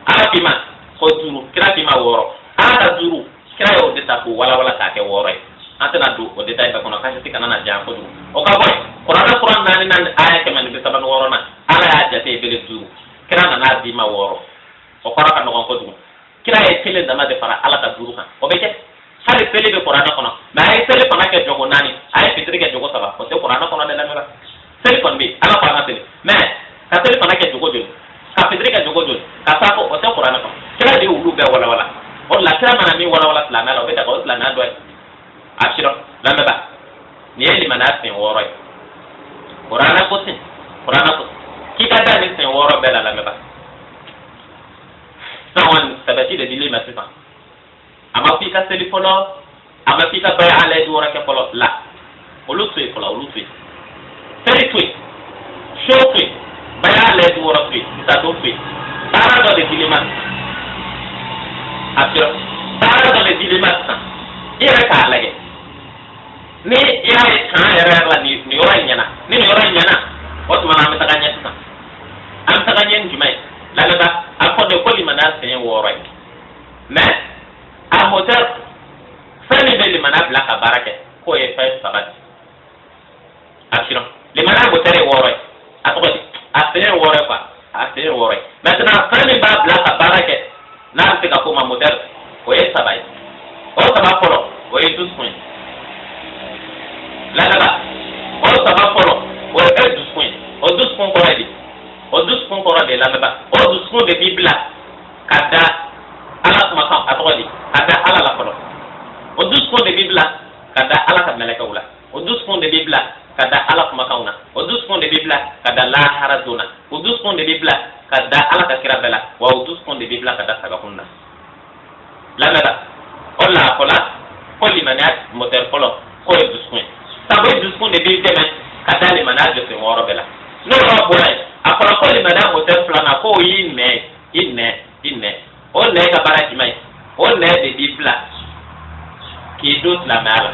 Ala k'i ma ko duuru, kira k'i ma wɔɔrɔ. Ala ta duuru, kira y'o de ta k'o walawala k'a kɛ wɔɔrɔ ye. An tɛna don o détail bɛɛ kɔnɔ, kasi kana na diya kojugu. O ka bɔ yen, kuranɛ suran naani na aya 136 na, Ala y'a jate bele duuru, kira nana d'i ma wɔɔrɔ. O kɔrɔ ka nɔgɔn kojugu. Kira ye kelen dama de fara Ala ka duuru kan. O bɛ kɛ hali seli bɛ kuranɛ kɔnɔ, mais a ye seli fana kɛ jogo naani, a ye fitiri kɛ jogo saba, o tɛ kuranɛ kɔnɔ dɛ, lamɛnba. Seli kɔni bɛ yen, Ala ko an ka seli, mais ka seli fana kɛ jogo joli, ka fitiri kɛ jogo joli, ka saafo, o tɛ kuranɛ kɔnɔ. Kira de ye olu bɛɛ walawala. O de la kira mana min walawala silamɛya la, o bɛ daga, o silamɛya dɔ ye. A sirɔ, lamɛnba, nin ye limaniya sen wɔɔrɔ ye. Kuranɛ ko ten, kuranɛ ko k'i ka da nin sen wɔɔrɔ bɛɛ la. Lamɛnba, sisan kɔni sabati de dil'i ma sisan. A ma f'i ka seli fɔlɔ, a ma f'i ka baya ala ye wɔɔrɔ kɛ fɔlɔ la. Olu to yen fɔlɔ, olu to yen. Seli to yen, so to yen, baya ala ye wɔɔrɔ to yen, sisan to yen. Baara dɔ de dil'i ma. A sɔrɔ baara dɔ de dil'i ma sisan, i yɛrɛ k'a lajɛ ni i y'a ye kan yɛrɛ yɛrɛ la nin yɔrɔ in ɲɛna. Ni nin yɔrɔ in ɲɛna, o tuma na an bɛ taga ɲɛ sisan. An bɛ taga ɲɛ ni jumɛn ye, lamɛnba? A fɔ de ko limaniya sen ye 6 ye, mais a moteur, fɛn min bɛ limaniya bila ka baara kɛ, k'o ye fɛn 3 de. A sinon limaniya moteur ye 6 ye, a tɔgɔ di, a sen ye 6 ye quoi, a sen ye 6 ye. Maintenant, fɛn min b'a bila ka baara kɛ, n'a bɛ se ka f'o ma moteur, o ye 3 ye. O 3 fɔlɔ, o ye dusukun ye. Ladaba, o 3 fɔlɔ, o ye e dusukun ye. O dusukun kɔrɔ ye di? O dusukun kɔrɔ de ye, lamɛnba, o dusukun de b'i bila ka da Ala kumakan, a tɔgɔ di, ka da Ala la fɔlɔ. O dusukun de b'i bila ka da Ala ka mɛlɛkɛw la. O dusukun de b'i bila ka da Ala kumakanw na. O dusukun de b'i bila ka da lahara don na. O dusukun de b'i bila ka da Ala ka kira bɛɛ la. Wa o dusukun de b'i bila ka da sagakun na. Lamɛnba, o la a fɔla ko limaniya moteur fɔlɔ, k'o ye dusukun ye, sabu e dusukun de b'i dɛmɛ ka da limaniya jɔsen 6 bɛɛ la. N'o yɔrɔ bɔra yen, a fɔra ko limaniya moteur filanan, k'o y'i nɛn, i nɛn, i nɛn. O nɛn ka baara jumɛn ye? O nɛn de b'i bila k'i don silamɛya la.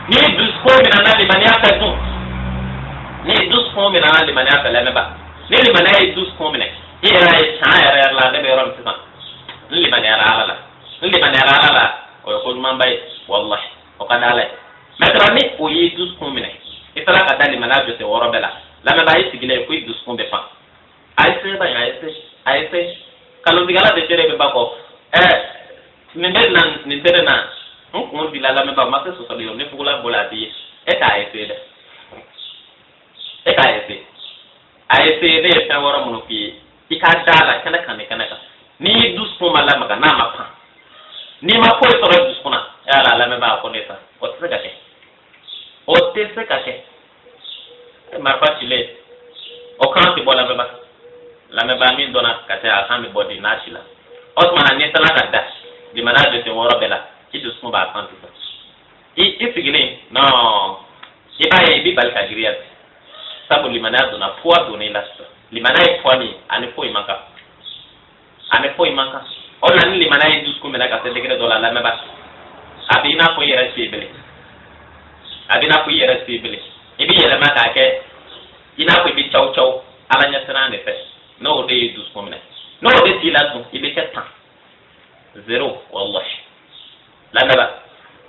Ni dusukun minɛna limaniya fɛ dun, ni dusukun minɛna limaniya fɛ, lamɛnba, ni limaniya ye dusukun minɛ, i yɛrɛ ye tiɲɛ yɛrɛ yɛrɛ la, ne bɛ yɔrɔ min sisan, n limaniyara Ala la, n limaniyara Ala la, o ye ko ɲumanba ye, walahi, o ka di Ala ye. Maintenant, ni o y'i dusukun minɛ, i taara ka da limaniya jɔsen 6 bɛɛ la, lamɛnba, i sigilen ko i dusukun bɛ pan. A ye se ba, a ye se, a ye se. Kalontigɛla de seere bɛ ba kɔ. Nin bɛ na, nin tɛ ne na, n kun dila. Lamɛnba, o ma se sɔsɔli ye. Ni fugula bɔla, a t'i ye. E k'a essayer dɛ, e k'a essayer, a essayer. Ne ye fɛn wɔɔrɔ minnu f'i ye, i k'a da la kɛnɛ kan, ni kɛnɛ kan, n'i dusukun ma lamaga, n'a ma pan, n'i ma foyi sɔrɔ i dusukun na, e ala, lamɛnba, a ko ne sa, o tɛ se ka kɛ, o tɛ se ka kɛ. Marifa cilen, o kan tɛ bɔ. Lamɛnba, lamɛnba, min dɔnna ka caya, a kan bɛ bɔ de n'a ci la. O tuma na, n'i taara ka da limaniya jɔsen 6 bɛɛ la, i dusukun b'a kan sisan, i sigilen, non, i b'a ye i bɛ bali ka giriya, sabu limaniya donna, poids donna i la sisan. Limaniya ye poids min ye, ani foyi man kan, ani foyi man kan. O la, ni limaniya ye dusukun minɛ ka se degré dɔ la, lamɛnba, a bɛ i n'a fɔ i yɛrɛ tɛ bilen, a bɛ i n'a fɔ i yɛrɛ tɛ bilen. I bɛ yɛlɛma k'a kɛ i n'a fɔ i bɛ caw caw Ala ɲɛsiran de fɛ. N'o de ye dusukun minɛ, n'o de t'i la dun, i bɛ kɛ tan, zéro, wallahi. Lamɛnba,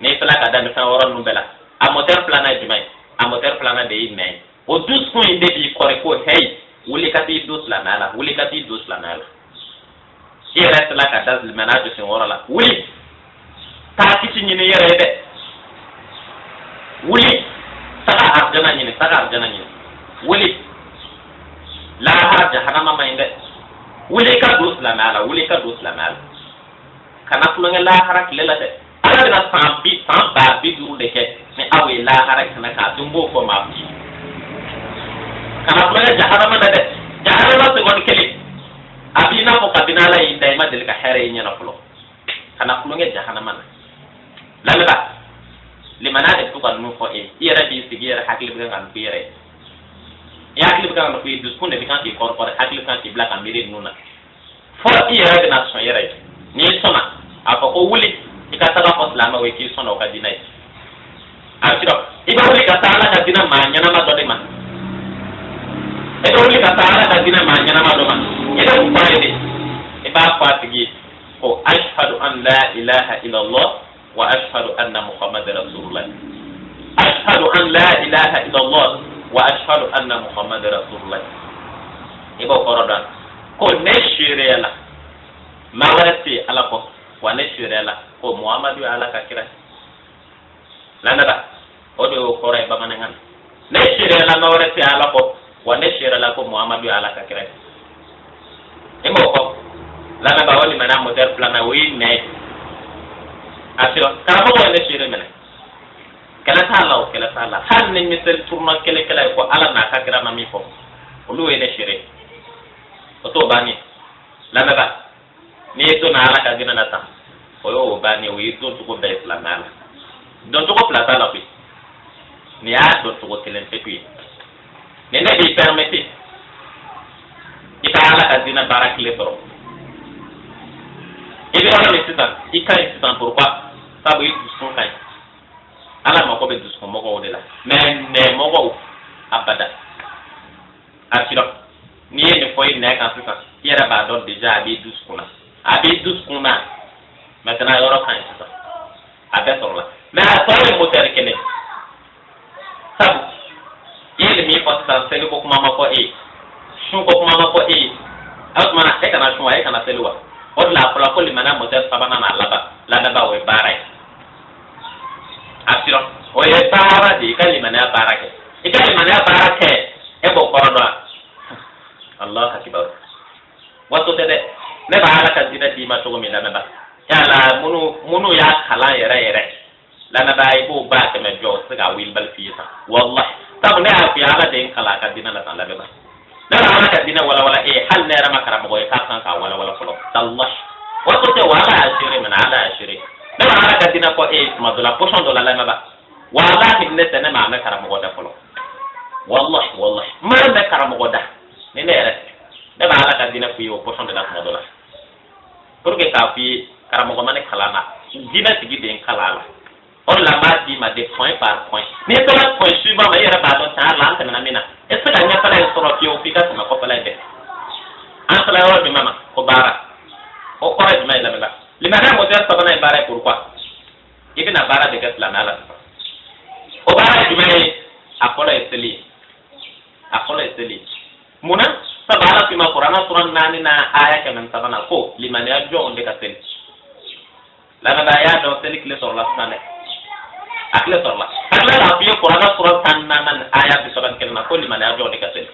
n'i filɛ ka da nin fɛn wɔɔrɔ ninnu bɛɛ la, a moteur filanan ye jumɛn ye? A moteur filanan de y'i nɛn ye. O dusukun in de b'i kɔri ko heyi, wuli ka t'i don silamɛya la, wuli ka t'i don silamɛya la. I yɛrɛ sera ka da limaniya jɔsen 6 la, wuli taa kisi ɲini i yɛrɛ ye dɛ. Wuli taga arijana ɲini, taga arijana ɲini. Wuli, lahara jahanama ma ɲi dɛ. Wuli ka don silamɛya la, wuli ka don silamɛya la. Kana tulonkɛ lahara tile la dɛ. Ala bɛna san 50 000 de kɛ ni aw ye lahara kɛnɛ kan. A tun b'o fɔ maa bi, kana tulonkɛ jahanama na dɛ. Jahanama seconde kelen, a b'i n'a fɔ kabini Ala y'i da, i ma deli ka hɛrɛ ye ɲɛna fɔlɔ. Kana tulonkɛ jahanama na. Lamɛnba, limaniya de bɛ to ka ninnu fɔ e ye. I yɛrɛ b'i sigi, i yɛrɛ hakili bɛ kan ka nin fɔ i yɛrɛ ye. I hakili bɛ kan ka nin fɔ i dusukun de bɛ kan k'i kɔrɔ kɔrɔ, hakili bɛ kan k'i bila ka miiri ninnu na, fo i yɛrɛ bɛna sɔn i yɛrɛ ye. N'i sɔnna, a fɔ ko wuli i ka taga fɔ silamɛw ye k'i sɔnna o ka diinɛ ye. A sirɔ, i bɛ wuli ka taa Ala ka diinɛ maa ɲɛnama dɔ de ma. I bɛ wuli ka taa Ala ka diinɛ maa ɲɛnama dɔ ma. I bɛ mun fɔ a ye de? I b'a fɔ a tigi ye ko ashhadu an la ilaha illallah wa ashhadu anna Muhammadan rasulullah, ashhadu an la ilaha illallah wa ashhadu anna Muhammadan rasulullah. I b'o kɔrɔ dɔn ko ne seereya la maa wɛrɛ tɛ yen Ala kɔ, wa ne seereya la ko Muhamadu ye Ala ka kira ye. Lamɛnba, o de y'o kɔrɔ ye bamanankan na: ne seereya la maa wɛrɛ tɛ yen Ala kɔ, wa ne seereya la ko Muhamadu ye Ala ka kira ye. I m'o fɔ, lamɛnba, o limaniya moteur filanan, o y'i nɛn ye. A sirɔ, karamɔgɔ ye ne seere minɛ, kɛlɛ t'a la, o kɛlɛ t'a la. Hali ni miseli turuna kɛlɛkɛla ye ko Ala n'a ka kira ma min fɔ, olu ye ne seere, o t'o bannen. Lamɛnba, n'i ye donna Ala ka diinɛ na tan, o y'o bannen. O ye don cogo bɛɛ ye silamɛya la. Don cogo fila t'a la koyi, nin y'a dɔn cogo kelen pewu ye. Nin ne b'i permettre i ka Ala ka diinɛ baara tile sɔrɔ. I bɛ yɔrɔ min sisan, i ka ɲi sisan. Pourquoi? Sabu i dusukun ka ɲi. Ala mako bɛ dusukun mɔgɔw de la, mais nɛmɔgɔw abada. A sirɔ. N'i ye nin fɔ i nɛn kan sisan, i yɛrɛ b'a dɔn déjà a b'i dusukun na, a b'i dusukun na. Maintenant yɔrɔ ka ɲi sisan, a bɛɛ sɔrɔla, mais a tɔ ye moteur kelen. Sabu i ye nin min fɔ sisan, seli ko kuma ma fɔ e ye, sun ko kuma ma fɔ e ye. O tuma na e kana sun wa, e kana seli wa? O de la a fɔra ko limaniya moteur sabanan n'a laban, lamɛnbaa, o ye baara ye. A sirɔ, o ye baara de ye. I ka limaniya baara kɛ, i ka limaniya baara kɛ. E b'o kɔrɔ dɔn wa? Allah akibar. Waso tɛ dɛ. Ne b'a Ala ka diinɛ d'i ma cogo min, lamɛnba, yala minnu y'a kalan yɛrɛ yɛrɛ, lamɛnbaa, i b'o 100 jɔ, o tɛ se k'a wulibali f'i ye tan, wallahi. Sabu ne y'a f'i ye, Ala de ye n kalan a ka diinɛ la tan. Lamɛnba, ne bɛ Ala ka diinɛ walawala e ye, hali ne yɛrɛ ma karamɔgɔ ye k'a kan k'a walawala fɔlɔ. Wallahi, waso tɛ wa. Ala y'a seere minɛ, Ala y'a seere. Ne bɛ Ala ka diinɛ fɔ e ye tuma dɔ la, position dɔ la, lamɛnba, wallahi, ne tɛ, ne m'a mɛn karamɔgɔ da fɔlɔ. Wallahi, wallahi, n m'a mɛn karamɔgɔ da ni ne yɛrɛ. Ne bɛ Ala ka diinɛ f'i ye o position de la tuma dɔ la, pour que k'a f'i ye, karamɔgɔ ma ne kalan na, diinɛ tigi de ye n kalan a la. O de la n b'a d'i ma de point par point. N'i sera point suivant ma, i yɛrɛ b'a dɔn tiɲɛ la an tɛmɛna min na, e tɛ se ka ɲɛfɛla in sɔrɔ fiyewu f'i ka tɛmɛ kɔfɛla in bɛɛ. An sera yɔrɔ jumɛn ma? Ko baara. O kɔrɔ ye jumɛn ye, lamɛnba? Limaniya moteur sabanan ye baara ye. Pourquoi? I bɛna baara de kɛ silamɛya la sisan. O baara ye jumɛn ye? A fɔlɔ ye seli ye, a fɔlɔ ye seli ye. Mun na? Sabu Ala k'i ma Kuranɛ sura 4 na, aya 103nan, ko limaniya jɔnw de ka seli. Lamɛnbaa, y'a dɔn seli tile sɔrɔla sisan dɛ, a tile sɔrɔla. Ka tila k'a f'i ye Kuranɛ sura 14nan ni aya 31 na, ko limaniya jɔnw de ka seli.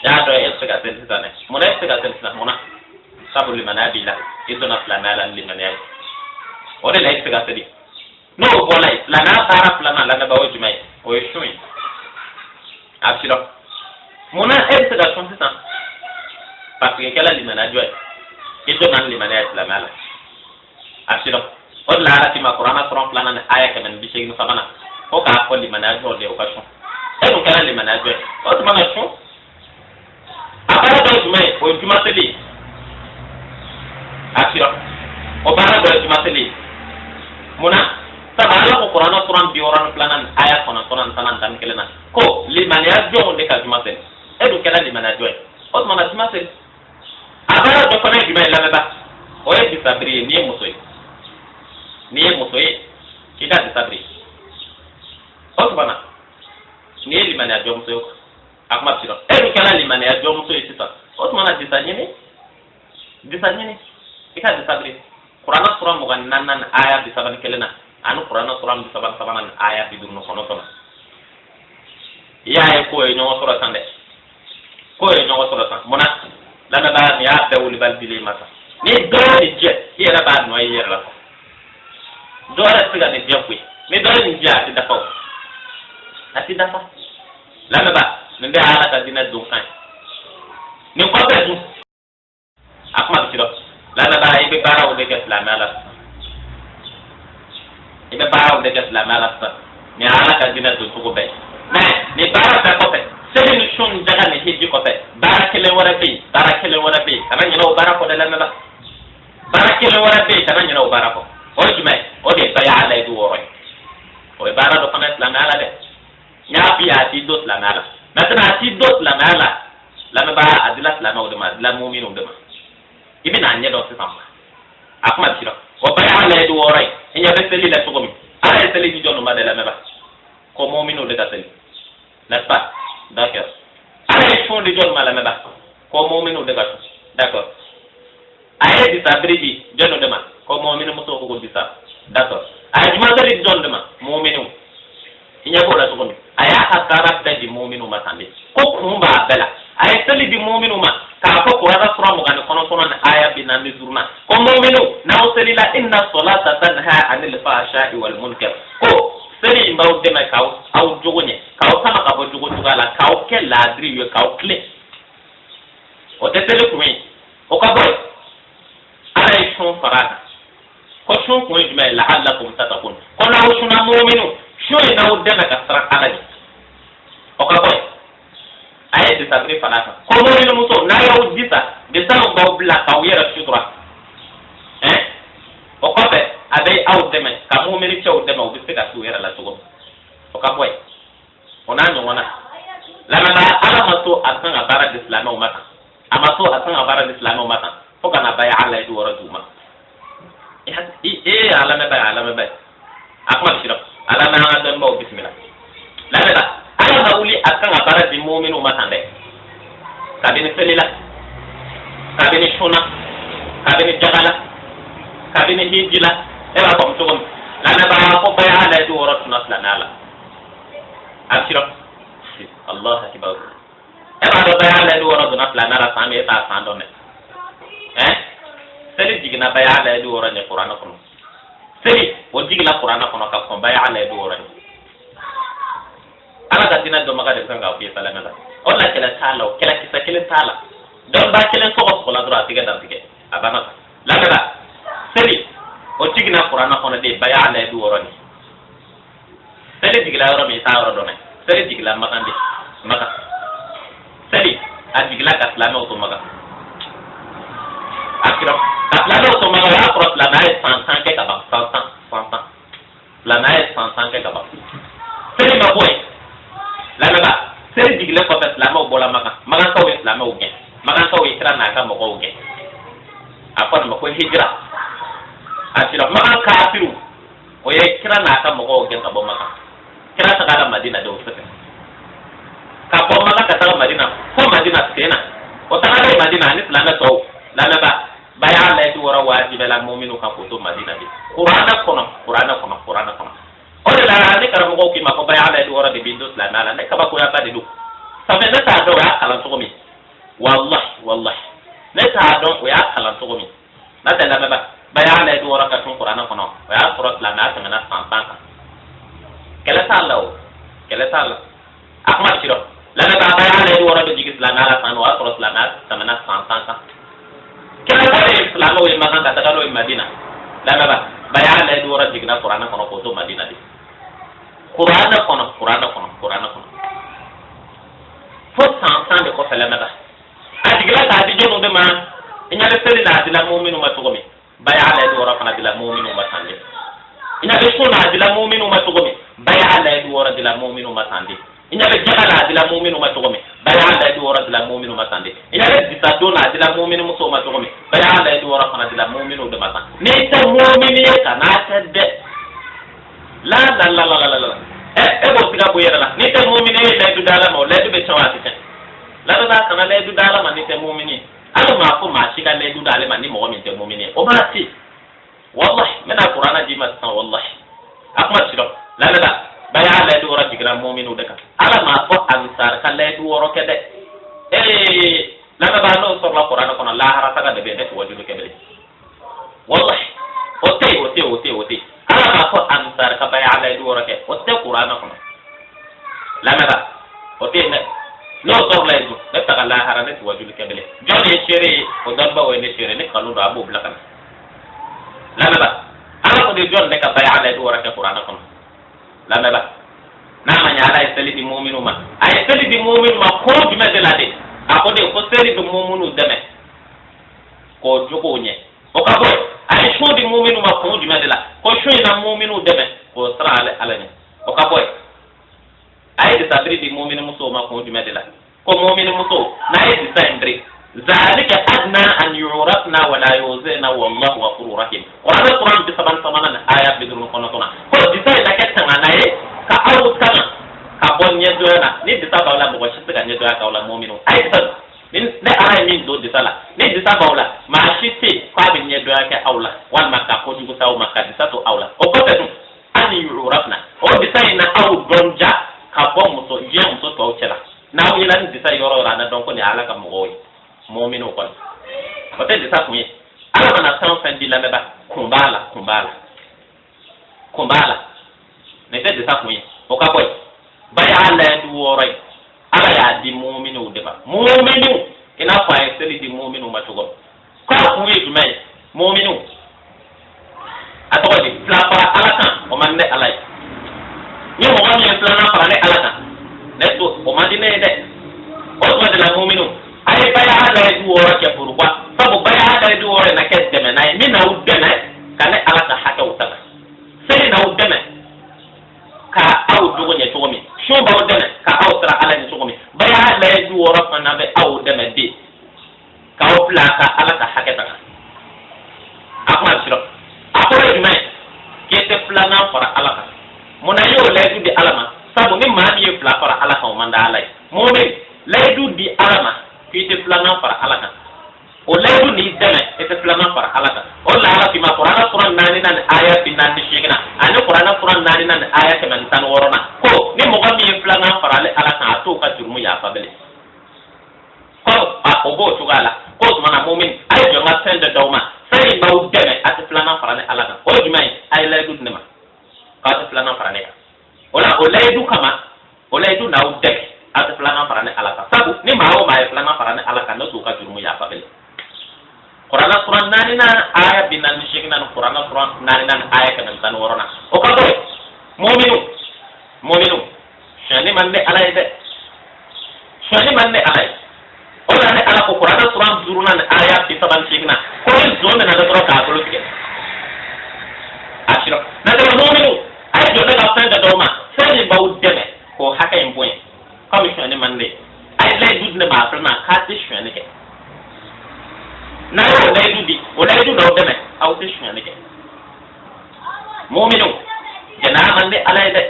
Y'a dɔn e tɛ se ka seli sisan dɛ. Mun na e tɛ se ka seli sisan? Mun na? Sabu limaniya b'i la, i donna silamɛya la ni limaniya ye, o de la i tɛ se ka seli. N'o bɔra yen, silamɛya baara filanan, lamɛnbaa, o ye jumɛn ye? O ye sun ye. A bɛ dɔn mun na e bɛ se ka sun sisan? Parce que i kɛla limaniya jɔn ye, i donna ni limaniya ye silamɛya la. A bɛ dɔn o de la Ala k'i ma Kuranɛ sura 2nan ni aya 183nan, ko k'a fɔ limaniya jɔn de ye o ka sun. E dun kɛra limaniya jɔn ye, o tuma na sun a baara dɔ ye jumɛn ye? O ye jumaseli ye. A bɛ dɔn o baara dɔ ye jumaseli ye. Mun na? Sabu Ala ko Kuranɛ sura 62nan ni aya 9 ni 10 ni 11 na, ko limaniya jɔnw de ka juma seli. E dun kɛra limaniya jɔn ye, o tuma na juma seli. A baara dɔ fana ye jumɛn ye, lamɛnba? O ye disabiri ye. N'i ye muso ye, n'i ye muso ye, k'i ka disabiri. O tuma na n'i ye limaniya jɔnmuso ye, a kuma bɛ dɔn, e dun kɛra limaniya jɔnmuso ye sisan, o tuma na disa ɲini, disa ɲini, i ka disabiri. Kuranɛ sura 24nan ni aya 31 na, ani Kuranɛ sura 33nan ni aya 59 na. I y'a ye k'o ye ɲɔgɔn sɔrɔ tan dɛ, k'o ye ɲɔgɔn sɔrɔ tan. Munna, lamɛnbaa, nin y'a bɛɛ wulibali dilen i ma tan. Ni dɔ ye nin jɛ, i yɛrɛ b'a nɔ ye i yɛrɛ la. Dɔ yɛrɛ tɛ se ka nin jɛ koyi. Ni dɔ ye nin jɛ, a tɛ dafa o, a tɛ dafa. Lamɛnbaa, nin bɛɛ ye Ala ka diinɛ don kan ye. Nin kɔfɛ dun, a kuma bɛ ci dɔ, lamɛnbaa, i bɛ baaraw de kɛ silamɛya la sisan, i bɛ baaraw de kɛ silamɛya la sisan. Nin ye Ala ka diinɛ don cogo bɛɛ ye. Mais nin baara bɛɛ kɔfɛ, seli ni sun ni jaga ni hiji kɔfɛ, baara kelen wɛrɛ bɛ yen, baara kelen wɛrɛ bɛ yen, kana ɲinɛ o baara kɔ dɛ. Lamɛnbaa, baara kelen wɛrɛ bɛ yen, kana ɲinɛ o baara kɔ. O ye jumɛn ye? O de ye baya layidu 6 ye. O ye baara dɔ fana ye silamɛya la dɛ. N y'a f'i ye, a t'i don silamɛya la. Maintenant a t'i don silamɛya la, lamɛnbaa, a dila silamɛw de ma, a dila muminw de ma. I bɛna a ɲɛ dɔn sisan, a kuma bɛ siran. O baya layidu 6 ye, i ɲɛ bɛ seli la cogo min, Ala ye seli di jɔn ma dɛ, lamɛnbaa? Ko muminw de ka seli, n'est-ce pas? D'accord. Ala ye sun di jɔn ma, lamɛnbaa? Ko muminw de ka sun. D'accord. A ye disabiri di jɔn de ma? Ko muminu muso ko disa. D'accord. A ye jumaseli di jɔn de ma? Muminw. I ɲɛ b'o la cogo min, a y'a ka baara bɛɛ di muminw ma tan de, ko kun b'a bɛɛ la. A ye seli di muminw ma k'a fɔ Kuranɛ sura 29 ni aya 45 na, ko muminw, n'aw selila, inna solata tanha anil fahsha'i wal munkar, ko seli in b'aw dɛmɛ k'aw aw jogo ɲɛ, k'aw sama ka bɔ jogo juguya la, k'aw kɛ laadiri ye, k'aw tilen. O tɛ seli kun ye. O ka bɔ yen, Ala ye sun fara a kan, ko sun kun ye jumɛn ye? La'allakum tattaqun, ko n'aw sunna, muminw, sun in n'aw dɛmɛ ka siran Ala ɲɛ. O ka bɔ yen, a ye disabiri fara a kan, ko muminu muso, n'a y'aw disa, disa b'aw bila k'aw yɛrɛ sutura ɛn. O kɔfɛ, a bɛ aw dɛmɛ ka mumini cɛw dɛmɛ, u bɛ se ka t'u yɛrɛ la cogo min. O ka bɔ yen, o n'a ɲɔgɔnna, lamɛnbaa, Ala ma to a kan ka baara di silamɛw ma tan. A ma to a kan ka baara di silamɛw ma tan fo ka na baya layidu wɔɔrɔ d'u ma. E a lamɛnba, a lamɛnba, a kuma bɛ sira a lamɛn, an ka dɔnnibaw bisimila. Lamɛnba, Ala ma wuli a kan ka baara di muminiw ma tan dɛ. Kabini seli la, kabini sun na, kabini jaga la, kabini hiji la, e b'a faamu cogo min. Lamɛnba, ko baya layidu wɔɔrɔ tunna silamɛya la. A bɛ sira, Allahu akibar. E b'a dɔn baya layidu wɔɔrɔ donna silamɛya la san min, e t'a san dɔn dɛ. Ɛn, seli jiginna baya layidu wɔɔrɔ ɲɛ kuranɛ kɔnɔ. Seli o jiginna kuranɛ kɔnɔ ka kɔn baya layidu wɔɔrɔ ɲɛ. Ala ka diinɛ dɔnbaga de bɛ kan k'a f'i ye salamɛ la. O la kɛlɛ t'a la, o kɛlɛ kisɛ kelen t'a la. Dɔnba kelen tɔgɔ sɔgɔla dɔrɔn, a tigɛ dantigɛ, a banna. Lamɛnba, seli o jiginna kuranɛ kɔnɔ de baya layidu wɔɔrɔ ɲɛ. Seli jigila yɔrɔ min, i t'a yɔrɔ dɔn dɛ. Seli jigila Makan de, Makan. Seli a jigila ka silamɛw to Makan. A kira ka silamɛw to Makan, o y'a sɔrɔ silamɛya ye san 10 kɛ ka ban. San 10, san 10, silamɛya ye san 10 kɛ ka ban. Seli ma bɔ yen. Lamɛnba, seli jigilen kɔfɛ, silamɛw bɔra Makan. Makankaw ye silamɛw gɛn, Makankaw ye kira n'a ka mɔgɔw gɛn. A fɔ nin ma ko hijira. A sira Makan kafiriw, o ye kira n'a ka mɔgɔw gɛn ka bɔ Makan. Kira tagara Madina de o fɛ. Ka bɔ Makan ka taga Madina, fo Madina sen na. O tagalen Madina ani silamɛ tɔw, lamɛnba, baya layidu wɔɔrɔ wajibɛla muminu kan k'o to Madina de, kuranɛ kɔnɔ, kuranɛ kɔnɔ, kuranɛ kɔnɔ. O de la ne karamɔgɔw k'i ma ko baya layidu wɔɔrɔ de b'i don silamɛya la, ne kabakoyaba de don. Sabu ne t'a dɔn o y'a kalan cogo min. Wallahi, wallahi, ne t'a dɔn o y'a kalan cogo min. N'a tɛ, lamɛnba, baya layidu wɔɔrɔ ka tun kuranɛ kɔnɔ, o y'a sɔrɔ silamɛya tɛmɛna san 10 kan. Kɛlɛ t'a la, o kɛlɛ t'a la. A kuma bɛ sirɔ. Lamɛnba, baya layidu wɔɔrɔ bɛ jigin silamɛya la san, o y'a sɔrɔ silamɛya tɛmɛna san 10 kan. Kɛlɛ bɔ ye silamɛw ye Makan ka taga n'o ye Madina. Lamɛnba, baya layidu wɔɔrɔ jiginna kuranɛ kɔnɔ k'o to Madina de, kuranɛ kɔnɔ, kuranɛ kɔnɔ, kuranɛ kɔnɔ, fo san 10 de kɔfɛ. Lamɛnba, a jigila k'a di jɔnw de ma? I ɲɛ bɛ seli la, a dila muminu ma cogo min, baya layidu wɔɔrɔ fana dila muminu ma tan de. I ɲɛ bɛ sun na, a dila muminu ma cogo min, baya layidu wɔɔrɔ dila muminu ma tan de. I ɲɛ bɛ jaga la, a dila muminu ma cogo min, baya layidu wɔɔrɔ dila muminu ma tan de. I ɲɛ bɛ disa don na, a dila muminu musow ma cogo min, baya layidu wɔɔrɔ fana dila muminu de ma tan. N'i tɛ mumini ye, ka n'a kɛ dɛ. La la la la la la, ɛ, e b'o siga bɔ i yɛrɛ la. N'i tɛ mumini ye, layidu da ala ma, o layidu bɛ tiɲɛ wa a tɛ tiɲɛ? Lamɛnbaa, kana layidu da ala ma n'i tɛ mumini ye. Ala m'a fɔ maa si ka layidu d'ale ma ni mɔgɔ min tɛ mumini ye. O b'a se. Wallahi, n bɛna kuranɛ d'i ma sisan. Wallahi, a kuma ti dɔn. Lamɛnba, baya layidu wɔɔrɔ jiginna muminiw de kan. Ala m'a fɔ ansar ka layidu wɔɔrɔ kɛ dɛ. Ee, lamɛnba, n'o sɔrɔla kuranɛ kɔnɔ, lahara taga de bɛ yen. Ne tɛ wajulu kɛ bilen. Wallahi, o tɛ yen, o tɛ yen, o tɛ yen, o tɛ yen. Ala m'a fɔ ansar ka baya layidu wɔɔrɔ kɛ, o tɛ kuranɛ kɔnɔ. Lamɛnba, o tɛ yen dɛ. N'o sɔrɔla yen dun, ne taga lahara, ne tɛ wajulu kɛ bilen. Jɔn ye seere ye? O dɔnnibaw ye ne seere. Ne kanu don, a b'o bila ka na. Lamɛnba, Ala ko de, jɔn ne ka baya layidu wɔɔrɔ kɛ kuranɛ kɔnɔ? Lamɛnba, n'a ma ɲɛ, Ala ye seli di muminu ma. A ye seli di muminu ma ko jumɛn de la de? A ko de ko seli bɛ muminu dɛmɛ k'o jogow ɲɛ. O ka bɔ yen, a ye sun di muminu ma kun jumɛn de la? Ko sun in na muminu dɛmɛ k'o siran ale Ala ɲɛ. O ka bɔ yen, a ye disabiri di mumini musow ma kun jumɛn de la? Ko mumini musow n'a ye disa in biri, zalika adna an yurafna wala yuzina wallahu ghafurur rahim. Kuranɛ suran 33 ni aya 59 na, ko disa in na kɛ tangana ye ka aw tanga ka bɔ ɲɛdɔnya la. Ni disa b'aw la, mɔgɔ si tɛ se ka ɲɛdɔnya k'aw la. Muminu, a ye disa ni ne Ala ye min don disa la, ni disa b'aw la, maa si tɛ yen k'a bɛ ɲɛdɔnya kɛ aw la walima ka kojugu s'aw ma ka disa to aw la. O kɔfɛ dun, an yurafna, o disa in na aw dɔn ja ka bɔ muso diɲɛ muso tɔw cɛ la. N'aw yela ni disa yɔrɔ yɔrɔ, a na dɔn ko nin ye Ala ka mɔgɔw ye, mɔminiw kɔni. O tɛ disa kun ye? Ala mana fɛn o fɛn di, lamɛnba, kun b'a la, kun b'a la, kun b'a la. Nin tɛ disa kun ye? O ka bɔ yen, baya layidu wɔɔrɔ ye, Ala y'a di muminiw de ma. Muminiw, i n'a fɔ a ye seli di muminiw ma cogo min, k'a kun ye jumɛn ye? Muminiw, a tɔgɔ di fila fara Ala kan, o man di ne Ala ye. Ni mɔgɔ min ye filanan fara ne Ala kan, ne to o man di ne ye dɛ. O tuma de la, muminiw, a ye baya layidu wɔɔrɔ kɛ. Pourquoi? Sabu baya layidu wɔɔrɔ in na kɛ dɛmɛna ye min n'aw dɛmɛ ka ne Ala ka hakɛw ta. Seli n'aw dɛmɛ ka aw jogo ɲɛ cogo min, sun b'aw dɛmɛ ka aw sira Ala ɲɛ cogo min, baya layidu wɔɔrɔ fana bɛ aw dɛmɛ de. bila a ka Ala ka hakɛ ta kan. A kuma bɛ sirɔ. A kɔrɔ ye jumɛn ye? K'e tɛ filanan fara Ala kan. Mun na i y'o layidu di Ala ma? Sabu ni maa min ye fila fara Ala kan, o man di Ala ye. Mumin, layidu di Ala ma k'i tɛ filanan fara Ala kan, o layidu n'i dɛmɛ i tɛ filanan fara Ala kan. O la Ala k'i ma Kuranɛ sura naaninan ni aya 48nan ani Kuranɛ sura naaninan ni aya 116nan ko ni mɔgɔ min ye filanan fara ale Ala kan, a t'o ka jurumu yafa bilen. Ko o b'o cogoya la. Ko o tuma na, mumin, a ye jɔ n ka fɛn dɔ d'aw ma, fɛn in b'aw dɛmɛ a tɛ filanan fara ne Ala kan. O ye jumɛn ye? A ye layidu di ne ma k'aw tɛ filanan fara ne kan. O la, o layidu kama, o layidu n'aw dɛmɛ aw tɛ filanan fara ne Ala kan. Sabu ni maa o maa ye filanan fara ne Ala kan, ne t'o ka jurumu yafa bilen. Kuranɛ sura naaninan aya 48nan ni Kuranɛ sura naaninan aya 116nan, o ka bɔ yen. Mɔminu, mɔminu, sonyani man di Ala ye dɛ, sonyani man di Ala ye. O la ne Ala ko Kuranɛ sura duurunan ni aya 38nan ko ni zon nana dɔrɔn k'a bolo tigɛ a sirɔ. N'o tɛ, mɔminu, a ye jɔ ne ka fɛn dɔ d'aw ma, fɛn min b'aw dɛmɛ k'o hakɛ in bonya. Komi sonyani man di, a ye layidu di ne ma a filanan k'a tɛ sonyani kɛ. N'a y'o layidu di, o layidu d'aw dɛmɛ aw tɛ sonyani kɛ. Mɔminu, jɛnɛya man di Ala ye dɛ,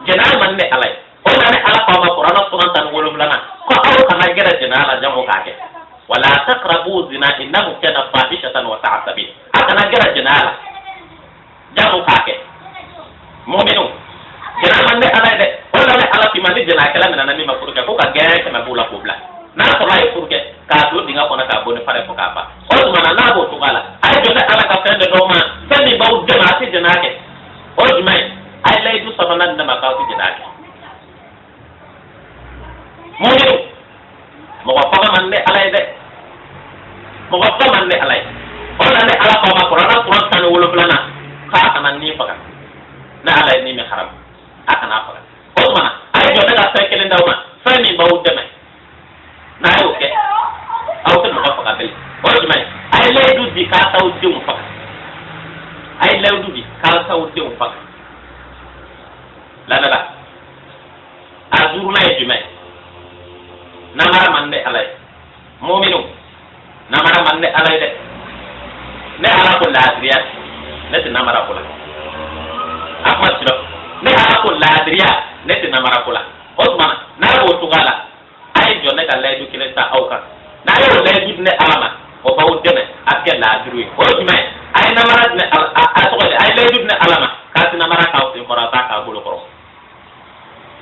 jɛnɛya man di Ala ye. O la ne Ala k'aw ma Kuranɛ sura 17nan ko aw kana gɛrɛ jɛnɛya la jango k'a kɛ. Wala taqrabu zina innahu kana fahishatan wa sa'a sabil. A kana gɛrɛ jɛnɛya la jango k'a kɛ. Mɔminu, jɛnɛya man di Ala ye dɛ. O la ne Ala k'i ma ni jɛnɛyakɛla minɛna min ma furu kɛ, ko ka gɛrɛ 100 b'u la k'o bila. N'a sɔrɔ a ye furu kɛ, k'a don dingɛ kɔnɔ k'a bɔ ni fara ye fo k'a fa. O tuma na, n'a b'o cogoya la, a ye jɔ ne Ala ka fɛn dɔ d'aw ma, fɛn min b'aw dɛmɛ a tɛ jɛnɛya kɛ. O ye jumɛn ye? A ye layidu sabanan di ne ma k'aw tɛ jɛnɛya kɛ. Mɔminu, mɔgɔ faga man di Ala ye dɛ, mɔgɔ faga man di Ala ye. O la ne Ala k'aw ma Kuranɛ sura 17nan k'a kana ni faga. Ne Ala ye ni min haramu, a kana faga. O tuma na, a ye jɔ ne ka fɛn kelen d'aw ma, fɛn min b'aw dɛmɛ n'a y'o kɛ aw tɛ mɔgɔ faga bilen. O ye jumɛn ye? A ye layidu di k'a t'aw denw faga. A ye layidu di k'a t'aw denw faga. Lamɛnba, a duurunan ye jumɛn ye? Namara man di Ala ye. Mɔminu, namara man di Ala ye dɛ. Ne Ala ko laadiriya, ne tɛ namara ko la. A kuma sirɔ. Ne Ala ko laadiriya, ne tɛ namara ko la. O tuma na, n'a b'o cogoya la, a ye jɔ ne ka layidu kelen ta aw kan. N'a y'o layidu di ne Ala ma, o b'aw dɛmɛ a bɛ kɛ laadiri ye. O ye jumɛn ye? A ye namara di ne Ala, a tɔgɔ di, a ye layidu di ne Ala ma k'a tɛ namara k'aw sen kɔrɔ, a t'a k'a bolo kɔrɔ.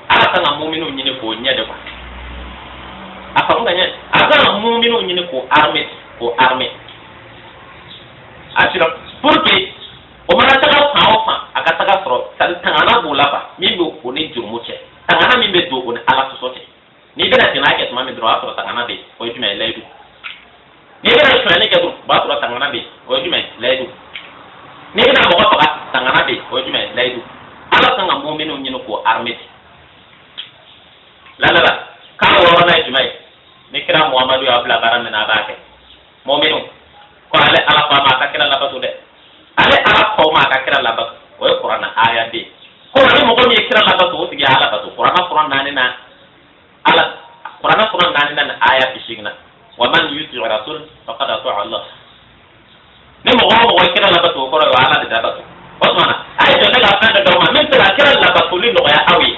Ala kan ka muminu ɲini k'o ɲɛ de kuwa. A faamu ka ɲɛ. A kan ka muminu ɲini k'o armé, k'o armé a sirɔ, pour que o mana taga fan o fan, a ka taga sɔrɔ sari tangana b'o la kuwa, min bɛ o ni jurumu cɛ, tangana min bɛ don o ni Ala sɔsɔ cɛ. N'i bɛna jɛnɛya kɛ tuma min dɔrɔn, o y'a sɔrɔ tangana bɛ yen. O ye jumɛn ye? Layidu. N'i bɛna sonyali kɛ dɔrɔn, o b'a sɔrɔ tangana bɛ yen. O ye jumɛn ye? Layidu. N'i bɛna mɔgɔ faga, tangana bɛ yen. O ye jumɛn ye? Layidu. Ala kan ka muminu ɲini k'o armé di. Lalala, k'a wɔɔrɔnan ye jumɛn ye? Ni kira Muhamadu y'a bila baara min na, a b'a kɛ. Muminu, ko ale Ala ko a ma a ka kira labato dɛ. Ale Ala ko ma a ka kira labato. O ye Kuranɛ aya de ye ko ni mɔgɔ min ye kira labato, o tigi ye Ala bato. Kuranɛ sura naani na, Ala Kuranɛ sura naani na ni aya 80na: wa man yuti rasul faqad ata Allah. Ni mɔgɔ o mɔgɔ ye kira labato, o kɔrɔ ye o Ala de labato. O tuma na, a ye jɔ ne ka fɛn dɔ d'aw ma min bɛ se ka kira labatoli nɔgɔya aw ye.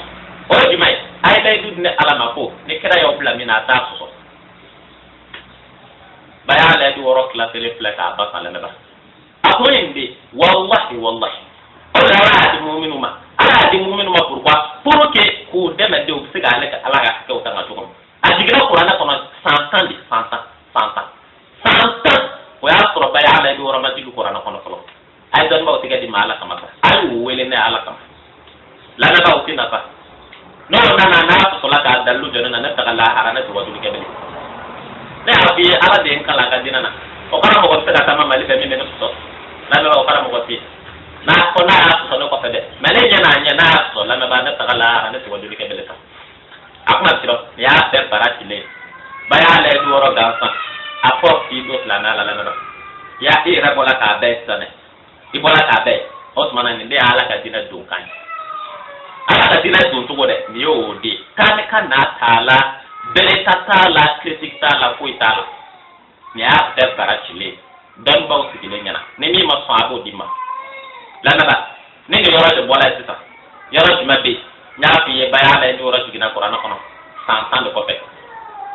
O ye jumɛn ye? A ye layidu di ne Ala ma ko ni kira y'aw bila min na, a t'a sɔsɔ. Baya layidu wɔɔrɔ kilaselen filɛ k'a ba san. Lamɛnba, a ko in de, wallahi wallahi, o de Ala y'a di muminu ma. Ala y'a di muminu ma pourquoi? Pour que k'u dɛmɛ de, u bɛ se k'ale ka Ala ka hakɛw ta cogo min. A jiginna Kuranɛ kɔnɔ san 10 de, san 10, san 10, san 10. O y'a sɔrɔ baya layidu wɔɔrɔ ma jigin Kuranɛ kɔnɔ fɔlɔ. A ye dɔnnibaaw tigɛ di ma Ala kama sa, a y'u wele ne Ala kama. Lamɛnbaaw tɛ nafa n'o nana n'a sɔsɔla k'a dalilu jɔ ne na, ne taga lahara, ne tɛ wajuli kɛ bilen. Ne y'a f'i ye, Ala de ye n kalan a ka diinɛ na. O kɔrɔ mɔgɔ tɛ se ka taama Mali fɛ min bɛ ne sɔsɔ. Lamɛnbaa, o kɔrɔ mɔgɔ tɛ yen n'a ko n'a y'a sɔsɔ ne kɔfɛ dɛ. Mɛ ne ɲɛ n'a ɲɛ n'a y'a sɔsɔ, lamɛnbaa, ne taga lahara, ne tɛ wajuli kɛ bilen sa. A kuma sirɔ, nin y'a bɛɛ bara cilen ye. Baya layidu wɔɔrɔ gansan a fɔ k'i don silamɛya la. Lamɛnbaa, ya i yɛrɛ bɔla k'a bɛɛ sisan dɛ, i bɔla k'a bɛɛ. O tuma na, nin de ye Ala ka diinɛ don kan ye. Ala ka diinɛ don cogo dɛ, nin y'o de ye. K'ale ka na t'a la, bɛlɛta t'a la, critique t'a la, foyi t'a la. Nin y'a bɛɛ bara cilen dɔnnibaaw sigilen ɲɛna. Ni min ma sɔn, a b'o di ma. Lamɛnba, ni nin yɔrɔ de bɔra yen sisan, yɔrɔ jumɛn bɛ yen? N y'a f'i ye, baya la ni yɔrɔ jiginna kuranɛ kɔnɔ san 10 de kɔfɛ.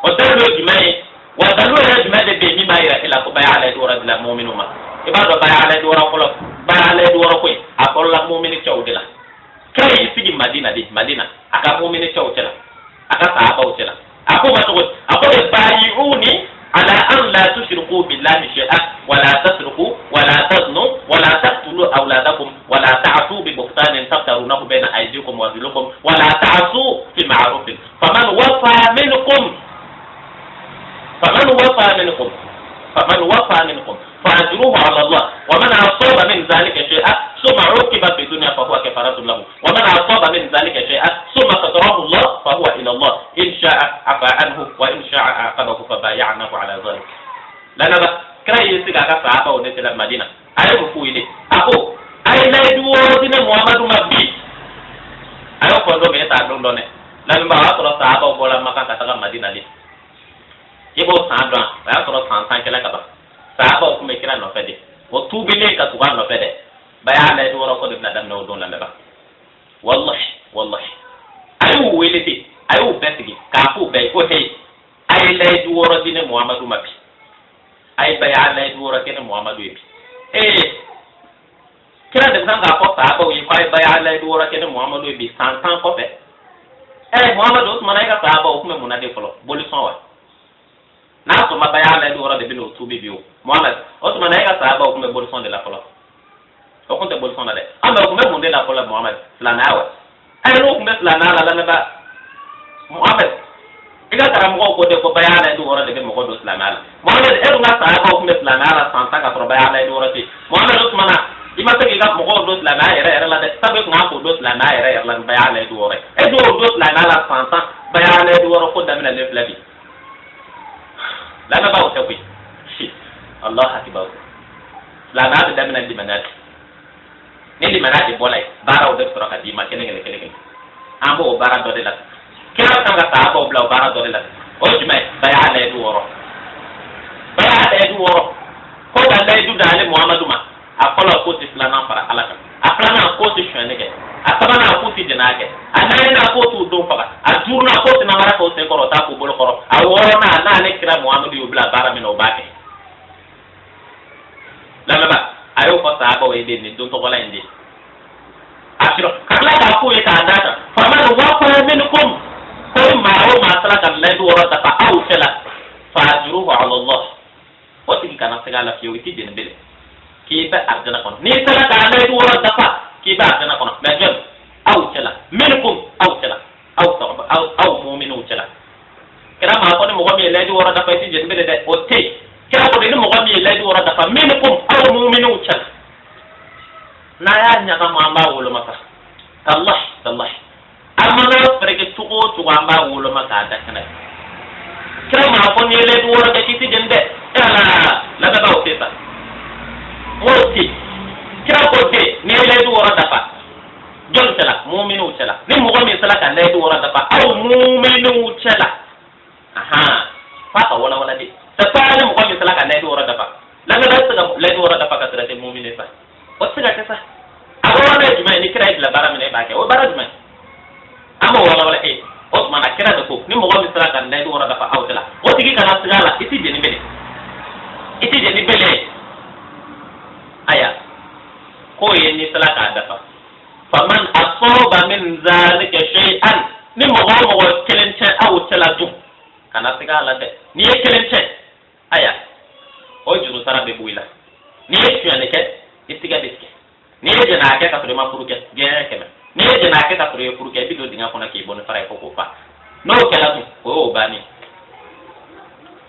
O dalilu ye jumɛn ye? Wa dalilu yɛrɛ jumɛn de bɛ yen min b'a yira e la ko baya layidu wɔɔrɔ dila muminiw ma? I b'a dɔn, baya layidu wɔɔrɔ fɔlɔ, baya layidu wɔɔrɔ ko in, a fɔlɔla mumini cɛw de la. Kira y'i sigi Madina de, Madina, a ka mumini cɛw cɛla, a ka sahabaw cɛla. A ko ma cogo di? A ko de: bayi'uni ala an la tushriku billahi shay'an wala tasriqu wala taznu wala taqtulu awladakum wala ta'tu bi buhtanin taftarunahu bayna aydikum wa arjulikum wala ta'su fi ma'rufin, faman wafa minkum, faman wafa minkum, faman wafa minkum فأجره على الله، ومن أصاب من ذلك شيئا ثم عوقب في الدنيا فهو كفارة له، ومن أصاب من ذلك شيئا ثم ستره الله فهو إلى الله، إن شاء عفا عنه وإن شاء عاقبه، فبايعناه على ذلك. Lamɛnba, kira y'i sigi a ka sahabaw de cɛla Madina. A ye mun f'u ye? A ko: a ye layidu wɔɔrɔ di ne Muhamadu ma bi. A y'o fɔ don min, e t'a don dɔn dɛ, lamɛnba. O y'a sɔrɔ sahabaw bɔra Maka ka taga Madina de. I b'o san dɔn, o y'a sɔrɔ san 10 kɛla ka ban. Sahabaw tun bɛ kira nɔfɛ de, o tuubilen ka tugu a nɔfɛ dɛ. Baya layidu wɔɔrɔ ko de bɛna daminɛ o don. Lamɛnba, wallahi, wallahi, a y'u wele ten, a y'u bɛɛ sigi k'a f'u bɛɛ ye ko: hey, a ye layidu wɔɔrɔ di ne Muhamadu ma bi. A ye baya layidu wɔɔrɔ kɛ ne Muhamadu ye bi. Ee, kira de bɛ kan k'a fɔ sahabaw ye ko a ye baya layidu wɔɔrɔ kɛ ne Muhamadu ye bi, san 10 kɔfɛ. Ɛ Muhamadu, o tuma na e ka sahabaw tun bɛ mun na de fɔlɔ? Bolisɔn wa? N'a sɔrɔ ma baya layidu wɔɔrɔ de bɛ n'o tuubi bi. O Muhamadu, o tuma na e ka sahabaw tun bɛ bolisɔn de la fɔlɔ? O tun tɛ bolisɔn na dɛ. An bɛ o tun bɛ mun de la fɔlɔ, Muhamadu? Silamɛya wa? Ayi, n'o tun bɛ silamɛya la, lamɛnba, Muhamadu, i ka karamɔgɔw ko de ko baya layidu wɔɔrɔ de bɛ mɔgɔ don silamɛya la. Muhamadu, e dun ka sahabaw tun bɛ silamɛya la san 10 ka sɔrɔ baya layidu wɔɔrɔ tɛ yen. Muhamadu, o tuma na i ma se k'i ka mɔgɔw don silamɛya yɛrɛ yɛrɛ la dɛ. Sabu e tun kan k'o don silamɛya yɛrɛ yɛrɛ la ni baya layidu wɔɔrɔ ye. E dun y'o don silamɛya la san 10, baya layidu wɔɔrɔ ko daminɛlen filɛ bi. Lamɛnbaaw, tɛ koyi. Allah akibar. Silamɛya bɛ daminɛ limaniya de. Ni limaniya de bɔra yen, baaraw de bɛ sɔrɔ ka d'i ma kelen kelen kelen kelen. An b'o baara dɔ de la. Kira kan ka sahabaw bila o baara dɔ de la. O ye jumɛn ye? Baya layidu wɔɔrɔ, baya layidu wɔɔrɔ ko ka layidu d'ale Muhamadu ma. A fɔlɔ, k'o tɛ filanan fara Ala kan. A filanan, k'o tɛ sonyɛni kɛ. A sabanan, k'o tɛ jɛnɛya kɛ. A naaninan, k'o t'u don faga. A duurunan, k'o tɛ namara k'o sen kɔrɔ, o t'a k'u bolo kɔrɔ. A wɔɔrɔnan, n'ale kira Muhamadu y'u bila baara min na, o b'a kɛ. Lamɛnba, a y'o fɔ sahabaw ye de nin don tɔgɔla in de. A sɔrɔ ka tila k'a f'u ye k'a d'a kan: faman wafa minkum, ko ni maa o maa sera ka layidu wɔɔrɔ dafa aw cɛ la, fa ajruhu ala Allah, o tigi kana sɛgɛ a la fiyewu, i ti jeni bele, k'i bɛ arijana kɔnɔ. N'i sera ka layidu wɔɔrɔ dafa, k'i bɛ arijana kɔnɔ. Mɛ jɔn? Aw cɛ la. Minkum, aw cɛ la, aw sɔrɔ aw muminiw cɛ la. Kira maa ko ni mɔgɔ min ye layidu wɔɔrɔ dafa, i ti jeni bele dɛ, o tɛ yen. Kira ko de ni mɔgɔ min ye layidu wɔɔrɔ dafa, minkum, aw muminiw cɛ la. N'a y'a ɲagamu, an b'a woloma sa. Tallahi, tallahi, an mana fɛrɛkɛ cogo o cogo, an b'a woloma k'a da kɛnɛ. Kira maa ko n'i ye layidu wɔɔrɔ kɛ, k'i ti jeni dɛ. E ala, lamɛnbaaw, tɛ sa, n k'o tɛ. Kira ko ten, n'i ye layidu wɔɔrɔ dafa, jɔn cɛla? Muminiw cɛla. Ni mɔgɔ min sera ka layidu wɔɔrɔ dafa aw muminiw cɛla, ahan, f'a ka walawala de. C'est pas ni mɔgɔ min sera ka layidu wɔɔrɔ dafa. Lamɛnbaa tɛ se ka layidu wɔɔrɔ dafa ka sɔrɔ i tɛ mumini sa, o tɛ se ka kɛ sa. A walawala ye jumɛn ye? Ni kira ye bila baara min na, e b'a kɛ. O ye baara jumɛn ye? An b'o walawala e ye. O tuma na kira de ko ni mɔgɔ min sera ka layidu wɔɔrɔ dafa aw cɛla, o tigi kana siga a la, i ti jeni bele, i ti jeni bele. Aya, k'o ye n'i sera k'a dafa. Faman asaba min zalika shay'an, ni mɔgɔ o mɔgɔ kelen tɛ aw cɛla dun, kana siga a la dɛ. N'i ye kelen tɛ, aya, o juru sara bɛ bɔ i la. N'i ye sonyali kɛ, i tigɛ bɛ tigɛ. N'i ye jɛnɛya kɛ ka sɔrɔ i ma furu kɛ, gɛɲɛ 100. N'i ye jɛnɛya kɛ ka sɔrɔ i ye furu kɛ, i bɛ don dingɛ kɔnɔ k'i bɔ ni fara ye fo k'o fa. N'o kɛra dun, o y'o bannen.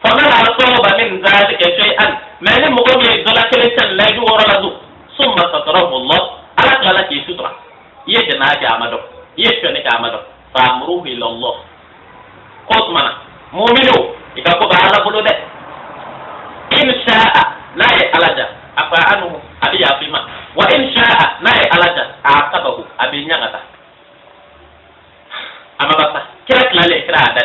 Faman asaba min zalika shay'an, mɛ ni mɔgɔ min ye dɔ la kelen tɛ layidu wɔɔrɔ la dun, summa satarahu Allah, Ala tilala k'i sutura, i ye jɛnɛya kɛ, a ma dɔn, i ye sonyali kɛ, a ma dɔn, fa amruhu ila Allah. Ko tuma na muminu, i ka ko bɛ Ala bolo dɛ. In sha'a, n'a ye Ala ja, afa anhu, a bɛ yafa i ma. Wa in sha'a, n'a ye Ala ja, aqabahu, a bɛ ɲagata. A ma ban sa, kira tilalen, kira y'a da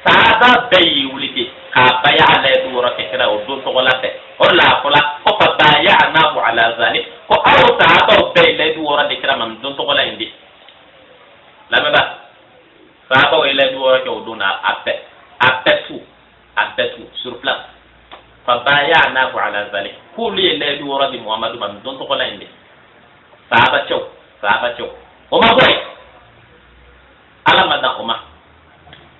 sahaba bɛɛ y'i wuli ten. K'a baya layidu wɔɔrɔ kɛ kira o don tɔgɔ la fɛ. O de la a fɔla ko fa baya'nahu ala zalik, ko aw sahabaw bɛɛ ye layidu wɔɔrɔ di kira ma nin don tɔgɔ la in de. Lamɛnba, sahabaw ye layidu wɔɔrɔ kɛ o don na, a bɛɛ, a bɛɛ tu, a bɛɛ tu sur place. Fa baya'nahu ala zalik, k'olu ye layidu wɔɔrɔ di Muhamadu ma nin don tɔgɔ la in de. Sahaba cɛw, sahaba cɛw, o ma bɔ yen. Ala ma dan o ma.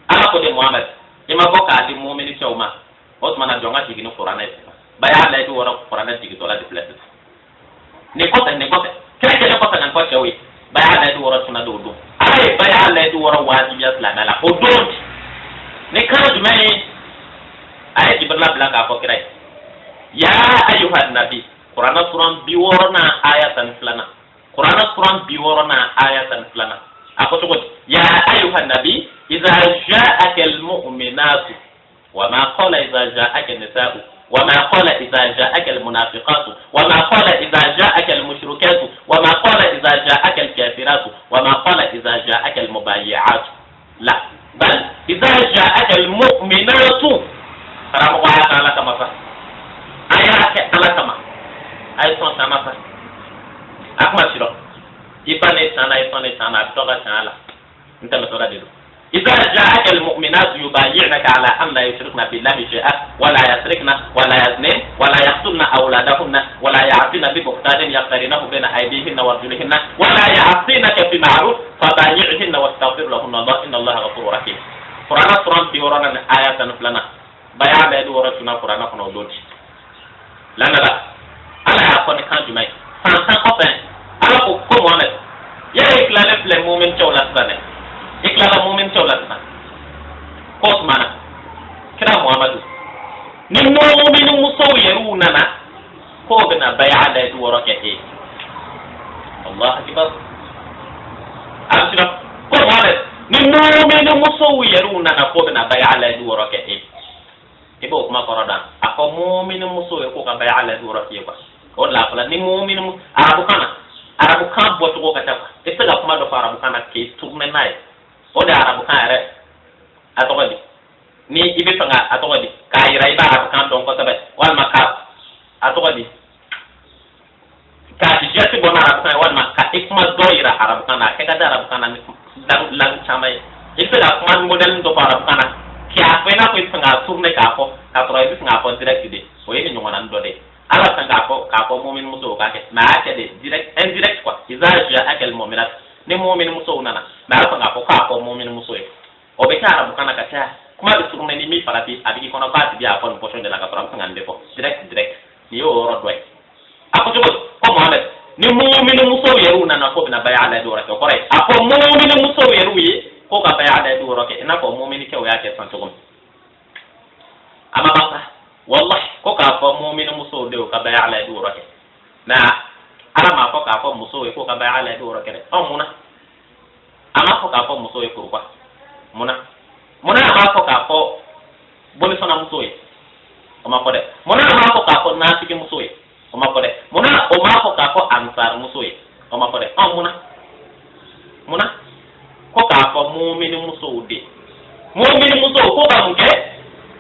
Ala ko de Muhamad, i ma bɔ k'a di mumini cɛw ma. O tuma na, jɔn ka jigin ni kuranɛ ye sisan. Baya layidu wɔɔrɔ, kuranɛ jigintɔla de filɛ sisan. Nin kɔfɛ, nin kɔfɛ, kira kɛlen kɔfɛ ka nin fɔ cɛw ye, baya layidu wɔɔrɔ cunna de o don. Ala ye baya layidu wɔɔrɔ wajibiya silamɛya la o don di ni kan jumɛn ye? A ye Jibirila bila k'a fɔ kira ye: ya ayuha nabi. Kuranɛ suran 60nan, aya 12nan. Kuranɛ suran 60nan, aya 12nan, a ko cogo di? Ya ayuha nabi iza ja'aka almu'minatu wa ma qala iza ja'aka nisa'u wa ma qala iza ja'aka almunafiqatu wa ma qala iza ja'aka almushrikatu wa ma qala iza ja'aka alkafiratu wa ma qala iza ja'aka almubayi'atu la bal iza ja'aka almu'minatu. Karamɔgɔ, a y'a kɛ Ala kama sa, a y'a kɛ Ala kama, a ye sɔn caman sa. A kuma sirɔ i ba ne san na, i sɔn ne san na, a bɛ tɔ ka can la n tɛmɛtɔla de don. إذا جاءك المؤمنات يبايعنك على أن لا يشركن بالله شيئا ولا يسرقن ولا يزنين ولا يقتلن أولادهن ولا يأتين ببهتان يفترينه بين أيديهن وأرجلهن ولا يعصينك في معروف فبايعهن واستغفر لهن الله إن الله غفور رحيم. Kuranɛ suran 60nan, aya 12nan, baya layidu wɔɔrɔ cunna kuranɛ kɔnɔ o don di. Lamɛnba, Ala y'a fɔ ni kan jumɛn ye? San 10 kɔfɛ, Ala ko ko Muhamɛd, yala i tilalen filɛ mumin cɛw la sisan dɛ, i tilala mumin cɛw la sisan. Ko o tuma na, kira Muhamadu, ni mumini musow yɛrɛw nana k'o bɛna baya layidu wɔɔrɔ kɛ e ye, Allah akbar, a bɛ siran ko Muhamɛd, ni mumini musow yɛrɛw nana k'o bɛna baya layidu wɔɔrɔ kɛ e, i b'o kuma kɔrɔ dɔn? A fɔ mumini musow ye k'o ka baya layidu wɔɔrɔ k'i ye quoi. O de la a fɔla ni mumini, arabukan na, arabukan bɔcogo ka ca quoi. I tɛ se ka kuma dɔ fɔ arabukan na k'i tourner n'a ye. O de ye arabukan yɛrɛ, a tɔgɔ di, ni i bɛ fɛ ka, a tɔgɔ di, k'a yira i b'a arabukan dɔn kosɛbɛ, walima ka, a tɔgɔ di, ka geste bɔ n'arabukan ye, walima ka i kuma dɔ yira arabukan na, a kɛ ka di arabukan na ni langue caman ye. I bɛ se ka kuma modèle dɔ fɔ arabukan na k'a fɔ i n'a fɔ i bɛ fɛ k'a tourner k'a fɔ, k'a sɔrɔ i bɛ fɛ k'a fɔ direct de. O ye nin ɲɔgɔnna dɔ de ye. Ala fɛ k'a fɔ mumini musow k'a kɛ, mais a y'a kɛ de direct, indirect quoi. Iza ja'aka al-mu'minat, ni mumini musow nana, mais ala fɛ k'a fɔ k'a fɔ mumini muso ye. O bɛ kɛ arabukan na ka caya. Kuma bɛ tourner ni min farati, a bɛ k'i kɔnɔ k'a tigi y'a fɔ nin position de la, ka sɔrɔ a bɛ fɛ ka nin de fɔ direct direct. Nin y'o yɔrɔ dɔ ye. A ko cogo di? Ko Muhamɛd, ni mumini musow yɛrɛw nana k'o bɛna baya layidu wɔɔrɔ kɛ, o kɔrɔ ye a fɔ mumini musow yɛrɛw ye k'o ka baya layidu wɔɔrɔ kɛ, i n'a fɔ mumini cɛw y'a kɛ sisan cogo min. A ma ban sa, wallahi, ko k'a fɔ mumini musow de ka baya layidu wɔɔrɔ kɛ, mais Ala m'a fɔ k'a fɔ musow ye k'o ka baya layidu wɔɔrɔ kɛ dɛ. Ɔ, mun na a m'a fɔ k'a fɔ musow ye? Pourquoi? Mun na, mun na a m'a fɔ k'a fɔ bolisɔnna musow ye? O ma fɔ dɛ. Mun na a m'a fɔ k'a fɔ nafigi musow ye? O ma fɔ dɛ. Mun na o m'a fɔ k'a fɔ ansar muso ye? O ma fɔ dɛ. Ɔ, mun na, mun na ko k'a fɔ mumini musow de, mumini musow ko ka mun kɛ?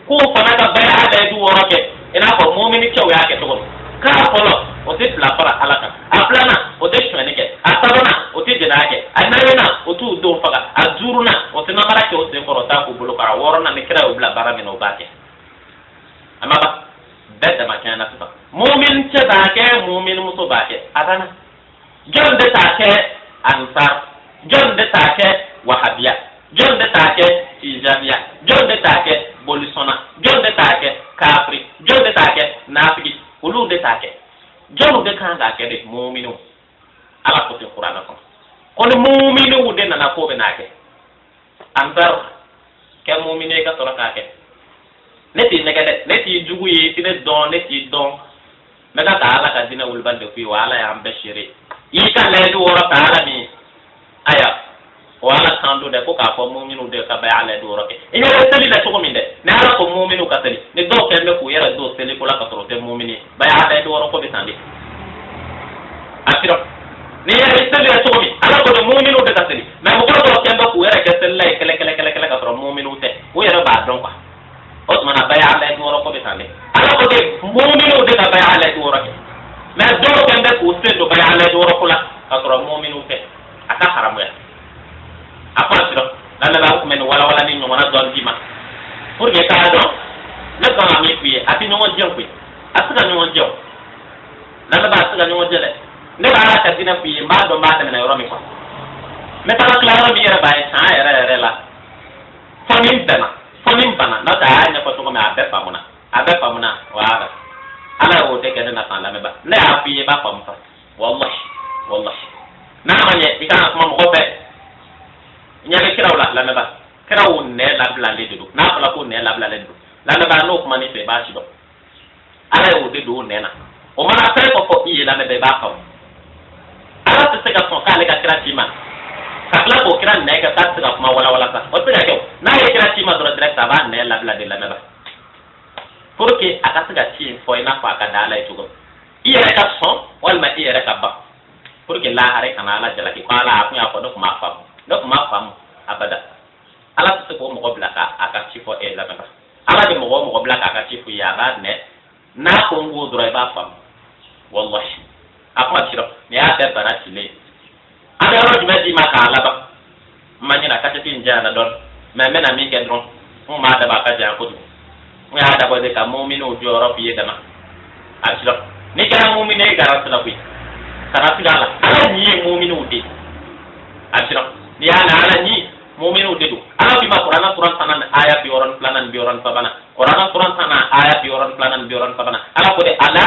K'u fana ka baya layidu wɔɔrɔ kɛ i n'a fɔ mumini cɛw y'a kɛ cogo min. K'a fɔlɔ, o tɛ fila fara Ala kan. A filanan, o tɛ sonyɛni kɛ. A sabanan, o tɛ jɛnɛya kɛ. A naaninan, o t'u denw faga. A duurunan, o tɛ namara kɛ o sen kɔrɔ, o t'a k'u bolo kɔrɔ. A wɔɔrɔnan, ni kira y'o bila baara min na, o b'a kɛ. A ma ban, bɛɛ dama kɛɲɛna sisan. Mumin cɛ b'a kɛ, mumin muso b'a kɛ, a banna. Jɔn de t'a kɛ? Ansar. Jɔn de t'a kɛ? Wahabiya. Jɔn de t'a kɛ? Tijaniya. Jɔn de t'a kɛ? Bolisɔnna. Jɔn de t'a kɛ? Kafiri. Jɔn de t'a kɛ? Nafigi. Olu de t'a kɛ. Jɔnw de kan k'a kɛ de? Muminiw. Ala ko ten kuranɛ kɔnɔ ko ni muminiw de nana k'o bɛ n'a kɛ. Ansar kɛ mumini ye ka sɔrɔ k'a kɛ. Ne t'i nɛgɛ dɛ, ne t'i jugu ye, i tɛ ne dɔn, ne t'i dɔn. N bɛ ka Ala ka diinɛ wulibali de f'i ye. Wa Ala y'an bɛɛ seere. I ka layidu wɔɔrɔ ta Ala min ye, aya, o Ala kan don dɛ, ko k'a fɔ muminiw de ka baya layidu wɔɔrɔ kɛ. I ɲɛ bɛ seli la cogo min dɛ, ni Ala ko muminiw ka seli, ni dɔw kɛlen bɛ k'u yɛrɛ don seli ko la ka sɔrɔ o tɛ mumini ye, baya layidu wɔɔrɔ ko bɛ tan de. A sira ni yɛrɛ seli la cogo min, Ala ko de muminiw de ka seli, mais mɔgɔ dɔw kɛlen bɛ k'u yɛrɛ kɛ selila ye kɛlɛ kɛlɛ kɛlɛ kɛlɛ ka sɔrɔ muminiw tɛ, u yɛrɛ b'a dɔn quoi. O tuma na baya layidu wɔɔrɔ ko bɛ tan dɛ. Ala ko de muminiw de ka baya layidu wɔɔrɔ kɛ, mais dɔw kɛn bɛ k'u sen don baya layidu wɔɔrɔ ko la k'a sɔrɔ muminiw tɛ, a ka haramuya. A ko a sirɔ lamɛnbaa, n tun bɛ nin walawala ni ɲɔgɔnna dɔɔni d'i ma pour que k'a dɔn ne kan ka min f'i ye. A tɛ ɲɔgɔn jɛ koyi, a tɛ se ka ɲɔgɔn jɛ o. Lamɛnbaa, a tɛ se ka ɲɔgɔn jɛ dɛ. Ne b'a ka diinɛ f'i ye, n b'a dɔn n b'a daminɛ yɔrɔ min kuwa, n bɛ taga tila yɔrɔ min yɛrɛ b'a ye tiɲɛ yɛrɛ yɛrɛ la, fo ni n bɛnna, fo ni n banna. N'o tɛ, a y'a ɲɛfɔ cogo min, a bɛɛ faamuna, a bɛɛ faamuna. Wala Ala y'o de kɛ ne na san. Lamɛnba, ne y'a f'i ye, i b'a faamu sa. Wallahi, wallahi, n'a ma ɲɛ, i kan ka kuma mɔgɔ fɛ. Ɲɛ bɛ kiraw la. Lamɛnba, kiraw nɛ labilalen de don. N'a fɔra ko nɛ labilalen de don, lamɛnba, n'o kuma ni fɛ, i b'a si dɔn. Ala y'o de don o nɛ na. O mana fɛn fɔ fɔ i ye, lamɛnba, i b'a faamu. Ala tɛ se ka sɔn k'ale ka kira ci ma ka tila k'o kira nɛ kɛ k'a tɛ se ka kuma walawala sa. O tɛ se ka kɛ o. N'a ye kira ci ma dɔrɔn direct, a b'a nɛ labila de, lamɛnba, pour que a ka se ka ci in fɔ i n'a fɔ a ka da Ala ye cogo min, i yɛrɛ ka sɔn walima i yɛrɛ ka ban, pour que lahara kana Ala jalaki ko Ala a kun y'a fɔ, ne kun m'a faamu, ne kun m'a faamu. Abada, Ala tɛ se k'o mɔgɔ bila k'a ka ci fɔ e ye. Lamɛnba, Ala bɛ mɔgɔ o mɔgɔ bila k'a ka ci fɔ i ye, a b'a nɛ n'a ko n ko dɔrɔn, i b'a faamu. Wallahi, a kuma sirɔ nin y'a bɛɛ bana cilen ye. An bɛ yɔrɔ jumɛn d'i ma k'a laban? N ma ɲinɛ kasɛti in janyana dɔɔni, mais n bɛna min kɛ dɔrɔn, n m'a dabɔ a ka janya kojugu, n y'a dabɔ de ka muminiw jɔyɔrɔ f'i ye dama. A sirɔ n'i kɛra mumini ye, garanti la koyi, kana siga a la. Ala ɲi ye muminiw de. A sirɔ n'i y'a mɛn Ala ɲi, muminiw de don. Ala b'i ma Kuranna suran 10 aya 62 ni 63nan, Kuranna suran 10 aya 62 ni 63nan, Ala ko de: ala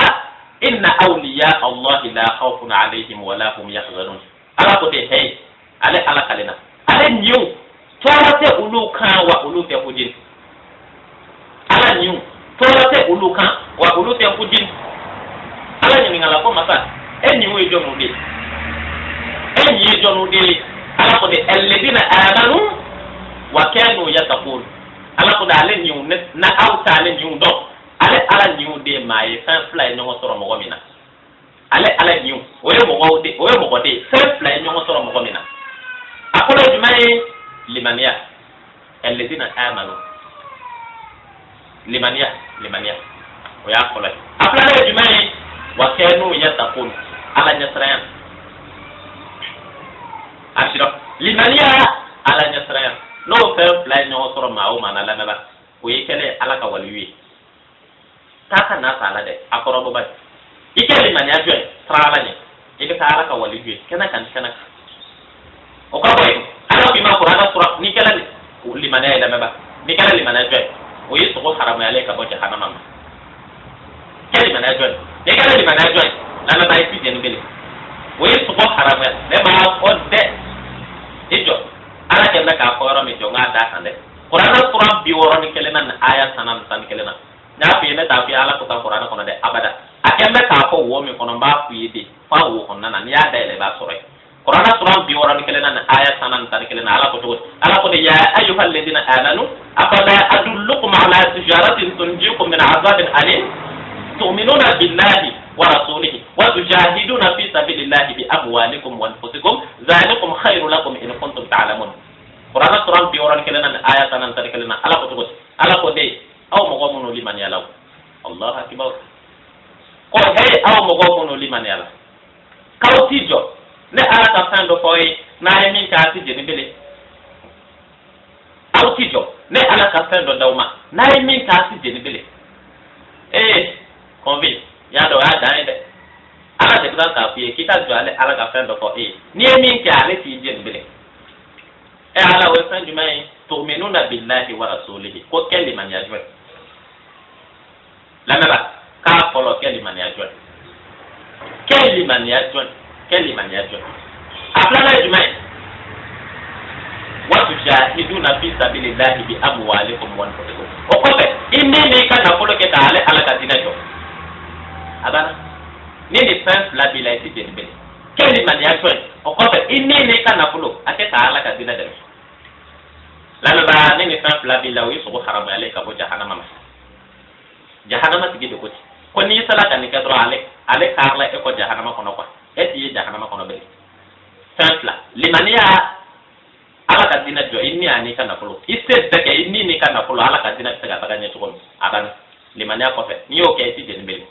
inna awliya Allahi la khawfun alayhim wala hum yahzanun. Ala ko de hey, ale Ala kalena ale ɲiw, tɔɔrɔ tɛ olu kan wa olu tɛ hujin. Ala ɲiw, tɔɔrɔ tɛ olu kan wa olu tɛ hujin. Ala ɲininkala ko: masa, e ɲiw ye jɔnw de ye? E ɲi ye jɔnw de ye? Ala ko de: alladina amanu wa kanu yattaqun. Ala ko de ale ɲiw, na aw t'ale ɲiw dɔn. Ale Ala ɲiw de ye maa ye, fɛn fila ye ɲɔgɔn sɔrɔ mɔgɔ min na. Ale Ala ɲiw, o ye mɔgɔw de, o ye mɔgɔ de ye, fɛn fila ye ɲɔgɔn sɔrɔ mɔgɔ min na. A fɔlɔ ye jumɛn ye? Limaniya. Alladina amanu, limaniya, limaniya, o y'a fɔlɔ ye. A filanan ye jumɛn ye? Wa kanu yattaqun, Ala ɲɛsiranya. A sirɔ limaniya, Ala ɲɛsiranya, n'o fɛn fila ye ɲɔgɔn sɔrɔ maa o maa na, lamɛnba, o ye kɛlen Ala ka waliyu ye. Taa ka na ta la dɛ, a kɔrɔbɔ ba i kɛ limaniya jɔ ye, siran Ala ɲɛ, i bɛ taa Ala ka waliyu ye kɛnɛ kan, kɛnɛ kan. O ka bɔ yen, Ala k'i ma Kuranɛ sura, n'i kɛra limaniya ye, lamɛnba, n'i kɛra limaniya jɔ ye, o ye sogo haramuyalen ka bɔ jahanama ma. Kɛ limaniya jɔ ye, n'i kɛra limaniya jɔ ye, lamɛnba, i ti jɛni bele, o ye sogo haramuya. Ne m'a fɔ dɛ, i jɔ, Ala kɛ bɛ k'a fɔ yɔrɔ min, jɔ n k'a d'a kan dɛ. Kuranɛ sura 61 na ni aya 11 na, n y'a f'i ye, ne t'a f'i ye Ala ko ta Kuranɛ kɔnɔ dɛ, abada. A kɛ bɛ k'a fɔ wo min kɔnɔ, n b'a f'i ye de f'a wo kɔnɔna na, n'i y'a dayɛlɛ, i b'a sɔrɔ yen. Kuranɛ sura 61 na ni aya 11 na, Ala ko cogo di? Ala ko de: ya ayyuha alladhina amanu afala adullukum ala tijaratin tunjikum min azabin alim tu'minuna billahi wa rasulihi wa tujahiduna fi sabilillahi bi amwalikum wa anfusikum dhalikum khairu lakum in kuntum ta'lamun. Kuranɛ sura 61 na ni aya 11 na, Ala ko cogo di? Ala ko de: aw mɔgɔ minnu limaniyala, Allah akbar, ko hey, aw mɔgɔ minnu limaniyala, k'aw ti jɔ, ne Ala ka fɛn dɔ fɔ ye, n'a ye min kɛ, a ti jeni bele. Aw ti jɔ, ne Ala ka fɛn dɔ d'aw ma, n'a ye min kɛ, a ti jeni bele. Ee kɔnfi y'a dɔn, o y'a dan ye dɛ. Ala de bɛ k'a f'i ye k'i ka jɔ, ale Ala ka fɛn dɔ fɔ e ye, n'i ye min kɛ, ale t'i jeni bele. E Ala, o ye fɛn jumɛn ye? Tu'minuna billahi wa rasulihi. Ko kɛ limaniya jɔ ye, lamɛnba, k'a fɔlɔ, kɛ limaniya jɔ ye, kɛ limaniya jɔ ye, kɛ limaniya jɔ ye. A filanan ye jumɛn ye? Wa tujahiduna fi sabilillahi bi amwalikum wa anfusikum. O kɔfɛ, i min n'i ka nafolo kɛ k'ale Ala ka diinɛ jɔ. A banna. Ni nin fɛn fila b'i la, i ti jeni bele. Kɛ limaniya jɔ ye, o kɔfɛ, i min n'i ka nafolo a kɛ k'Ala ka diinɛ dɛmɛ. Lamɛnbaa, ni nin fɛn fila b'i la, o ye sogo haramuyalen ka bɔ jahanama ma. Jahanama tigi de ko ten ko n'i sera ka nin kɛ dɔrɔn, ale karila e kɔ jahanama kɔnɔ kuwa, e t'i ye jahanama kɔnɔ bilen. Fɛn fila: limaniya, Ala ka diinɛ jɔ, i ni ani ka nafolo, i se bɛɛ kɛ i ni n'i n'i ka nafolo Ala ka diinɛ bɛ se ka taga ɲɛ cogo min. A banna. Limaniya kɔfɛ, n'i y'o kɛ, i ti jeni bilen.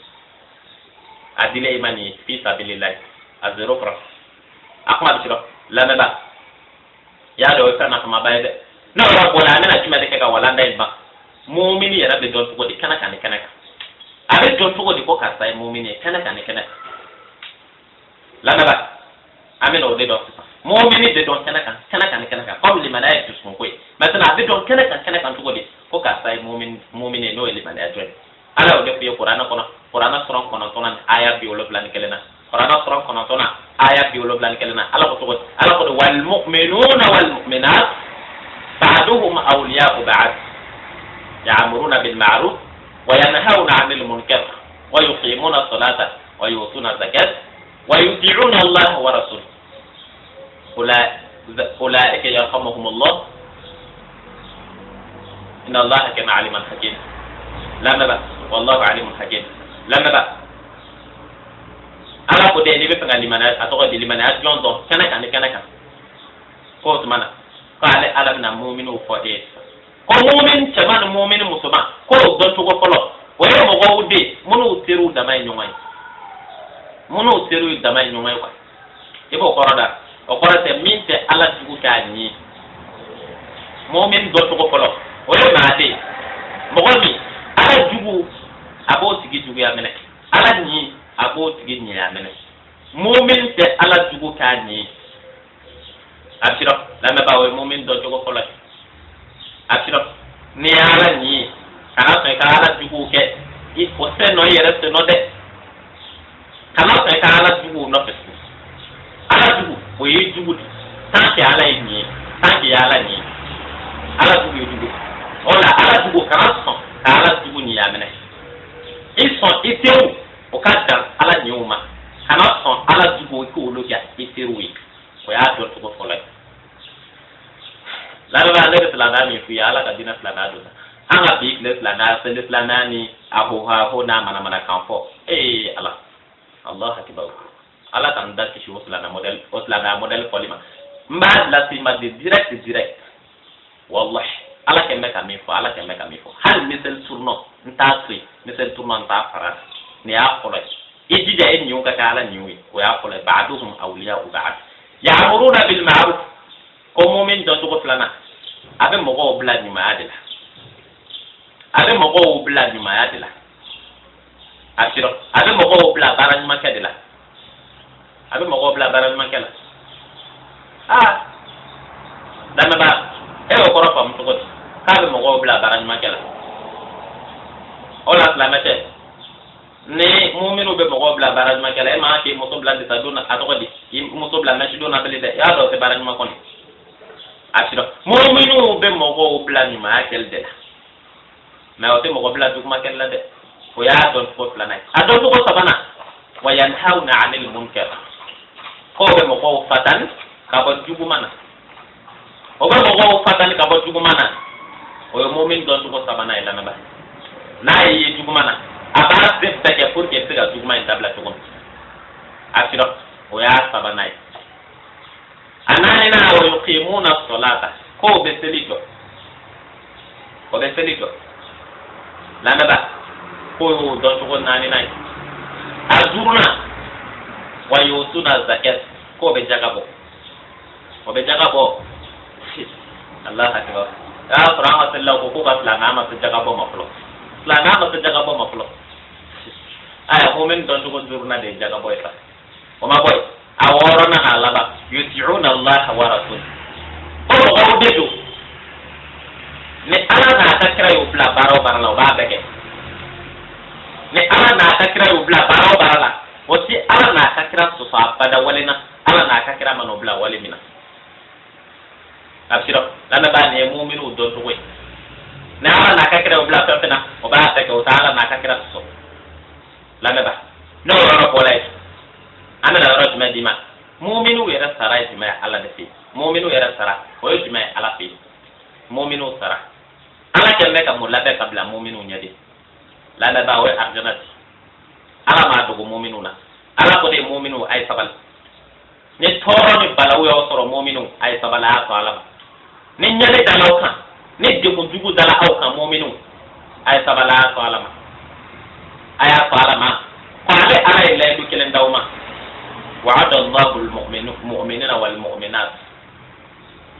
A dilen i ma nin ye fi sabilillahi, a zéro franc. A kuma bɛ sɔrɔ. Lamɛnba, i y'a dɔn, o ye fɛn nafamaba ye dɛ. N'o yɔrɔ bɔra, an bɛna jumɛn de kɛ ka walanda in ban? Mumini yɛrɛ bɛ dɔn cogo di kɛnɛ kan ni kɛnɛ kan? A bɛ dɔn cogo di ko karisa ye mumini ye kɛnɛ kan ni kɛnɛ kan? Lamɛnba, an bɛna o de dɔn sisan. Mumini bɛ dɔn kɛnɛ kan, kɛnɛ kan ni kɛnɛ kan. Comme limaniya ye dusukunko ye, maintenant a bɛ dɔn kɛnɛ kan, kɛnɛ kan cogo di ko karisa ye mumini ye, n'o ye limaniya jɔn ye? Ala y'o de f'i ye Kuranɛ kɔnɔ, Kuranɛ suran 9 ni aya 71 na. Kuranɛ suran 9 aya 71 na, Ala ko cogo di? Ala ko de: walmu'minuna walmu'minat ba'duhum awliya'u ba'd ya'muruna bil ma'ruf wa yanhauna 'anil munkar wa yuqimuna as-salata wa yu'tuna zakat wa yuti'una Allah wa rasulahu ulaika yarhamuhumullah inna Allah kana aliman hakim. Lamɛnba, wallahu alimun hakim. Lamɛnba, Ala ko de, n'i bɛ fɛ ka limaniya, a tɔgɔ di, limaniya jɔn dɔn kɛnɛ kan ni kɛnɛ kan, k'o tuma na ko ale Ala bɛna muminiw fɔ e ye sisan, ko mumin cɛman ni mumini musoman, k'o dɔn cogo fɔlɔ, o ye mɔgɔw de minnu teriw dama ye ɲɔgɔn ye, minnu teriw dama ye ɲɔgɔn ye quoi. I b'o kɔrɔ da, o kɔrɔ tɛ min tɛ Ala jugu k'a ɲi. Mumin dɔn cogo fɔlɔ, o ye maa de ye, mɔgɔ min Ala jugu, a b'o tigi juguya minɛ, Ala ɲi, a b'o tigi ɲɛya minɛ. Mumin tɛ Ala jugu k'a ɲi. A sirɔ, lamɛnbaa, o ye mumin dɔn cogo fɔlɔ ye. A sirɔ, n'i ye Ala ɲi, kana sɔn i ka Ala juguw kɛ o sɛn nɔ, i yɛrɛ sen nɔ dɛ. Kana sɔn i ka Ala juguw nɔfɛ tugun. Ala jugu, o ye jugu de. Tant que Ala ye nin ye, tant que ye Ala nin ye, Ala jugu ye jugu. O la, Ala jugu, kana sɔn ka Ala jugu ɲiya minɛ. I sɔn i teriw o ka dan Ala ɲɛw ma. Kana sɔn Ala jugu i k'olu kɛ i teriw ye. O y'a dɔn cogo fɔlɔ ye. Lamɛnbaa, ne bɛ silamɛya min f'i ye, Ala ka diinɛ silamɛya don. An ka bi tile silamɛya, seli silamɛya ni a ho n'a manamanakan fɔ, ee Ala, Allah akibar. Ala k'an da kisi o silamɛ modèle, o silamɛya modèle fɔli ma. N b'a lase i ma de direct direct. Wallahi, Ala kɛn bɛ ka min fɔ, Ala kɛn bɛ ka min fɔ, hali miseli tournant n t'a to yen, miseli tournant n t'a fara. Nin y'a fɔlɔ ye. I jija e ɲiw ka kɛ Ala ɲiw ye. O y'a fɔlɔ ye. Ba'duhum awliya'u ba'd ya'muruna bil ma'ruf. Ko mumin dɔn cogo filanan, a bɛ mɔgɔw bila ɲumanya de la, a bɛ mɔgɔw bila ɲumanya de la. A sirɔ, a bɛ mɔgɔw bila baara ɲumankɛ de la, a bɛ mɔgɔw bila baara ɲumankɛ la. Aa, lamɛnbaa, e y'o kɔrɔ faamu cogo di k'a bɛ mɔgɔw bila baara ɲumankɛ la? O la, silamɛ tɛ ni muminu bɛ mɔgɔw bila baara ɲumankɛ la, e man k'i muso bila disa don na, a tɔgɔ di, k'i muso bila mɛsi don na bilen dɛ. I y'a dɔn o tɛ baara ɲuman kɔni. A sirɔ, muminu bɛ mɔgɔw bila ɲumanya kɛli de la, mɛ o tɛ mɔgɔ bila juguman kɛli la dɛ. O y'a dɔn cogo filanan ye. A dɔn cogo sabanan, wa yanhawna anil munkar, k'o bɛ mɔgɔw fatani ka bɔ juguman na, o bɛ mɔgɔw fatani ka bɔ juguman na. O ye mumin dɔn cogo sabanan ye. Lamɛnba, n'a ye ye juguman na, a b'a se bɛɛ kɛ pour que i bɛ se ka juguman in dabila cogo min. A sirɔ, o y'a sabanan ye. A naaninan, wa yuqimuna salata, k'o bɛ seli jɔ, o bɛ seli jɔ. Lamɛnba, k'o y'o dɔn cogo naaninan ye. A duurunan, wa yutuna zakat, k'o bɛ jaga bɔ, o bɛ jaga bɔ. Allah akbar. Y'a sɔrɔ an ka selilaw ko k'u ka silamɛya ma se jaga bɔ ma fɔlɔ, silamɛya ma se jaga bɔ ma fɔlɔ. Aya, mumin dɔn cogo duurunan de ye jaga bɔ ye sa. O ma bɔ yen, a wɔɔrɔnan n'a laban, yuti'una Allah wa rasul, o mɔgɔw de don ni Ala n'a ka kira y'u bila baara o baara la, o b'a bɛɛ kɛ. Ni Ala n'a ka kira y'u bila baara o baara la, o ti Ala n'a ka kira sɔsɔ abada wale na, Ala n'a ka kira mana o bila wale min na. A bɛ sirɔ, lamɛnbaa, nin ye muminiw dɔn cogo ye. Ni Ala n'a ka kira y'u bila fɛn fɛn na, o b'a bɛɛ kɛ, o tɛ Ala n'a ka kira sɔsɔ. Lamɛnbaa, n'o yɔrɔ bɔra yen, an bɛna yɔrɔ jumɛn d'i ma? Muminiw yɛrɛ sara ye jumɛn ye Ala de fɛ yen? Muminiw yɛrɛ sara, o ye jumɛn ye Ala fɛ yen? Muminiw sara, Ala kɛlen bɛ ka mun labɛn ka bila muminiw ɲɛ de? Lamɛnbaa, o ye arijana di. Ala m'a dogo muminiw na. Ala ko de: muminiw, a ye sabali. Ni tɔɔrɔ ni balawu y'aw sɔrɔ, muminiw, a ye sabali, a y'a to Ala ma. Ni ɲɛli dala aw kan, Ni degun jugu dala aw kan, muminu, a ye sabali, a y'a fɔ Ala ma, a y'a fɔ Ala ma ko ale Ala ye layidu kelen d'aw ma. Wa'ada Allahu al-mu'minina wal mu'minat.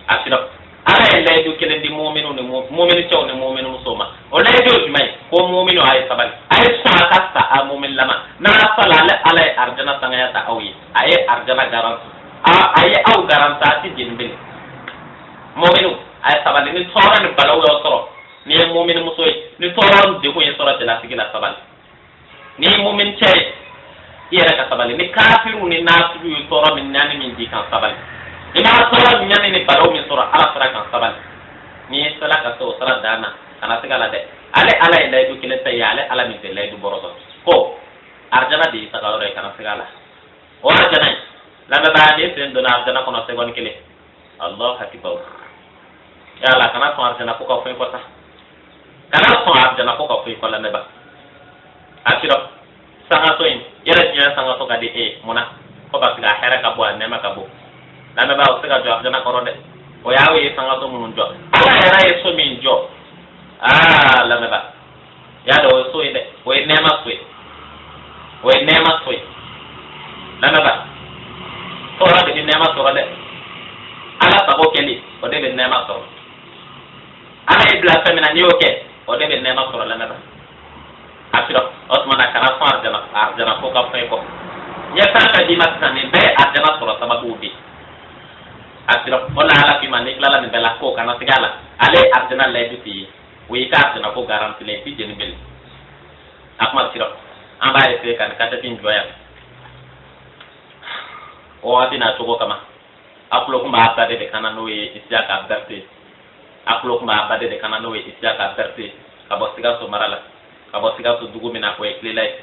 A sira Ala ye layidu kelen di muminu ni mumini cɛw ni mumini musow ma. O layidu ye jumɛn ye? Ko muminu, a ye sabali, a ye sɔn a ka sa a mumini lama. N'a sala, ale Ala ye arijana sangaya ta aw ye, a ye arijana garanti, a ye aw garanti, a ti jeni bilen. Muminu, a ye sabali. Ni tɔɔrɔ ni balawu y'aw sɔrɔ, n'i ye mumini muso ye, ni tɔɔrɔ ni degun y'i sɔrɔ cɛlasigi la, sabali. N'i ye mumini cɛ ye, i yɛrɛ ka sabali. Ni kafiriw ni nafigiw ye tɔɔrɔ min, ɲani min d'i kan, sabali. I ma tɔɔrɔ ni ɲani ni balawu min sɔrɔ Ala sira kan, sabali. N'i sera ka se o sira dan na, kana siga la dɛ. Ale Ala ye layidu kelen ta ye, ale Ala min tɛ layidu bɔrɔtɔ, ko arijana de y'i taga yɔrɔ ye, kana siga la. O arijana in, lamɛnbaa, n'i sen donna arijana kɔnɔ seconde kelen, Allahu akbar! Yala kana sɔn arijana ko ka fɔ i kɔ sa, kana sɔn arijana ko ka fɔ i kɔ. Lamɛnba, a sira sangaso in yɛrɛ, diɲɛ sangaso ka di e ye mun na? Ko parce que a hɛrɛ ka bon, a nɛɛma ka bon. Lamɛnba, o tɛ se ka jɔ arijana kɔrɔ dɛ. O y'aw ye sangaso minnu jɔ, Ala yɛrɛ ye so min jɔ, aa lamɛnba, y'a dɔn o ye so ye dɛ, o ye nɛɛma so ye, o ye nɛɛma so ye. Lamɛnba, tɔɔrɔ de bɛ nɛɛma sɔrɔ dɛ. Ala sago kɛli, o de bɛ nɛɛma sɔrɔ. Ala y'i bila fɛn min na, n'i y'o kɛ, o de bɛ nɛɛma sɔrɔ. Lamɛnba, a sira o tuma na, kana sɔn arijana ko ka fɔ i kɔ. N ye fɛn fɛn d'i ma sisan, nin bɛɛ ye arijana sɔrɔ sababuw de ye. A sira o la, Ala k'i ma, n'i tilala nin bɛɛ la, ko kana siga a la, ale ye arijana layidu t'i ye, o y'i ka arijana ko garanti la, i t'i jeni bilen. A kuma sira, an b'a essayer ka nin kasɛti in jɔ yan o waati n'a cogo kama. A tulo kun b'a baden de kana, n'o ye Isiyaka Berete. A tulo kun b'a baden de kana, n'o ye Isiyaka Berete, ka bɔ Sikaso mara la, ka bɔ Sikaso dugu min na, o ye Kilela ye,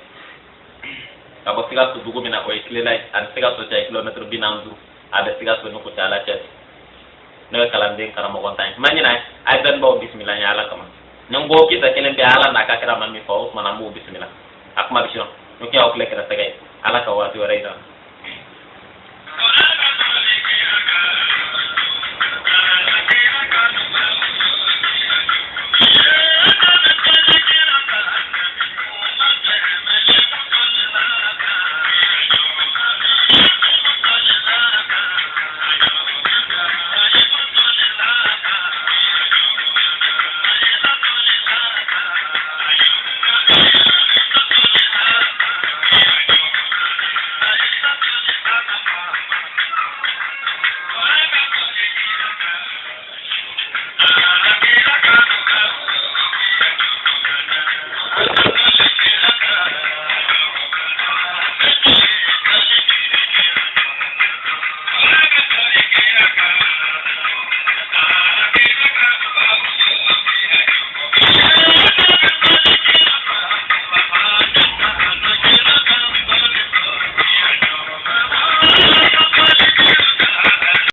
ka bɔ Sikaso dugu min na, o ye Kilela ye. Ani Sikaso cɛ ye kilomɛtiri 45. A bɛ Sikaso ni Kucala cɛ. N'o ye kalanden karamɔgɔ tan ye. Ma ɲinɛ, a ye dɔnnibaaw bisimila n ye Ala kama. Ni n ko kisɛ kelen bɛ Ala n'a ka kira ma min fɔ, o tuma na n b'o bisimila. A kuma bɛ sinɔ n'o kɛ aw tile kɛrɛfɛ ye. Ala ka waati wɛrɛ yira.